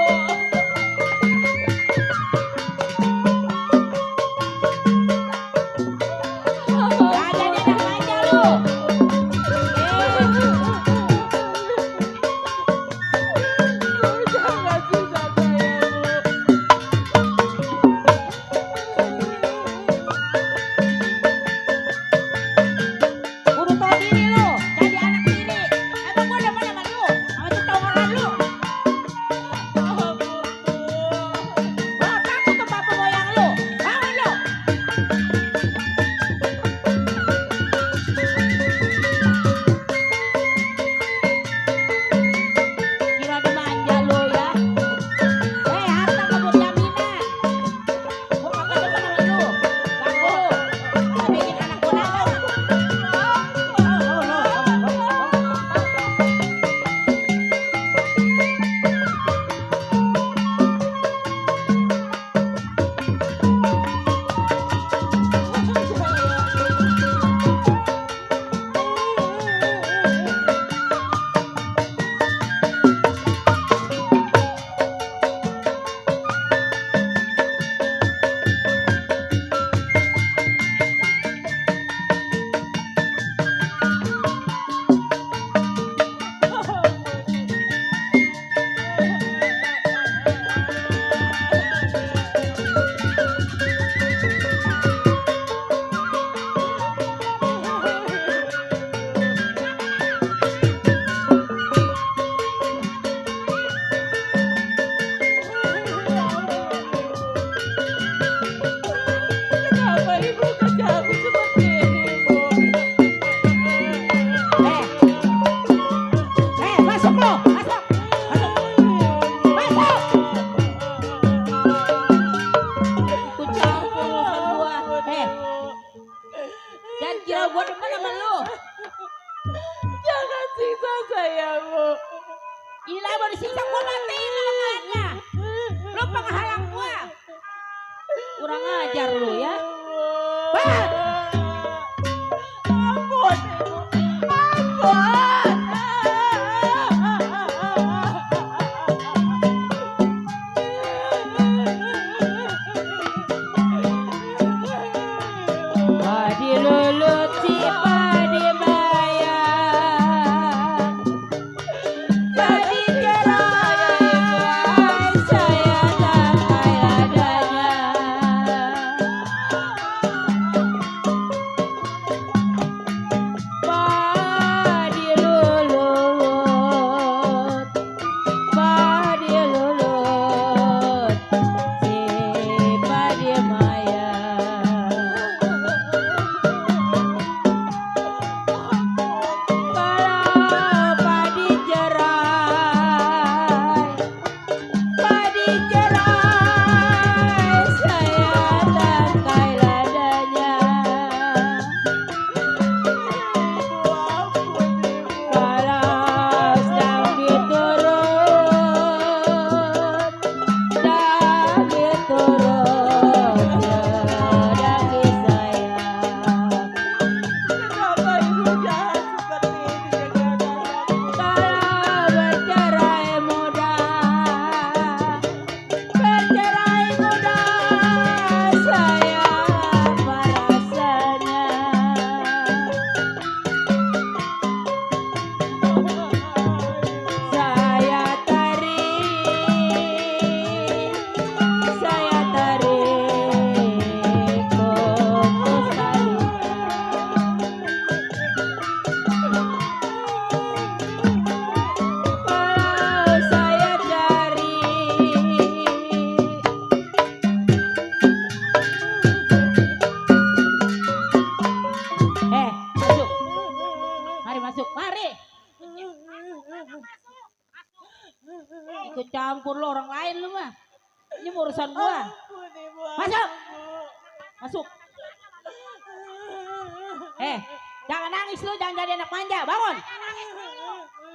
Gak jadi anak manja lu. Jangan susah saya Bu. Kudu tahu diri lu, jadi anak diri. Emang gua demen sama lu, sama si tongkrongan lu. Gua takut sama bapak moyang lu. Bangun lu. Kira dimanja lu ya. Harta kebun jaminan. Gua kagak demen sama lu. Ganggu lu. Malah bikin anak gua nakal. Kenapa Ibu kerja aku seperti ini Bu? Masuk lu, masuk. Masuk. Ikut campur urusan gua. Jangan kira gua demen sama lu. Jangan siksa saya Bu. Gila mau disiksa gua matiin lengannya. Lu penghalang gua. Kurang ajar lu ya. Bang. Ampun Ibu. Ampun. Padi luluti padi bayar. Padi cerai saya tak kaya adanya. campur lu orang lain lu mah. Ini urusan gua. Masuk. Masuk. Jangan nangis lu, jangan jadi anak manja. Bangun.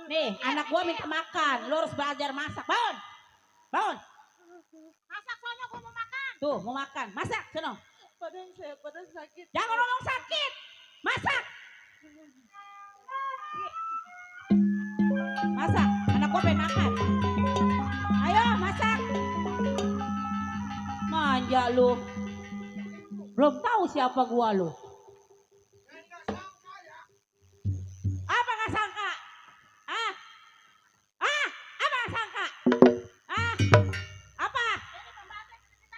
Nih, anak gua minta makan. Lu harus belajar masak. Bangun. Bangun. Masak soalnya gua mau makan. Tuh, mau makan. Masak, sono. Badan sakit. Jangan ngomong sakit. Masak. Masak. Anak gua pengen makan. Ayo, masak. Manja lu. Belum tahu siapa gua lu. Apa nggak sangka? Apa nggak sangka? Apa?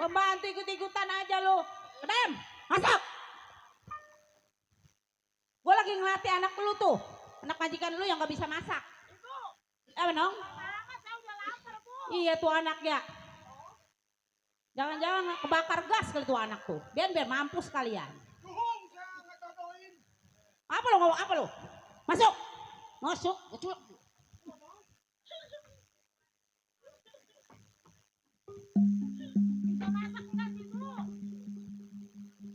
Pembantu ikut-ikutan aja lu. Kedem, masuk. Gue lagi ngelatih anak lu tuh. Anak majikan lu yang gak bisa masak. Nong? Iya tuh anaknya. Jangan-jangan kebakar gas kali tuh anak tuh. Biar mampus kalian. Apa lo ngomong apa lo? Masuk. Masuk.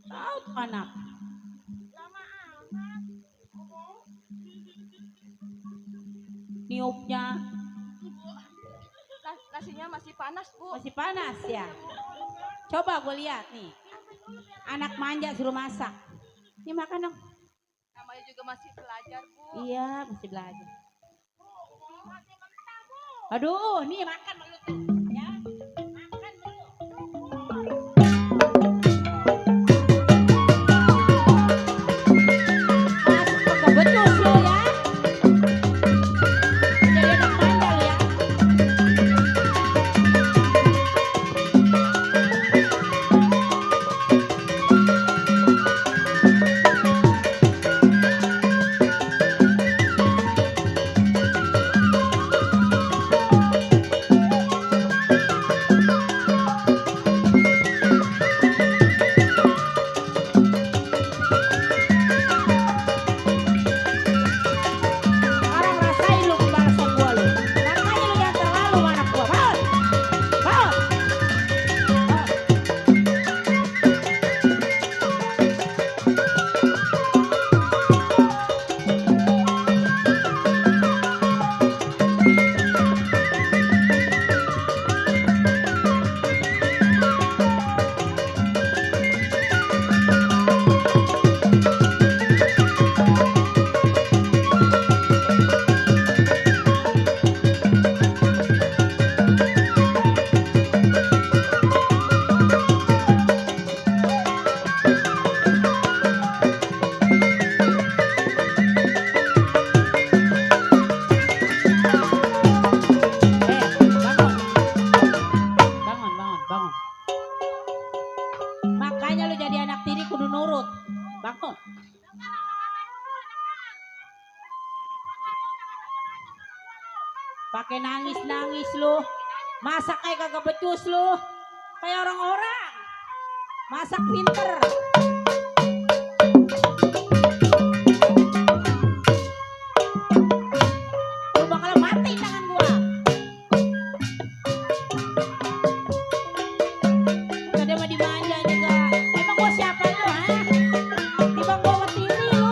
Tahu tuh anak. Niupnya. Nasinya masih panas, Bu. Masih panas ya. Coba gue lihat nih. Anak manja suruh masak. Ini makan dong. Namanya juga masih belajar, Bu. Iya, masih belajar. Aduh, nih makan dulu tuh. Ya. Makan dulu. Masuk ke becus lu ya. Jadi anak manja lu ya. Sekarang rasain lu pembalasan gua lu. Makanya lu jangan terlalu sama anak gua. Bangun. Bangun. Bangun. Bangun. Makanya lu jadi anak tiri kudu nurut. Bangun. Pakai nangis lu. Masak kayak kagak becus lu. Kayak orang-orang. Masak pinter. Lu bakal mati tangan gua. Gak mah dimanja juga. Emang gua siapa lu ha? Tiba gua sama tiri lu.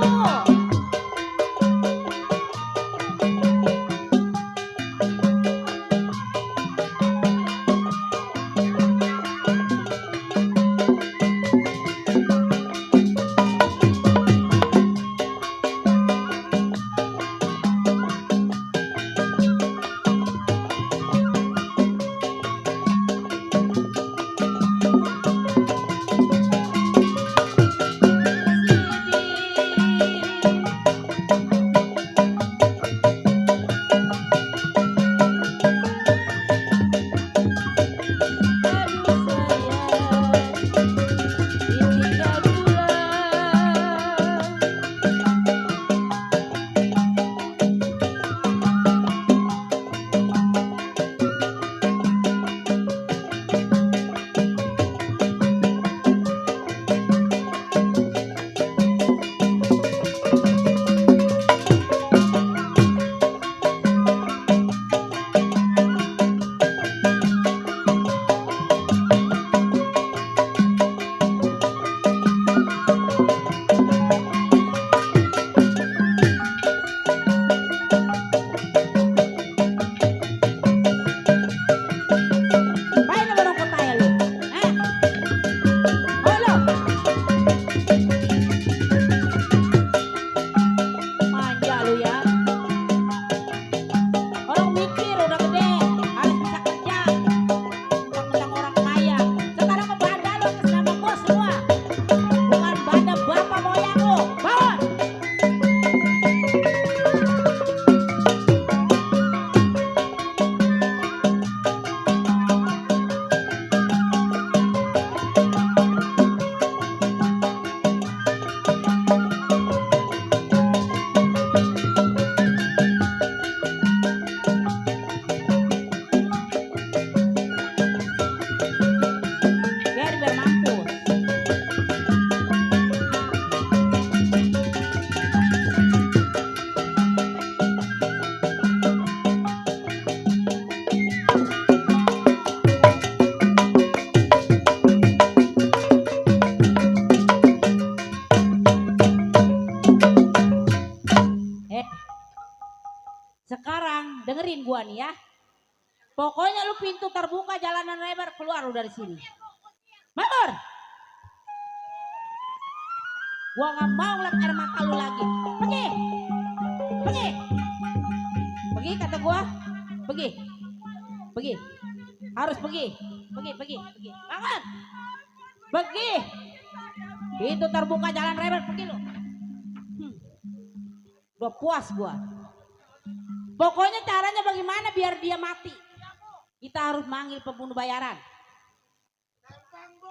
gua nih ya. Pokoknya lu pintu terbuka, jalanan lebar, keluar lu dari sini. Mundur. Gua nggak mau lihat air mata lu lagi. Pergi. Pergi. Pergi kata gua. Pergi. Pergi. Harus pergi. Pergi. Bangun. Pergi. Pintu terbuka, jalan lebar, pergi lu. Udah puas gua. Pokoknya caranya bagaimana biar dia mati. Kita harus manggil pembunuh bayaran. Gampang, Bu.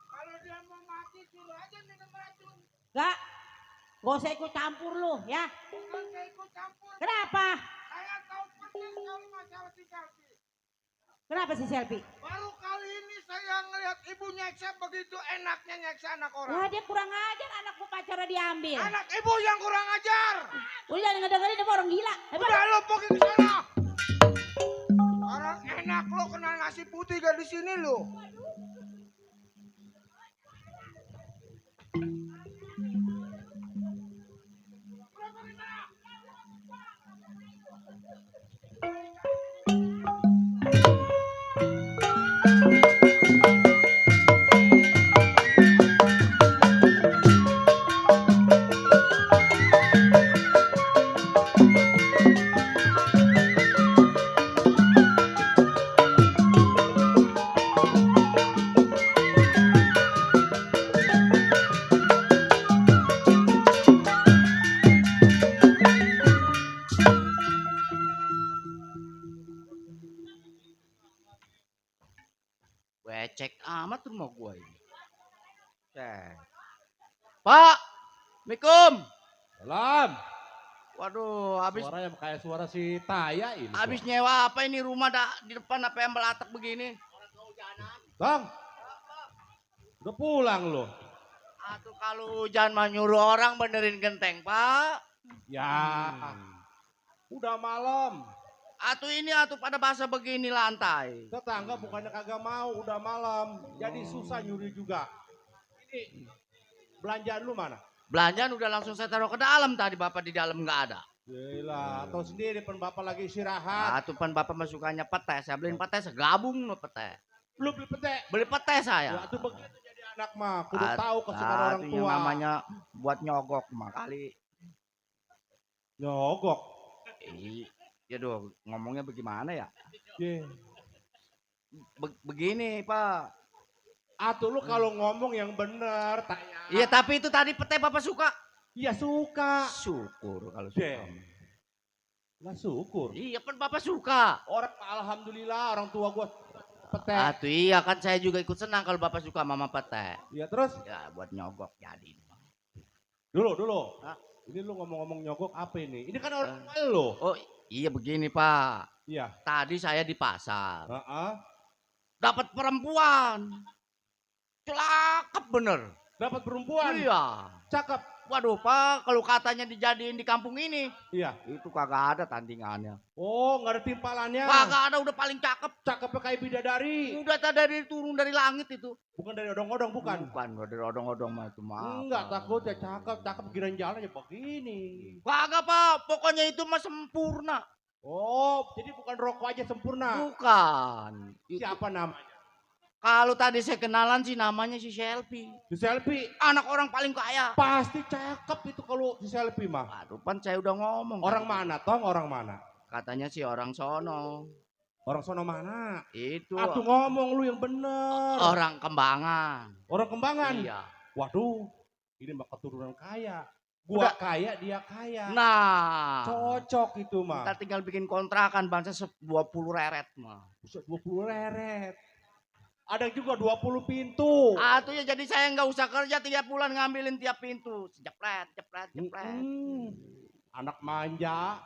Kalau dia mau mati, suruh aja minum racun. Gak usah ikut campur lu ya. Bukan saya ikut campur. Kenapa? Saya tahu persis kalau masalah si Selfie. Kenapa si Selfie? Baru kali ini saya ngelihat ibu nyeksa begitu enaknya nyeksa anak orang. Wah dia kurang ajar, anakku pacarnya diambil. Anak ibu yang kurang ajar. Udah jangan ngedengerin dia orang gila. Udah lo pergi ke sana. Orang enak lo kenal nasi putih gak di sini lo. Becek amat rumah gua ini. Pak, Assalamualaikum. Salam. Waduh, habis Suaranya kayak suara si Taya ini. habis nyewa apa ini rumah di depan apa yang belatak begini? Bang. Udah pulang lo. Atuh kalau hujan mah nyuruh orang benerin genteng, Pak. Ya. Udah malam. Atuh pada basah begini lantai. Tetangga bukannya kagak mau, udah malam. Jadi susah nyuri juga. Ini belanjaan lu mana? Belanjaan udah langsung saya taruh ke dalam tadi, Bapak di dalam nggak ada. Gila, tahu sendiri pen bapak lagi istirahat. Atuh pan Bapak masukanya pete, saya beliin pete, saya gabung sama pete. Lu beli pete. Beli pete saya. Ya, itu begitu jadi anak mah, kudu tahu kesukaan orang Yang tua. namanya buat nyogok mah kali. Nyogok. Ya doh, ngomongnya bagaimana ya? Yeah. Begini, Pak. Atuh lu kalau ngomong yang bener, Iya, tapi itu tadi pete Bapak suka. Iya suka. Syukur kalau suka. Lah syukur. Iya kan Bapak suka. Orang alhamdulillah orang tua gua pete. Atuh iya kan saya juga ikut senang kalau Bapak suka mama pete. Iya terus? Ya buat nyogok jadi. Dulu. Hah? Ini lu ngomong-ngomong nyogok apa ini? Ini kan orang tua lu. Oh iya begini Pak. Iya. Tadi saya di pasar. Heeh. Dapat perempuan. Cakep bener. Dapat perempuan? Iya. Cakep. Waduh Pak, kalau katanya dijadiin di kampung ini. Iya. Itu kagak ada tandingannya. Oh, nggak ada timpalannya. Kagak ada, udah paling cakep. Cakepnya kayak bidadari. Udah dari turun dari langit itu. Bukan dari odong-odong, bukan? Bukan, dari odong-odong mah itu mah. Enggak, takut ya cakep giran jalannya begini. Kagak Pak, pokoknya itu mah sempurna. Oh, jadi bukan rokok aja sempurna. Bukan. Siapa namanya? Kalau tadi saya kenalan sih namanya si Selfie. Si Selfie? Anak orang paling kaya. Pasti cakep itu kalau si Selfie mah. Aduh pan saya udah ngomong. Orang mana Tong? Orang mana? Katanya sih orang sono. Orang sono mana? Itu. Atuh ngomong lu yang bener. Orang Kembangan. Orang Kembangan? Iya. Waduh, ini mah keturunan kaya. Gua kaya, dia kaya. Nah. Cocok itu mah. Kita tinggal bikin kontrakan bangsa 20 reret mah. 20 reret. Ada juga 20 pintu. Tuh ya jadi saya nggak usah kerja 3 bulan ngambilin tiap pintu. Jepret. Anak manja.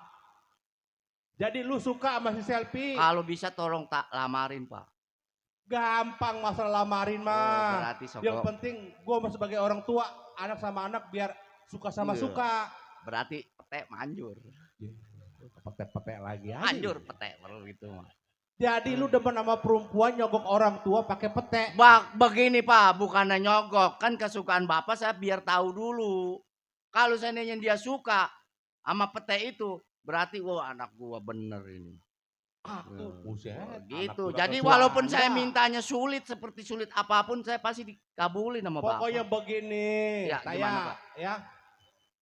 Jadi lu suka sama si Selfie? Kalau bisa tolong tak lamarin Pak. Gampang masalah lamarin mah. Berarti Yang penting gue sebagai orang tua, anak sama anak biar suka sama suka. Berarti pete manjur. Pete lagi aja. Manjur pete baru gitu mah. Jadi lu demen sama perempuan nyogok orang tua pakai pete. Begini Pak, bukannya nyogok. Kan kesukaan Bapak saya biar tahu dulu. Kalau seandainya dia suka sama pete itu, Berarti wah anak gua bener ini. Buset. Gitu. anak Jadi udah walaupun saya Anda. mintanya sulit seperti sulit apapun saya pasti dikabulin sama Bapak. Pokoknya begini, Ya, gimana, Pak? ya.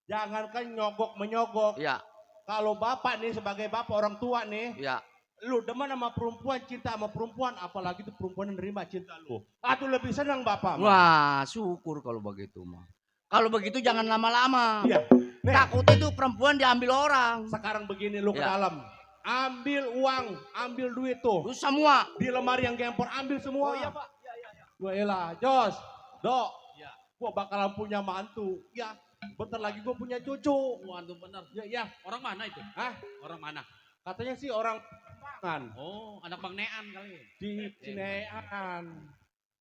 Jangankan nyogok menyogok. Ya, Kalau Bapak nih sebagai Bapak orang tua nih, ya. lu demen sama perempuan, cinta sama perempuan, apalagi tuh perempuan yang nerima cinta lu. Atau lebih senang Bapak. Wah, syukur kalau begitu mah. Kalau begitu jangan lama-lama. Iya. Nih, Takut itu perempuan diambil orang. sekarang begini lu ke Ya. dalam. Ambil uang, ambil duit tuh. Lu semua. Di lemari yang gempor ambil semua. Oh iya Pak. Gua elah, Jos, Dok. Gua bakalan punya mantu. Ya, bentar lagi gua punya cucu. Waduh benar. Ya. Orang mana itu? Hah? Orang mana? Katanya sih orang kan Oh, anak Bang Nean kali. di Cinean.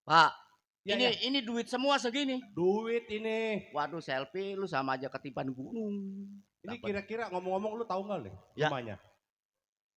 Pak, Ya, ini duit semua segini. Duit ini. Waduh, selfie lu sama aja ketipan gunung. Ini Dapat. kira-kira ngomong-ngomong lu tahu nggak nih Ya. rumahnya?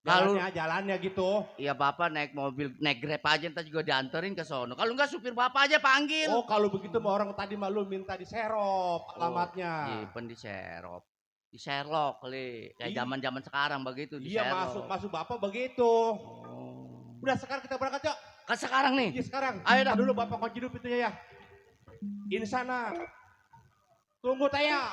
Kalau- Jalannya gitu. Iya Bapak naik mobil, naik Grab aja ntar juga dianterin ke sono. Kalau enggak supir Bapak aja panggil. Oh, kalau begitu mah orang tadi malu minta diserop alamatnya. Iya, pen diserop. Di Sherlock kali. Kayak Iya. zaman-zaman sekarang begitu di Iya, Sherlock. masuk Bapak begitu. Oh. Udah sekarang kita berangkat yuk. Kan sekarang nih. Iya sekarang. Ayo dah. Dulu Bapak kunci dulu pintunya ya. Ini sana. Tunggu Taya.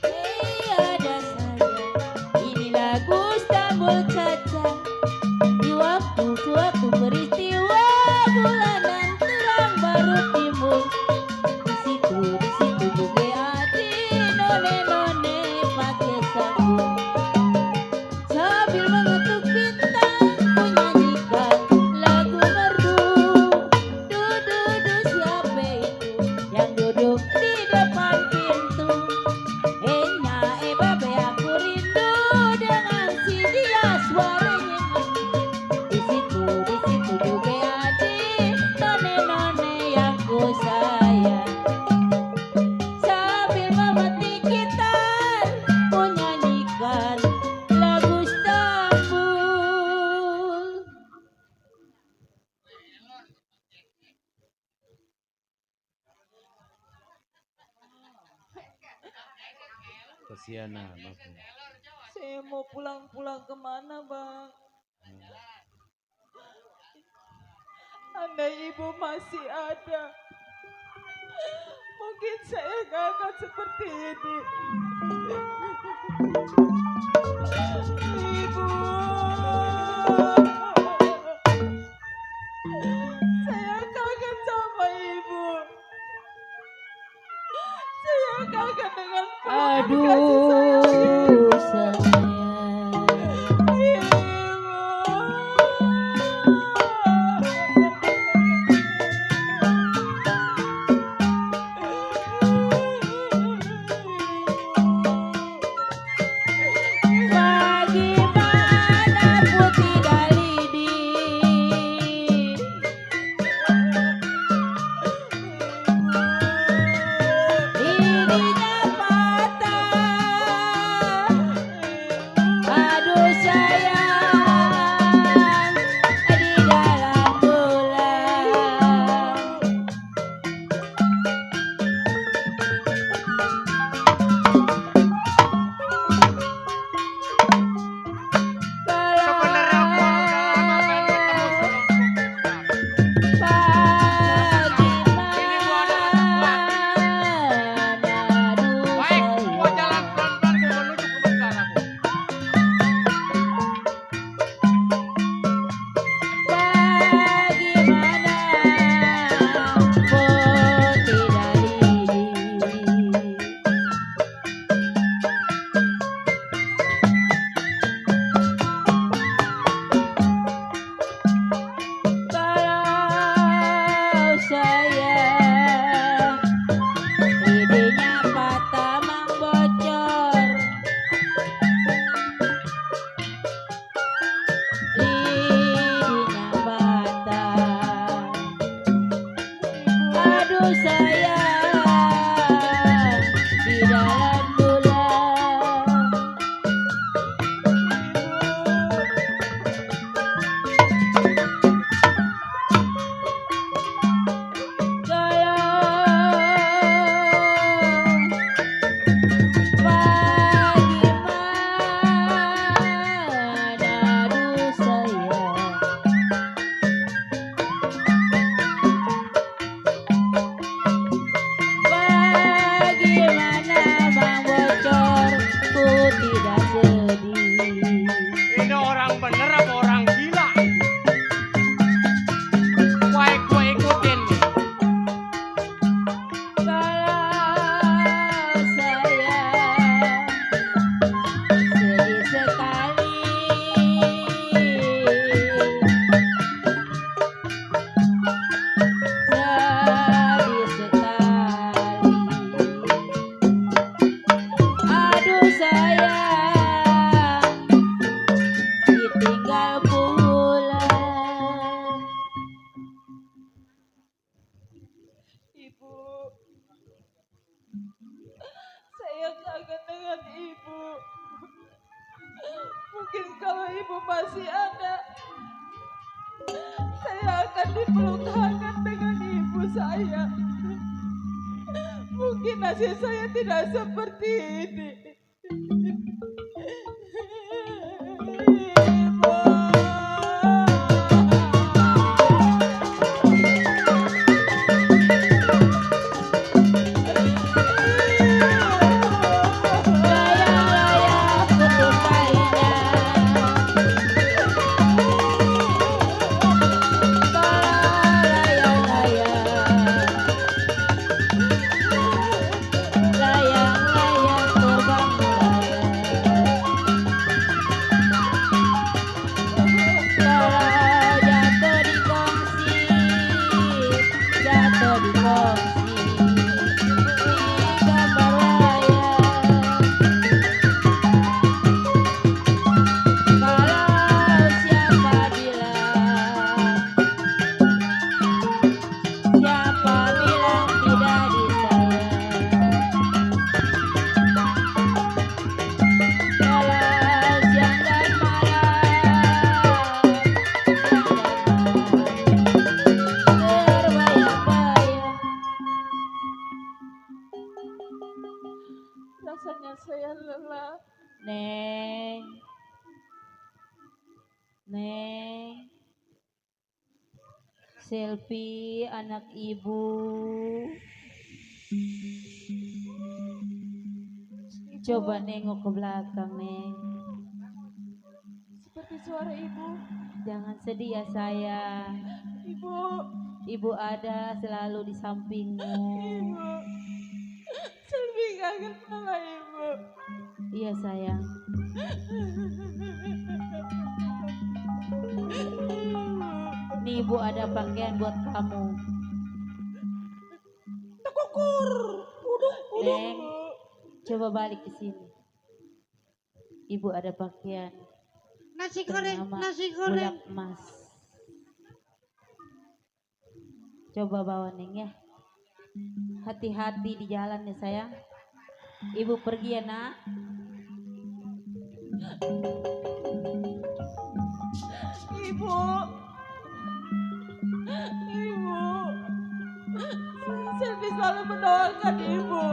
Tiada saja inilah Gustambul Caca. Di waktu peristiwa bulanan terang baru timbul. Di situ juga ada none pakai sabun. Sambil mengetuk bintang menyanyikan lagu merdu. Siapa itu yang duduk di depan pintu? Babe aku rindu dengan si dia suaranya. Di situ juga ada none yang ku sayang. Sambil memetik gitar menyanyikan lagu Istanbul. Kasihan anak. Saya mau pulang-pulang kemana, Bang? Andai ibu masih ada, mungkin saya gak akan seperti ini. Ibu, saya kangen sama ibu. Saya kangen dengan pelukan kasih sayang Aduh sayang. dipeluk hangat dengan ibu saya. Mungkin nasib saya tidak seperti ini. Rasanya saya lelah. Neng. Selfie anak ibu. Coba nengok ke belakang, Neng. Seperti suara ibu. Jangan sedih ya sayang. Ibu ada selalu di sampingmu. Selvi kangen sama ibu. Iya sayang. Nih ibu ada pakaian buat kamu. Tekukur. Neng, coba balik ke sini. Ibu ada pakaian. Nasi bernama Bulak emas. Coba bawa Neng ya. Hati-hati di jalan ya sayang. Ibu pergi ya nak. Ibu. Selvi selalu mendoakan ibu.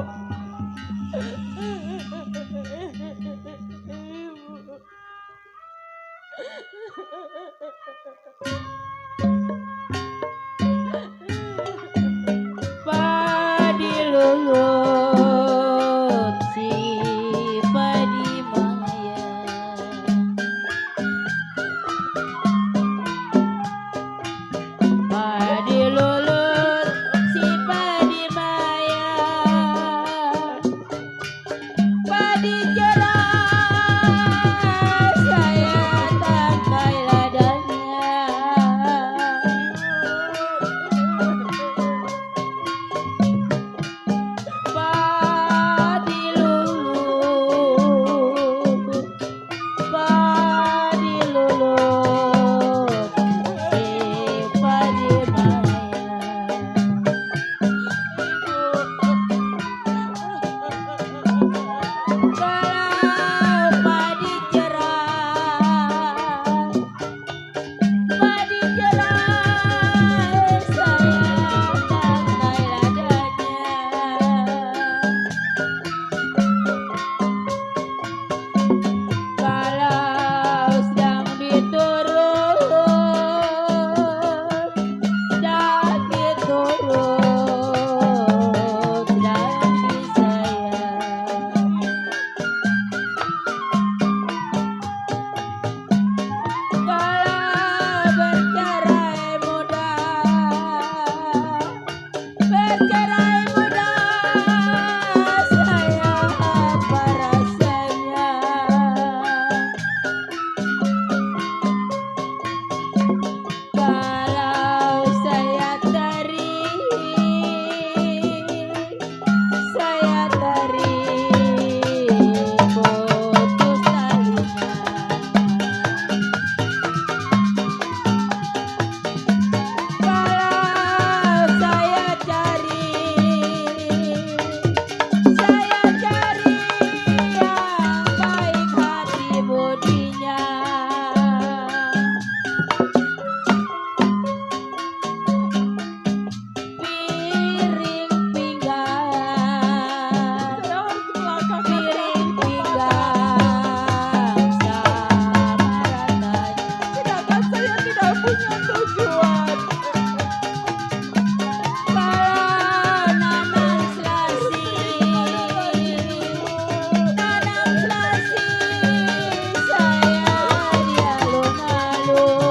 Padi lulut si padi maya. tujuan. Kalau nanam selasi, saya di alun-alun.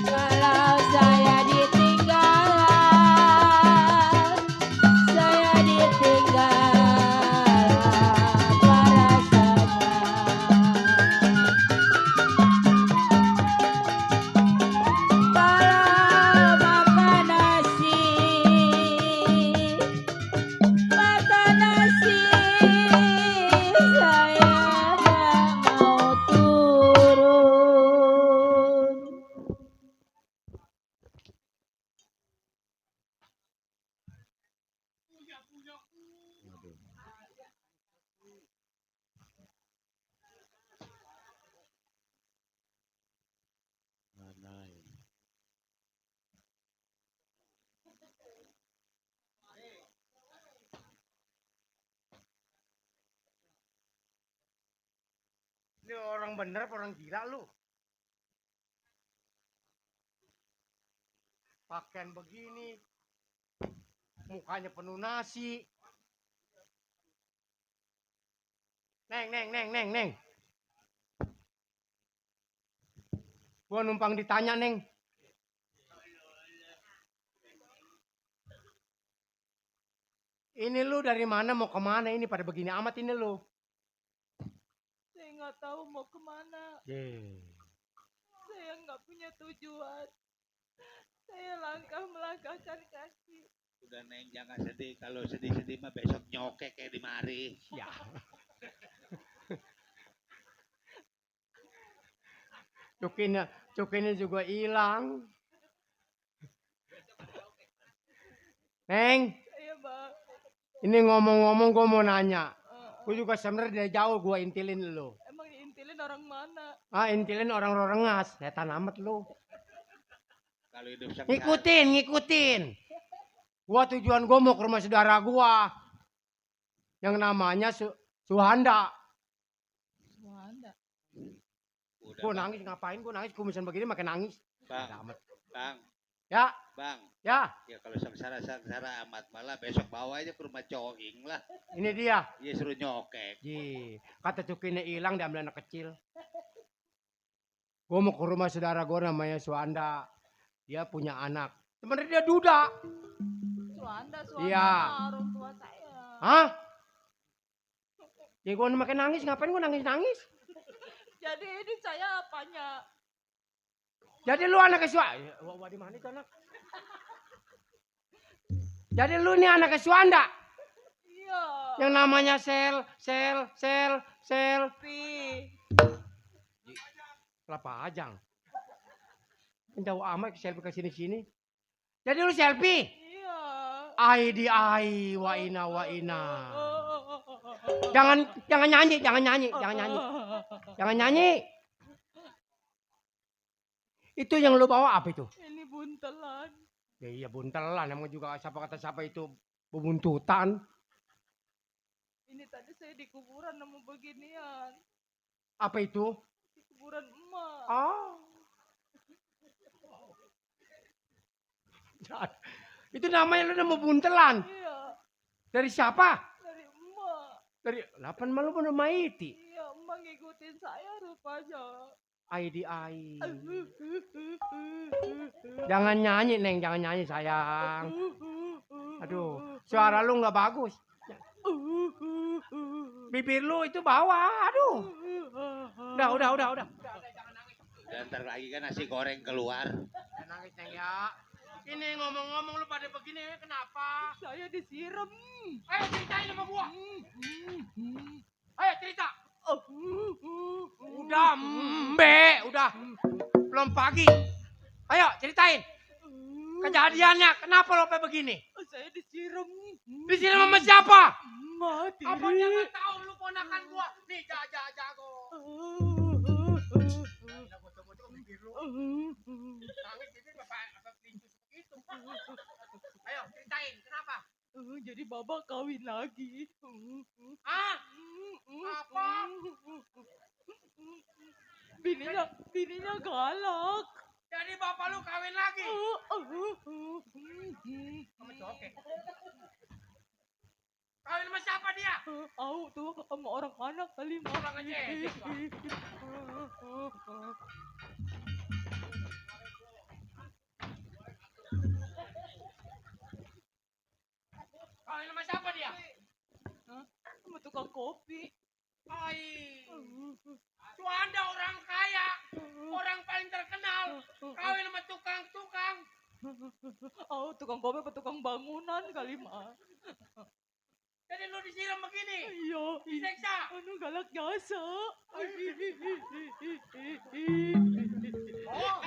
Kalau saya ditinggal para kalau makan nasi, saya nggak mau turun. Ini orang bener apa orang gila lu? Pakaian begini, mukanya penuh nasi. Neng. Gua numpang ditanya, Neng. Ini lu dari mana mau kemana ini pada begini amat ini lu? Saya nggak tahu mau kemana. Saya nggak punya tujuan. Saya melangkahkan kaki. Udah Neng, jangan sedih. Kalau sedih-sedih mah besok nyokek kayak di mari. Ya. Cukinnya juga hilang. Neng, Iya bang. ini ngomong-ngomong gue mau nanya. Gue juga sebenarnya dari jauh gue intilin lu. Emang diintilin orang mana? Intilin orang Rengas. Setan amat lu. Kalau hidup sengsara. Ngikutin. Gua tujuan gua mau ke rumah saudara gua. Yang namanya Suhanda. Wanda. Gua nangis ngapain? Gua nangis kumisan begini makin nangis. Bang. Ya. Bang. Ya. Ya kalau sengsara amat malah besok bawa aja ke rumah Coing lah. Ini dia. Iya suruh nyokek. Kata cukinnya hilang diambil anak kecil. Gua mau ke rumah saudara gua namanya Suhanda. Dia punya anak. Sebenarnya dia duda. Suhanda Iya. orang tua saya. Hah? Ya gua makin nangis. Ngapain gua nangis? Jadi ini saya apanya? Jadi lu anak Suhanda. Wah, di mana itu anak? Jadi lu ini anak Suhanda. Iya. Yang namanya Selfie. Kelapa ajang. Jauh amat selfie ke sini. Jadi lu selfie? Iya. Wa ina. Jangan nyanyi. Itu yang lu bawa apa itu? Ini buntelan. Ya iya buntelan, emang juga siapa itu bebuntutan. Ini tadi saya di kuburan nemu beginian. Apa itu? Di kuburan emak. Itu namanya lu nemu buntelan. Iya. Dari siapa? Dari emak. Dari 8 malu pun maiti. Iya, emak ngikutin saya rupanya. Jangan nyanyi, Neng. Jangan nyanyi, sayang. Aduh, suara lu nggak bagus. Bibir lu itu bawah. Aduh. Udah. Dan ntar lagi kan nasi goreng keluar. Jangan nangis, Neng, ya. Ini ngomong-ngomong lu pada begini, kenapa? Saya disiram. Ayo ceritain sama gua. Ayo cerita. Udah. Belum pagi. Ayo ceritain. Kejadiannya kenapa lo sampai begini? Saya disiram. Disiram sama siapa? Mati. Apa dia nggak tahu lu ponakan gua? Nih jago. Nangis bibir apa pintu begitu. Ayo ceritain kenapa? Jadi Baba kawin lagi. Apa? Bininya galak. Jadi bapak lu kawin lagi. Sama cokek. Kawin sama siapa dia? Tuh sama orang anak kali mah. Orang ngejek. Kawin sama siapa dia? Sama tukang kopi. Ai. Tuh Anda orang kaya, orang paling terkenal, kawin sama tukang-tukang. Tukang kopi apa tukang bangunan kali mah. Jadi lu disiram begini? Iya. Diseksa? Galak jasa. Oh.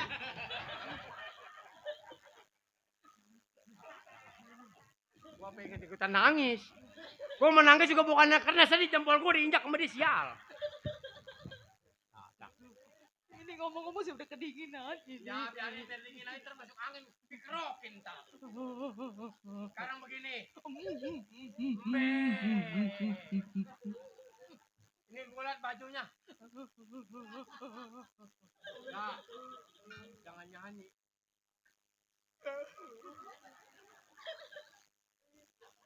Gua pengen ikutan nangis. Gua menangis juga bukannya karena sedih, jempol gua diinjak sama dia, sial. Ini ngomong-ngomong sih udah kedinginan. Ya biarin berdingin aja termasuk angin dikerokin tak. Sekarang begini. Ini gua liat bajunya. Nah, jangan nyanyi.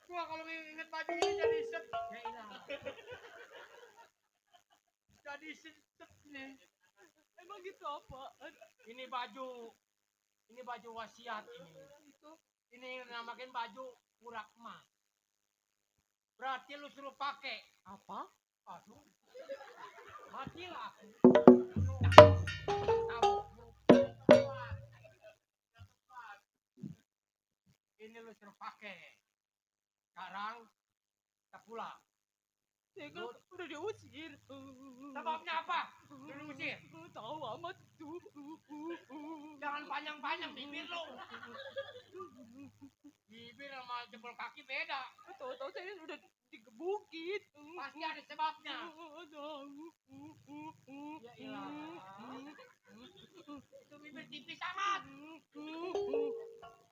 Gua kalau inget baju ini jadi sedih. Jadi sedih. Emang gitu apaan? Ini baju wasiat ini. Ini namakan baju urak emas. Berarti lu suruh pakai. Apa? Aduh. Matilah aku. Ini lu suruh pakai. Sekarang kita pulang. Saya kan udah diusir. Sebabnya apa? Udah diusir? Tahu amat tuh. Jangan panjang-panjang bibir lu. Bibir sama jempol kaki beda. Tahu-tahu saya udah digebukin. Pasti ada sebabnya. Ya ilah. Itu bibir tipis amat.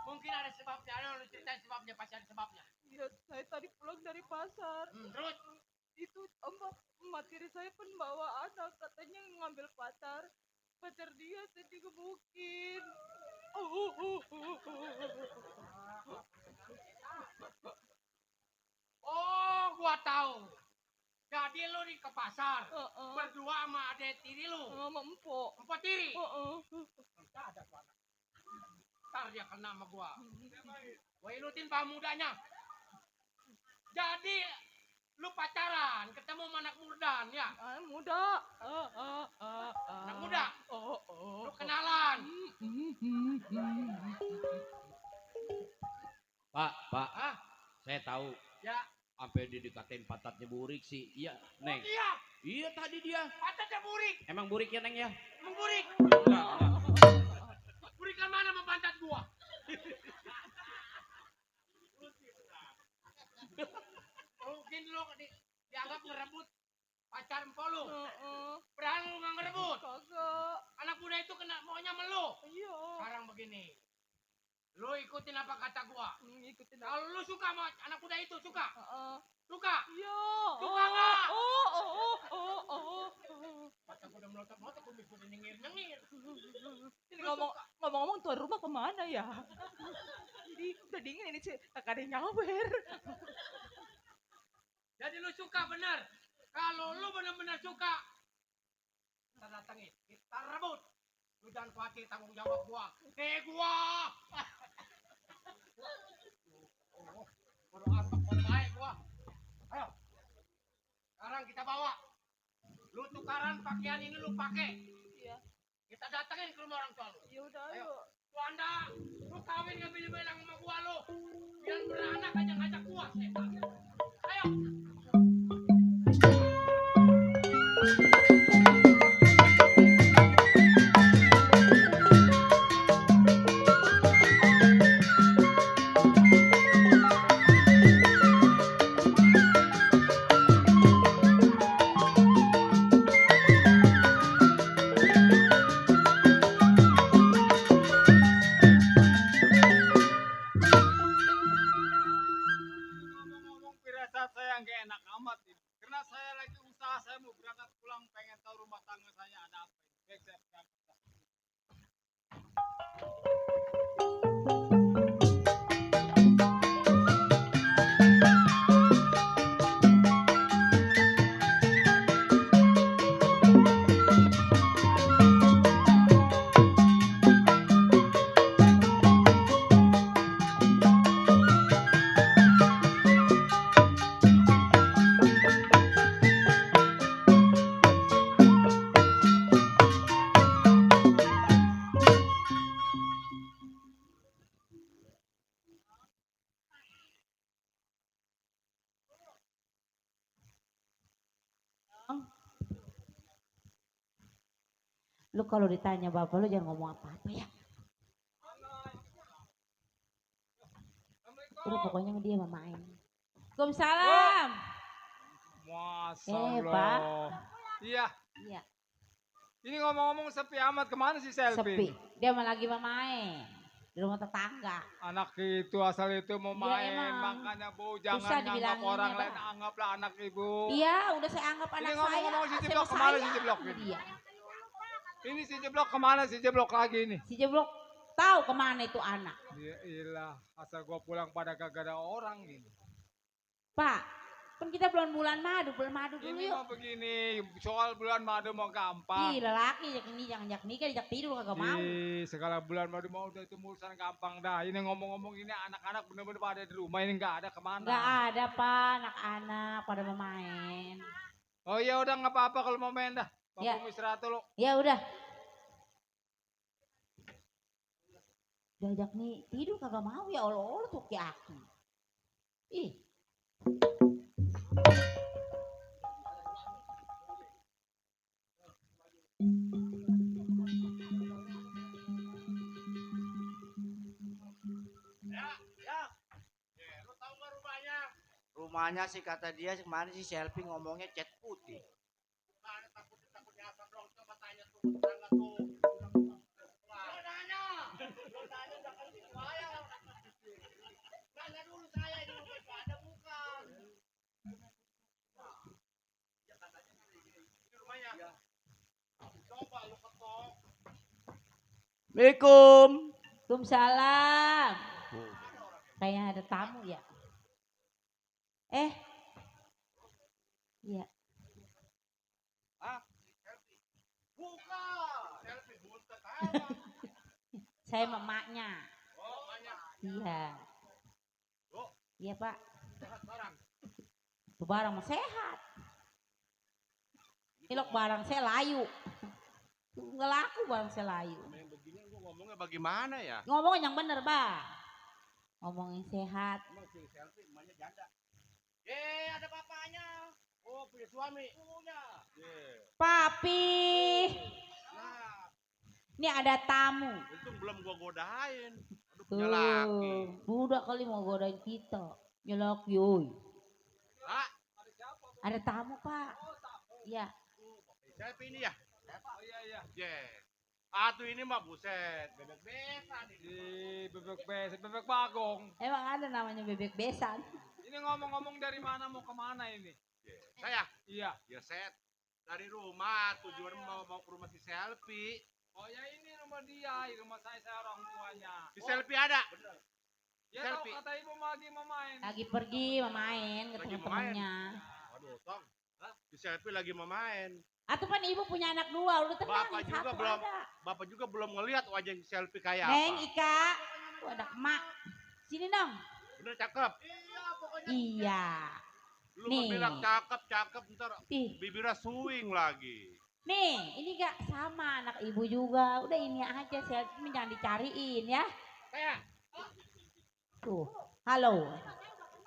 Mungkin ada sebabnya. Lu ceritain sebabnya, pasti ada sebabnya. Ya, saya tadi pulang dari pasar. Terus? Itu emak tiri saya pun bawa anak, katanya ngambil pacar dia saya digebukin. Oh, gua tahu. Jadi lu ke pasar berdua sama adek tiri lu. Sama empok. Empok tiri. Ada tuh anak. Ntar dia kena sama gua. Gua ilutin pamudanya. Jadi lu pacaran, ketemu sama anak muda, ya? Muda. Anak muda? Lu kenalan. Pak, Hah? saya tahu. Ya. Sampai didekatin patatnya burik sih. Iya, Neng. Oh, iya. Iya tadi dia. Patatnya burik. Emang burik ya, Neng ya? Emang burik. Enggak. Burikan mana sama pantat gua? Mungkin lu dianggap ngerebut pacar empok lu. Berani lu nggak ngerebut? Kagak. Anak muda itu kena maunya sama lu. Iya. Sekarang begini. Lu ikutin apa kata gua? Ikutin. Kalau lu suka sama anak muda itu, suka? Suka? Iya. Suka nggak? Kata gua udah melotot-melotot, gua udah nyengir-nyengir. Ini ngomong-ngomong tuan rumah kemana ya? Jadi udah dingin ini sih, kakak ada nyawer. Jadi lu suka bener. Kalau lu bener-bener suka, kita datengin, kita rebut. Lu jangan khawatir tanggung jawab gua. Gua. Bodo amat, bodo baik gua. Ayo. Sekarang kita bawa. Lu tukaran pakaian ini lu pakai. Iya. Kita datengin ke rumah orang tua lu. Ya udah, ayo. Lu Anda, lu kawin nggak bilang sama gua lu. Biar beranak aja ngajak gua, setan. Ayo. Lu kalau ditanya bapak lu jangan ngomong apa-apa ya. Udah pokoknya dia mau main. Waalaikumsalam. Masa Pak. Allah. Iya. Iya. Ini ngomong-ngomong sepi amat, kemana sih Selfie? Sepi. Dia mau lagi mau main di rumah tetangga. Anak itu asal itu mau Iya, main, emang. makanya Bu Susah jangan anggap dibilanginnya, orang Bang. lain, anggaplah anak Ibu. Iya, udah saya anggap Ini anak saya. ngomong-ngomong si Saya Jeblok, mau kemana sayang si Jeblok? sama dia. Ini si Jeblok kemana si Jeblok lagi nih? Si Jeblok tahu kemana itu anak. Ya ilah, asal gua pulang pada kagak ada orang ini. Pak, kan kita bulan madu dulu Ini yuk. mau begini, soal bulan madu mau gampang. Ih, lelaki ini jangan nikah, dijak tidur kagak mau. Ih, segala bulan madu mau udah itu urusan gampang dah. Ini ngomong-ngomong ini anak-anak bener-bener pada di rumah ini nggak ada kemana. Nggak ada Pak, anak-anak pada mau main. Oh iya udah nggak apa-apa kalau mau main dah. Ya. Bapak mau istirahat dulu. Ya udah. Diajak nih tidur kagak mau ya Allah tuh ki aku. Ih. Rumahnya sih kata dia kemarin sih Selfie ngomongnya cat putih. Assalamualaikum. Waalaikumsalam. Kayaknya ada tamu ya. Iya. Saya mamanya. Iya. Iya Pak. Tuh barang mah sehat. Ilok barang saya layu. Nggak laku barang saya layu. Begini gua ngomongnya bagaimana ya? Ngomong yang bener Bang. Ngomongin sehat. Emang si Selfie emaknya janda. Ada papanya. Oh, punya suami. Punya. Papi. Nah, Ini ada tamu. untung belum gua godain. Aduh, punya laki. Budak kali mau godain kita. Ya laki, oi. Pak, Ada tamu Pak. Iya. Selfie ini ya? Oh iya iya. Atuh ini mah buset, bebek besan ini. Di bebek bagong. Emang ada namanya bebek besan. Ini ngomong-ngomong dari mana mau kemana ini? Saya? Iya. Ya set. Dari rumah, tujuan mau ke rumah si Selfie. Oh ya ini rumah dia, rumah saya orang tuanya. Si Selfie ada? Ya tahu Selfie. kata ibu lagi mau main. Lagi pergi mau main ke Lagi mau teman-temannya. Aduh, Tong. Si Selfie lagi mau main. Atau kan ibu punya anak dua, udah tenang. Bapak juga satu belum, ada. Bapak juga belum ngelihat wajah si Selfie kayak Neng, apa. Ika. Tuh ada emak. Sini dong. Bener cakep. Iya. Lu Nih. mah bilang cakep, ntar Ih. bibirnya swing lagi. Nih, ini gak sama anak ibu juga. Udah ini aja, selfie jangan dicariin ya. Kayak Tuh, halo.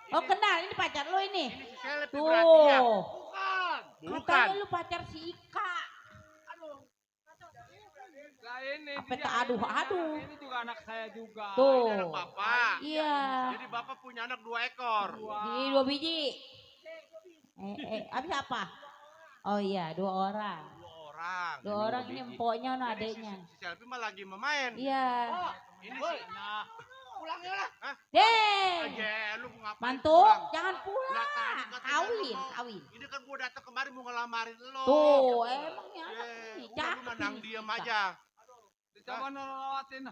Oh kenal, ini pacar lo ini. ini si Selfie Tuh. berarti ya. Bukan. Katanya lu pacar si Ika. Lah ini Apa dia, tak aduh-aduh. Ini juga anak saya juga. Tuh. Ini anak Bapak. Iya. Jadi Bapak punya anak 2 ekor. Di 2 biji. Habis apa? Oh iya, 2 orang. 2 orang. 2 orang ini empoknya no Jadi adeknya. Si Selfie mah lagi memain. Iya. Ini sih. Nah, pulangnya lah. Hah? Deh. Aja, lu ngapain Mantu, pulang? jangan Lah, pulang. tadi katanya Kawin, lu mau- kawin. Ini kan gua datang kemarin mau ngelamarin lo. Tuh, emangnya anak ini Udah lu menang ini, diam Ika. aja. Coba rawatin.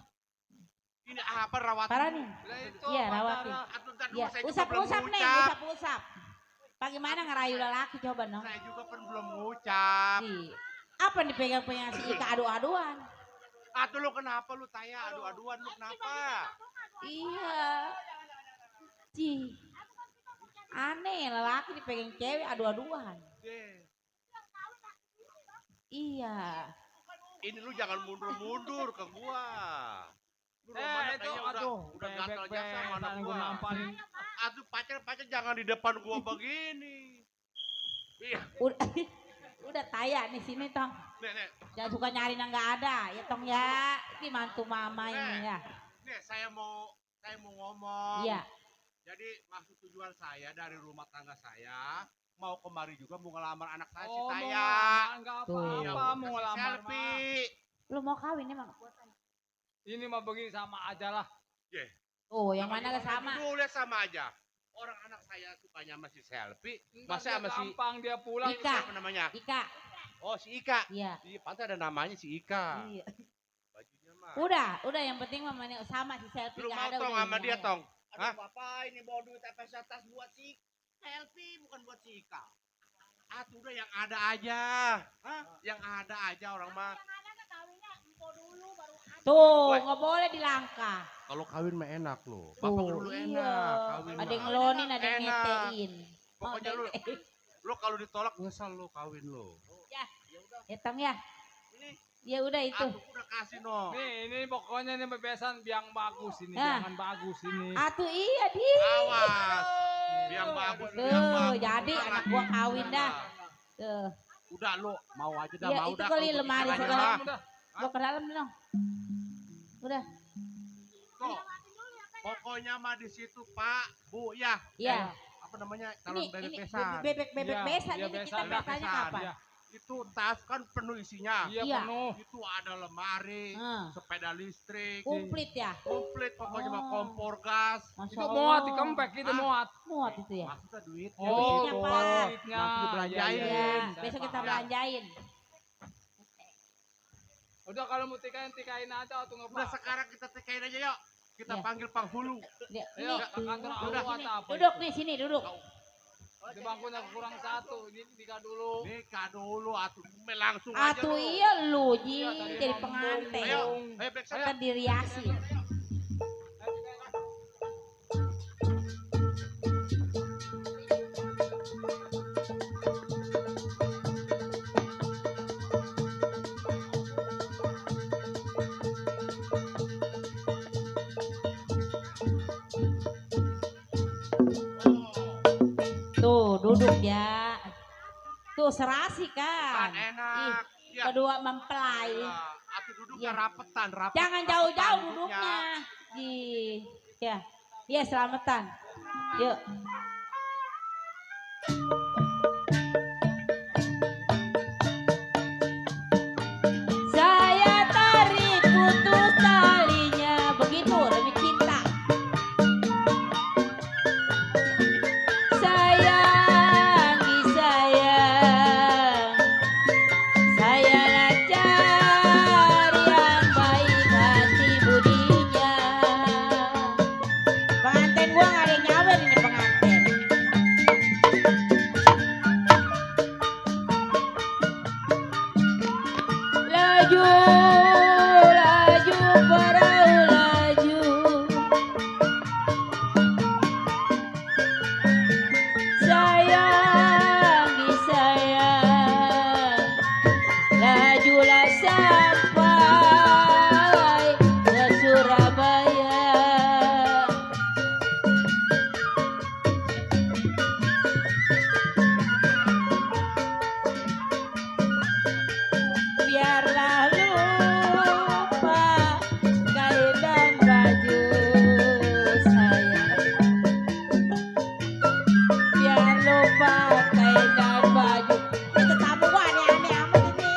Ini apa rawat? Parah nih. Lah itu Iya, pacaran. rawatin. Aduh, ntar dulu Iya, saya juga usap belum nih, ngucap. usap. Bagaimana ngerayu lelaki coba no? Saya juga kan belum ngucap. Ih, apa yang dipegang-pegang si Ika adu-aduan? Atuh lu kenapa lu tanya adu-aduan lu kenapa? Iya. Cih. Aneh, lelaki dipegang cewek adu-aduan. Deh, Iya. ini lu jangan mundur-mundur ke gua. Lu rumahnya Itu kayaknya aduh, udah gatalnya sama anak gue gua. nampanin. Aduh pacar jangan di depan gua begini. Iya. Udah taya nih sini tong. Nek. Jangan suka nyari yang nggak ada ya tong ya. Ini mantu mama ini ya. Nek, saya mau ngomong. Iya. Jadi maksud tujuan saya dari rumah tangga saya mau kemari juga mau ngelamar anak saya si Oh, Taya. enggak Tuh. apa-apa, mau ngelamar mah. Selfie. Lu mau kawin emang? Ini mah begini sama aja lah. Yeah. Oh, yang mana gak sama? Boleh sama aja. Orang anak saya sukanya masih selfie. Masa sama si gampang dia pulang. Ika. apa namanya? Ika. Oh, si Ika. Iya. Iya, pantas ada namanya si Ika. Iya. Bajunya mah. Udah yang penting mah sama si selfie Lu nggak mau ada. tong udah sama ini dia aja. tong? Hah? Aduh bapak ini bawa duit tas buat si selfie bukan buat si Ika. Atuh udah yang ada aja. Hah? Yang ada aja orang mah. Tuh, nggak boleh dilangkah. Kalau kawin mah enak loh. Tuh, Bapak dulu iya. enak. Kawin Ada yang mah. ngelonin, ada yang Enak. ngetein. Pokoknya lu kalau ditolak nyesal lu kawin lu. Ya tong ya. Ya udah itu. Atuh udah kasih no. Ini pokoknya ini bebesan biang bagus ini, Nah. jangan bagus ini. Atuh iya di. Awas. Biang bagus, biang Tuh, bagus. jadi Udah anak lagi. gua kawin dah. Tuh. Udah lu mau aja dah Iya, mau itu dah. kali kalau lemari begitu sekarang. aja mah. Gua ke dalam dong. Udah. Tuh. Pokoknya mah di situ Pak, Bu ya. Iya. Apa namanya? Calon bebek Ini besan. bebek Iya, besan iya, ini kita besan, pestanya besan. kapan? Iya. Itu tas kan penuh isinya. Iya Iya. penuh. Itu ada lemari, sepeda listrik, Komplit ya. komplit pokoknya mah Oh. kompor gas. Masya Itu Allah. muat di kempek, itu Hah? muat. Muat itu ya. Maksudnya duitnya. Oh, Duitnya, tuh, Pak. duitnya. Nanti dibelanjain. Iya, Iya, saya besok kita paham. belanjain. Udah kalau mau tikain aja atau nggak Udah apa. sekarang kita tekain aja yuk. Kita Iya. panggil penghulu. Dia- Ayo, Ini ke kantor Udah, aku atau apa? duduk nih sini duduk. Di bangkunya kurang satu, ini nikah dulu. Nikah dulu atuh langsung aja Atuh lu. iya lu Ji, Iya, tadi jadi ngomong. pengantin. Ayo, back saya. Kita diriasi. Tuh duduk ya. Tuh serasi Kan kan. enak. Ya. Kedua mempelai. Atuh duduk Iya. rapetan, rapetan. Jangan jauh-jauh duduknya. Ya. Iya selamatan. Yuk. Saya tarik putus talinya. Begitu demi cinta. Sayangi sayang. Saya cari yang baik hati budinya. Pengantin gua gak ada yang nyawer ini pengantin. Laju, laju perahu laju. Sayangi sayang. Lajulah sampai ke Surabaya. Biarlah lupa kain dan baju saya. Biar lupa kain dan baju. Ini tetamu gua aneh-aneh amat ini.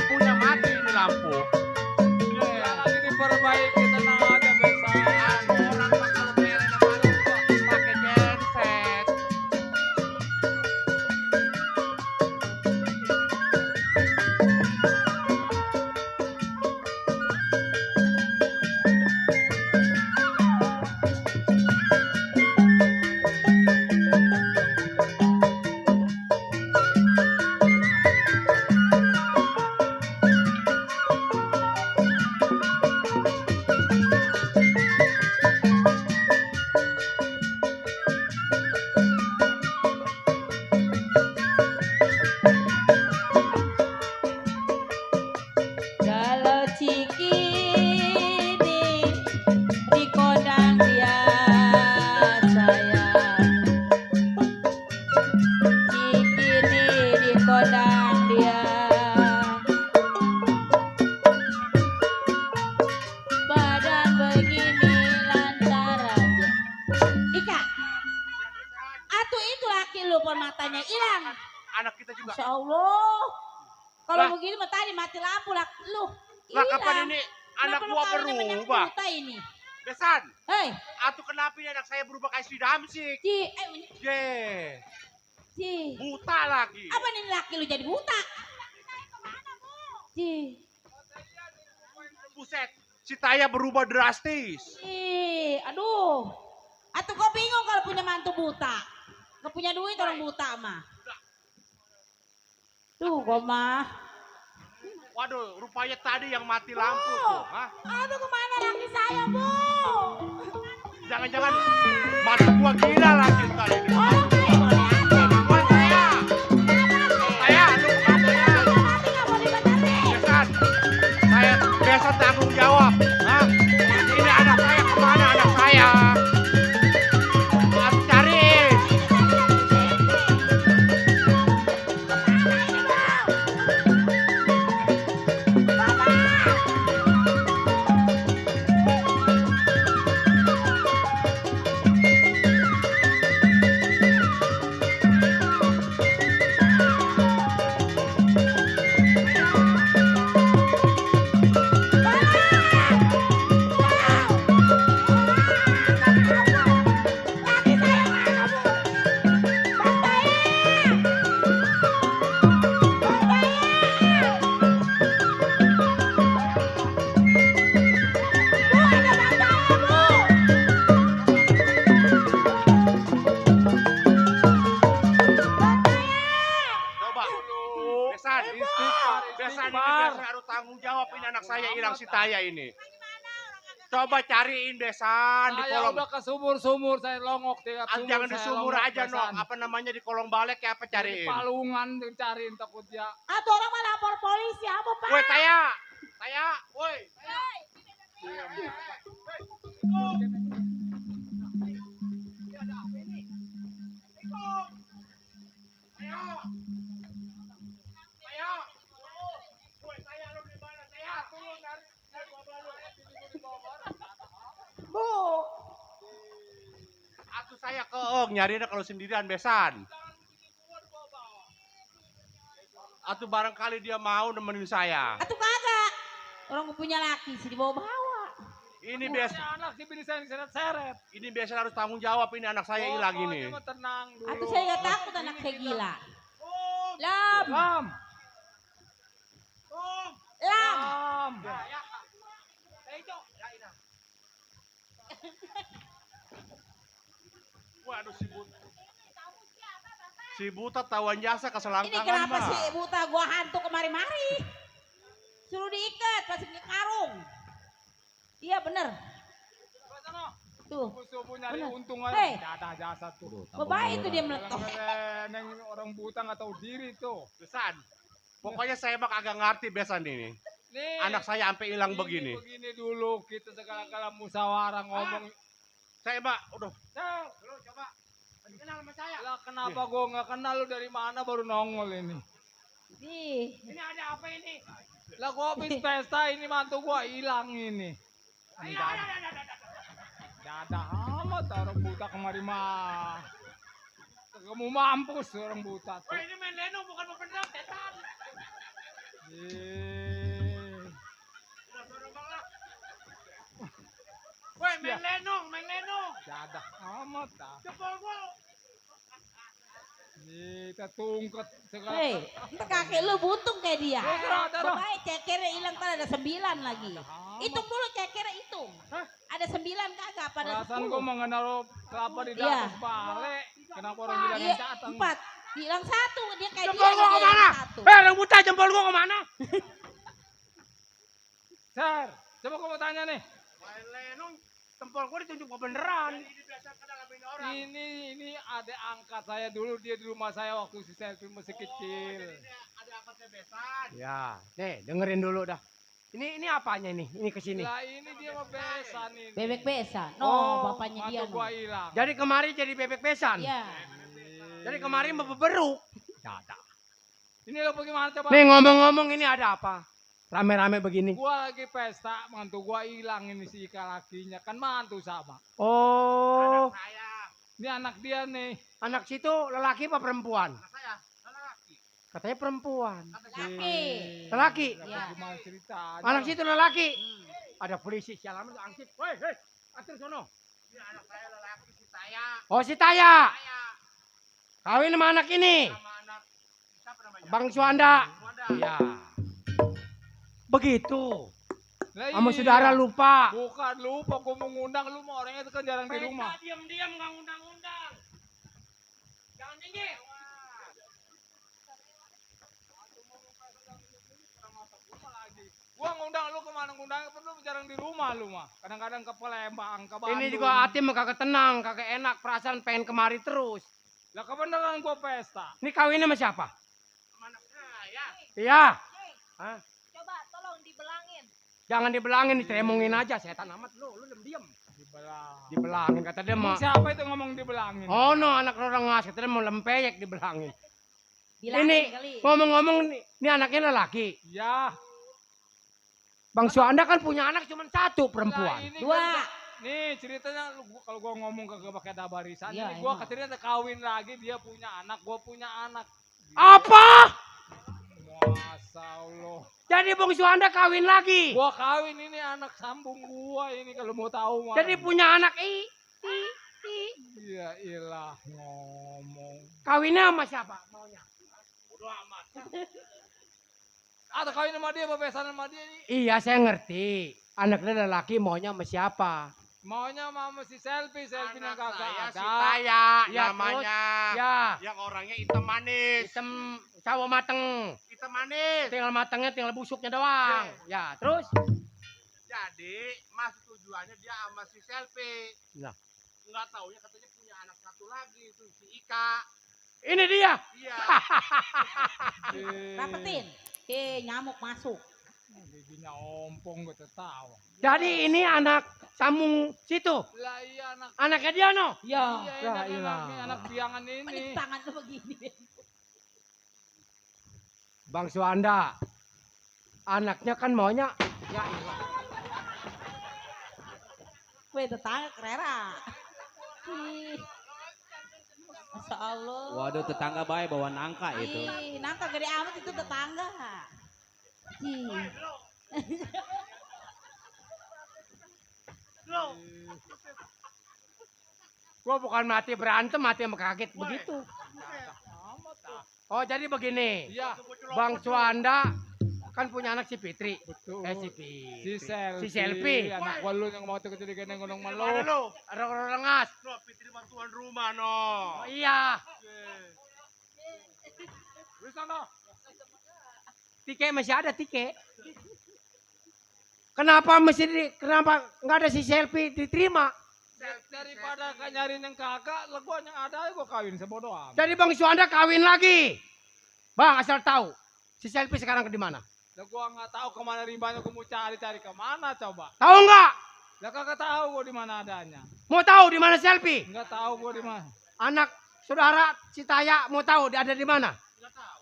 lampunya mati ini lampu. Lagi diperbaiki, tenang aja besan. Orang kalau pengen nama lu pakai genset. Kalau Cikini di kodang dia sayang, Cikini di kodang dia, badan begini lancar aja. Ika, atuh itu laki lu pun matanya hilang. Anak kita juga. Masya Allah. Kalau Lah. begini mah tadi mati lampu lah lu. Lah hilang. kapan ini anak Kenapa lu gua kawinnya banyak berubah? buta ini? Besan, Hei, atuh kenapa ini anak saya berubah kayak si Damsik? Ci, Ye, Ci. buta lagi. Apa nih laki lu jadi buta? Ci. Buset, si Taya berubah drastis. Ih, aduh. Atuh kok bingung kalau punya mantu buta. Gak punya duit orang buta mah. Tuh, kok mah. Waduh, rupanya tadi yang mati lampu tuh. Hah? Aduh, kemana laki saya, Bu? Jangan-jangan mati gua gila lagi kali ini. Orang kayak boleh aja. Bukan saya. Saya, lu bukan saya. Mati gak boleh benerin. Besan, saya Besan tanggung jawab. Hah? Ini anak saya kemana anak saya? Harus cariin. Coba. Besan, Besan ini Besan harus tanggung jawab ini anak saya hilang si Taya ini. Coba cariin Besan di Saya kolong. udah ke sumur-sumur, saya longok tiap sumur. Jangan di saya sumur longok, aja, Besan. Nok. Apa namanya di kolong balik kayak apa Di cariin? palungan dicariin takut ya. Atau orang mau lapor polisi apa, Pak? Woi, Taya. Taya, woi. Bu. Atuh saya nyarinya kalau sendirian Besan. Atau barangkali dia mau nemenin saya. Atau kagak. Orang punya laki sih dibawa-bawa. Ini biasa. Anak di bini saya diseret-seret. Ini biasa harus tanggung jawab ini anak saya hilang ini. Pokoknya mah tenang dulu. Atau saya gak takut anak saya gila. Lam. Lam. Lam. Waduh si Buta. Si Buta tawan jasa Ini keselangkangan kenapa mah. sih buta gua hantu kemari-mari? Suruh diikat, masukin karung. Iya bener. Tuh. Subuh nyari Bener. untung Hei. aja. Dadah jasa tuh. Bapak itu dia meletup. Neng orang buta nggak tahu diri tuh. Besan. Pokoknya saya mah kagak ngerti Besan ini. Nih. Anak saya sampai hilang begini. Begini dulu kita segala-gala musyawarah ngomong. Saya mah udah. Lu coba. Kenal sama saya. Lah kenapa gua nggak kenal lu dari mana baru nongol ini? Nih. Ini ada apa ini? Lah gua habis pesta ini mantu gua hilang ini. Dadah amat orang buta kemari mah. Kamu mampus orang buta tuh. Ini main lenong bukan mau pendam setan. main lenong. Jadah amat dah. Jempol gua. Kita tungket segala. Hei, kita kakek lu buntung kayak dia. Darah. Baik, cekernya hilang kan ada 9 lagi. Hitung dulu cekernya hitung. Ada 9 kagak pada 10. Perasaan gua mau naruh kelapa di Iya. atas balik. Kenapa orang bilang Iya, catang? 4. Hilang 1, dia kayak Jempol dia gua aja kemana? hilang 1. Orang buta jempol gua kemana? Ser, coba gua mau tanya nih. Main lenong, jempol gua ditunjuk beneran. Ini ada angkat saya dulu, dia di rumah saya waktu si Selfie masih kecil. Ada angkatnya besan. Ya, nih dengerin dulu dah. Ini apanya ini? Ini kesini. Lah ini dia mau besan ini. Bebek besan. No, bapaknya dia. Mata gua hilang. Jadi kemarin jadi bebek besan. Iya. Jadi kemarin beberuk. Ini lo bagaimana coba? Nih ngomong-ngomong ini ada apa? Rame-rame begini. Gua lagi pesta, mantu gua hilang ini si Ika lakinya. Kan mantu sama. Oh, Ini anak dia nih. anak situ lelaki apa perempuan? Saya, lelaki. Katanya perempuan. Laki. Lelaki. Iya. Gimana ceritanya? Anak situ lelaki. Ada polisi sialan itu angkit. Woi, atur sono. Ini anak saya lelaki si Taya. Oh, si Taya. Taya. Kawin sama anak ini. Sama anak siapa namanya? Bang Suanda. Wanda. Iya. Begitu. Lah Sama iya. saudara lupa. Bukan lupa, gua mau ngundang lu mah orangnya itu kan jarang di rumah. Diam-diam nggak undang-undang. Jangan tinggi. Gua ngundang lu kemana ngundang perlu jarang di rumah lu mah. Kadang-kadang ke Palembang, ke Bandung. Ini juga hati mah kagak tenang, kagak enak, perasaan pengen kemari terus. Lah kebenaran gua pesta. Ini kawinnya sama siapa? Sama anak saya. Iya. Hah? Coba tolong dibelangin. Jangan dibelangin, ditremongin aja, setan amat lu diem. Dibelang. Dibelangin kata dia mah. Siapa itu ngomong dibelangin? Oh no, anak orang ngas, kata dia mau lempeyek dibelangin. Bilangin Ini kali. ngomong-ngomong ini anaknya lelaki. Ya. Bang Suanda kan punya anak cuma 1 Nah, perempuan. ini 2. kan- nih ceritanya kalau gua ngomong kagak pakai ada barisan. Iya, Ini gua emang. katanya ada kawin lagi, dia punya anak, gua punya anak. Apa? Masa Allah. Jadi Bang Suanda kawin lagi. Gua kawin ini anak sambung gua ini kalau mau tahu mah. Jadi punya anak Ya ilah ngomong. Kawinnya sama siapa? Maunya. Bodoh amat. Atau kawin sama dia, bebesan sama dia ini. Iya, saya ngerti. Anaknya lelaki maunya sama siapa? Maunya mama si selfie Anak kagak saya ada. si Taya Ya, namanya. Ya, Yang orangnya hitam manis. hitam sawo mateng. Hitam manis. Tinggal matengnya, tinggal busuknya doang. Ya, terus? Jadi, mas tujuannya dia sama si Selfie. Nah. Nggak taunya katanya punya anak satu lagi itu si Ika. Ini dia. Iya. Rapetin. Nyamuk masuk. Giginya ompong gua tertawa. Jadi ini anak sambung situ. Lah iya anak. Anaknya dia no. Ya. Iya anak biangan ini. Tangan tuh begini. Bang Suanda. Anaknya kan maunya. Ya ilah. Kue tetangga kerera. Ih. Masya Allah. Waduh, tetangga baik bawa nangka itu. Ih, nangka gede amat itu tetangga. Ih. Gua bukan mati berantem, mati sama kaget begitu. Oh jadi begini. Iya. Bang Suanda kan punya anak si Fitri. Betul. Si Si Selfie. Anak gua lu yang mau tuh kecil gini ngomong malu. Mana lu? Orang-orang lengas. Lu Fitri bantuan rumah no. Oh iya. Di sana. Tike masih ada tike. Kenapa kenapa nggak ada si Selfie diterima? Daripada kan nyariin yang kakak, lah gua yang ada gua kawin sebodoh amat. Jadi Bang Suanda kawin lagi. Bang asal tahu. Si Selfie sekarang di mana? Lah gua nggak tahu kemana rimbanya, gua mau cari-cari kemana coba. Tahu nggak? Lah kagak tahu gua di mana adanya. Mau tahu di mana Selfie? Enggak tahu gua di mana. Anak saudara si Taya mau tahu dia ada di mana?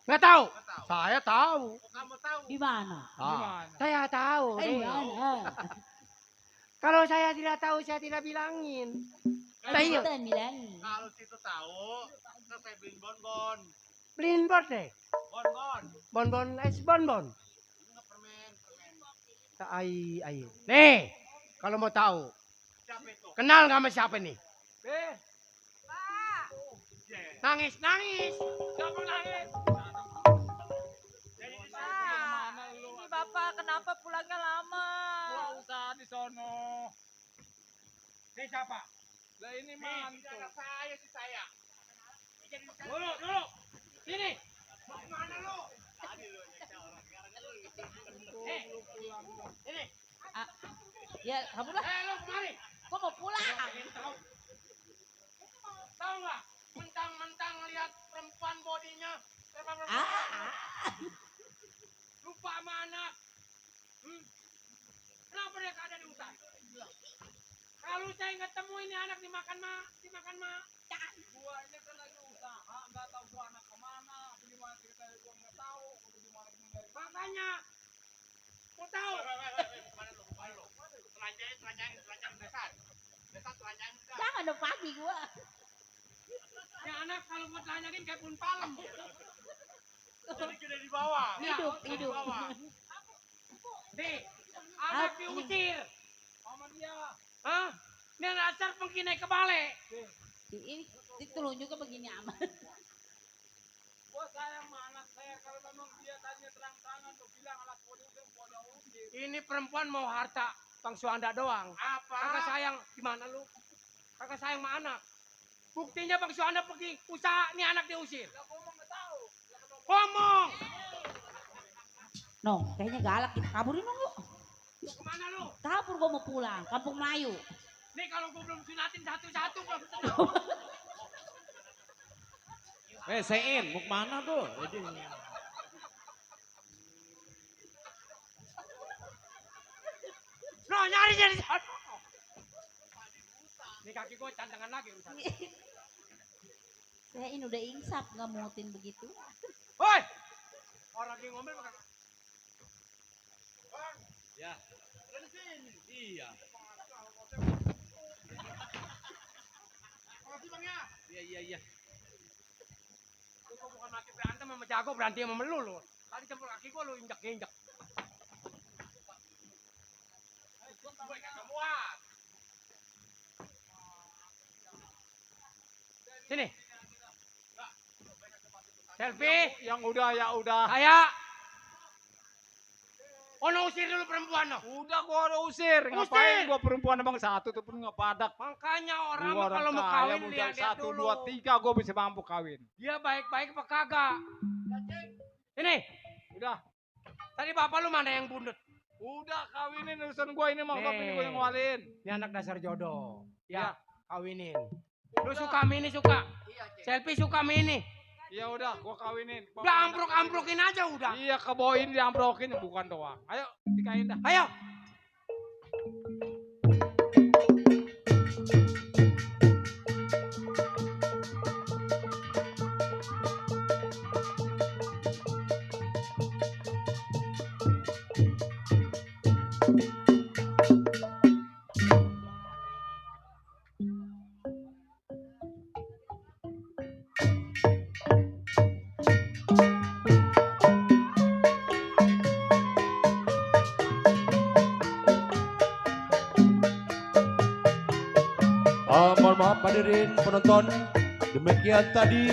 Nggak tahu. Saya tahu. Kamu tahu? Di mana? Di mana? Saya tahu. Di mana? Kalau saya tidak tahu, saya tidak bilangin. Saya Kita bilangin. Kalau situ tahu, kan saya beliin bonbon. beliin bot deh. Bonbon. Bonbon es bonbon. Enggak permen. Ai. Nih, kalau mau tahu, Kenal nggak sama siapa nih? Pak. Nangis, nangis. Siapa nangis? Pak. Ini Bapak kenapa pulangnya lama? Gua usaha di sono. Ini siapa? Lah ini mantu. Saya si saya. Dulu. Sini. Mau kemana lu? Ini. Ya, kamu lah. Lu kemari. Kok mau pulang? Tahu nggak? Mentang-mentang lihat perempuan bodinya. Lupa sama anak. Kenapa dia ada di hutan? Kalau saya nggak temu ini anak dimakan ma. Gua ini kan lagi usaha, nggak tahu gua anak kemana, di mana ceritanya gua nggak tahu, di mana dari Makanya. Mau tahu? Mana lu? Telanjang besan. Besan telanjang. Jangan dong pagi gua. Ya anak kalau buat telanjangin kayak pun palem. Jadi gede di bawah. Hidup. Nih, anak Ah, diusir. sama dia. Hah? Ini dasar pengkinai kebalik. Ini ditulung juga begini aman. Gua sayang sama anak saya, kalau memang dia tanya terang-terangan, tuh bilang anak gua itu gua udah usir. Ini perempuan mau harta Bang Suanda doang. Apa? Kakak sayang gimana lu? Kakak sayang sama anak. Buktinya Bang Suanda pergi usaha, nih anak diusir. Lah gua nggak tahu. Ngomong. No, kayaknya galak kita kaburin dong yuk. Kemana lu? Kabur gua mau pulang, Kampung Melayu. Nih kalau gua belum sunatin satu-satu belum tenang. Sein, mau kemana tuh? No, nyari jadi. Nih kaki gua cantengan lagi urusan. Saya ini udah insaf nggak mutin begitu. Woi. Orang lagi ngomel makan. Ya. Iya. Makasih Bang ya. Iya. Lu kok bukan maki berantem sama jago, berantem sama melu lu. Tadi campur kaki gua lu injak-injak. Gue kagak muat. Sini. Selfie. Yang udah ya udah. Kayak. Ono usir dulu perempuan no. Udah gua udah usir. Ngapain gua perempuan abang satu tuh pun nggak padak. Makanya orang Gua mah kalau mau kaya, kawin modal lihat-lihat 1, dulu. 2, 3 gua bisa mampu kawin. Dia baik-baik apa kagak? Ini. Udah. Tadi bapak lu mana yang bundut? Udah kawinin urusan gua ini mau Nih. bini gua yang ngawalin. Ini anak dasar jodoh. Ya. Ya, kawinin. Lu suka mini suka? Selfie suka mini. Ya udah gua kawinin. Udah amprok-amprokin aja udah. Iya kebawain diamprokin bukan doang. Ayo nikahin dah. Ayo. Mohon maaf hadirin penonton, demikian tadi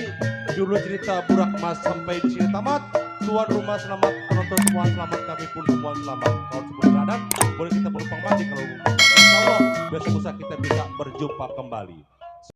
judul cerita Burak Mas sampai di sini tamat. Tuan rumah selamat, penonton semua selamat, kami pun semua selamat. Kalau sebelum beradat, boleh kita berlumpang mandi kalau insya Allah besok lusa kita bisa berjumpa kembali.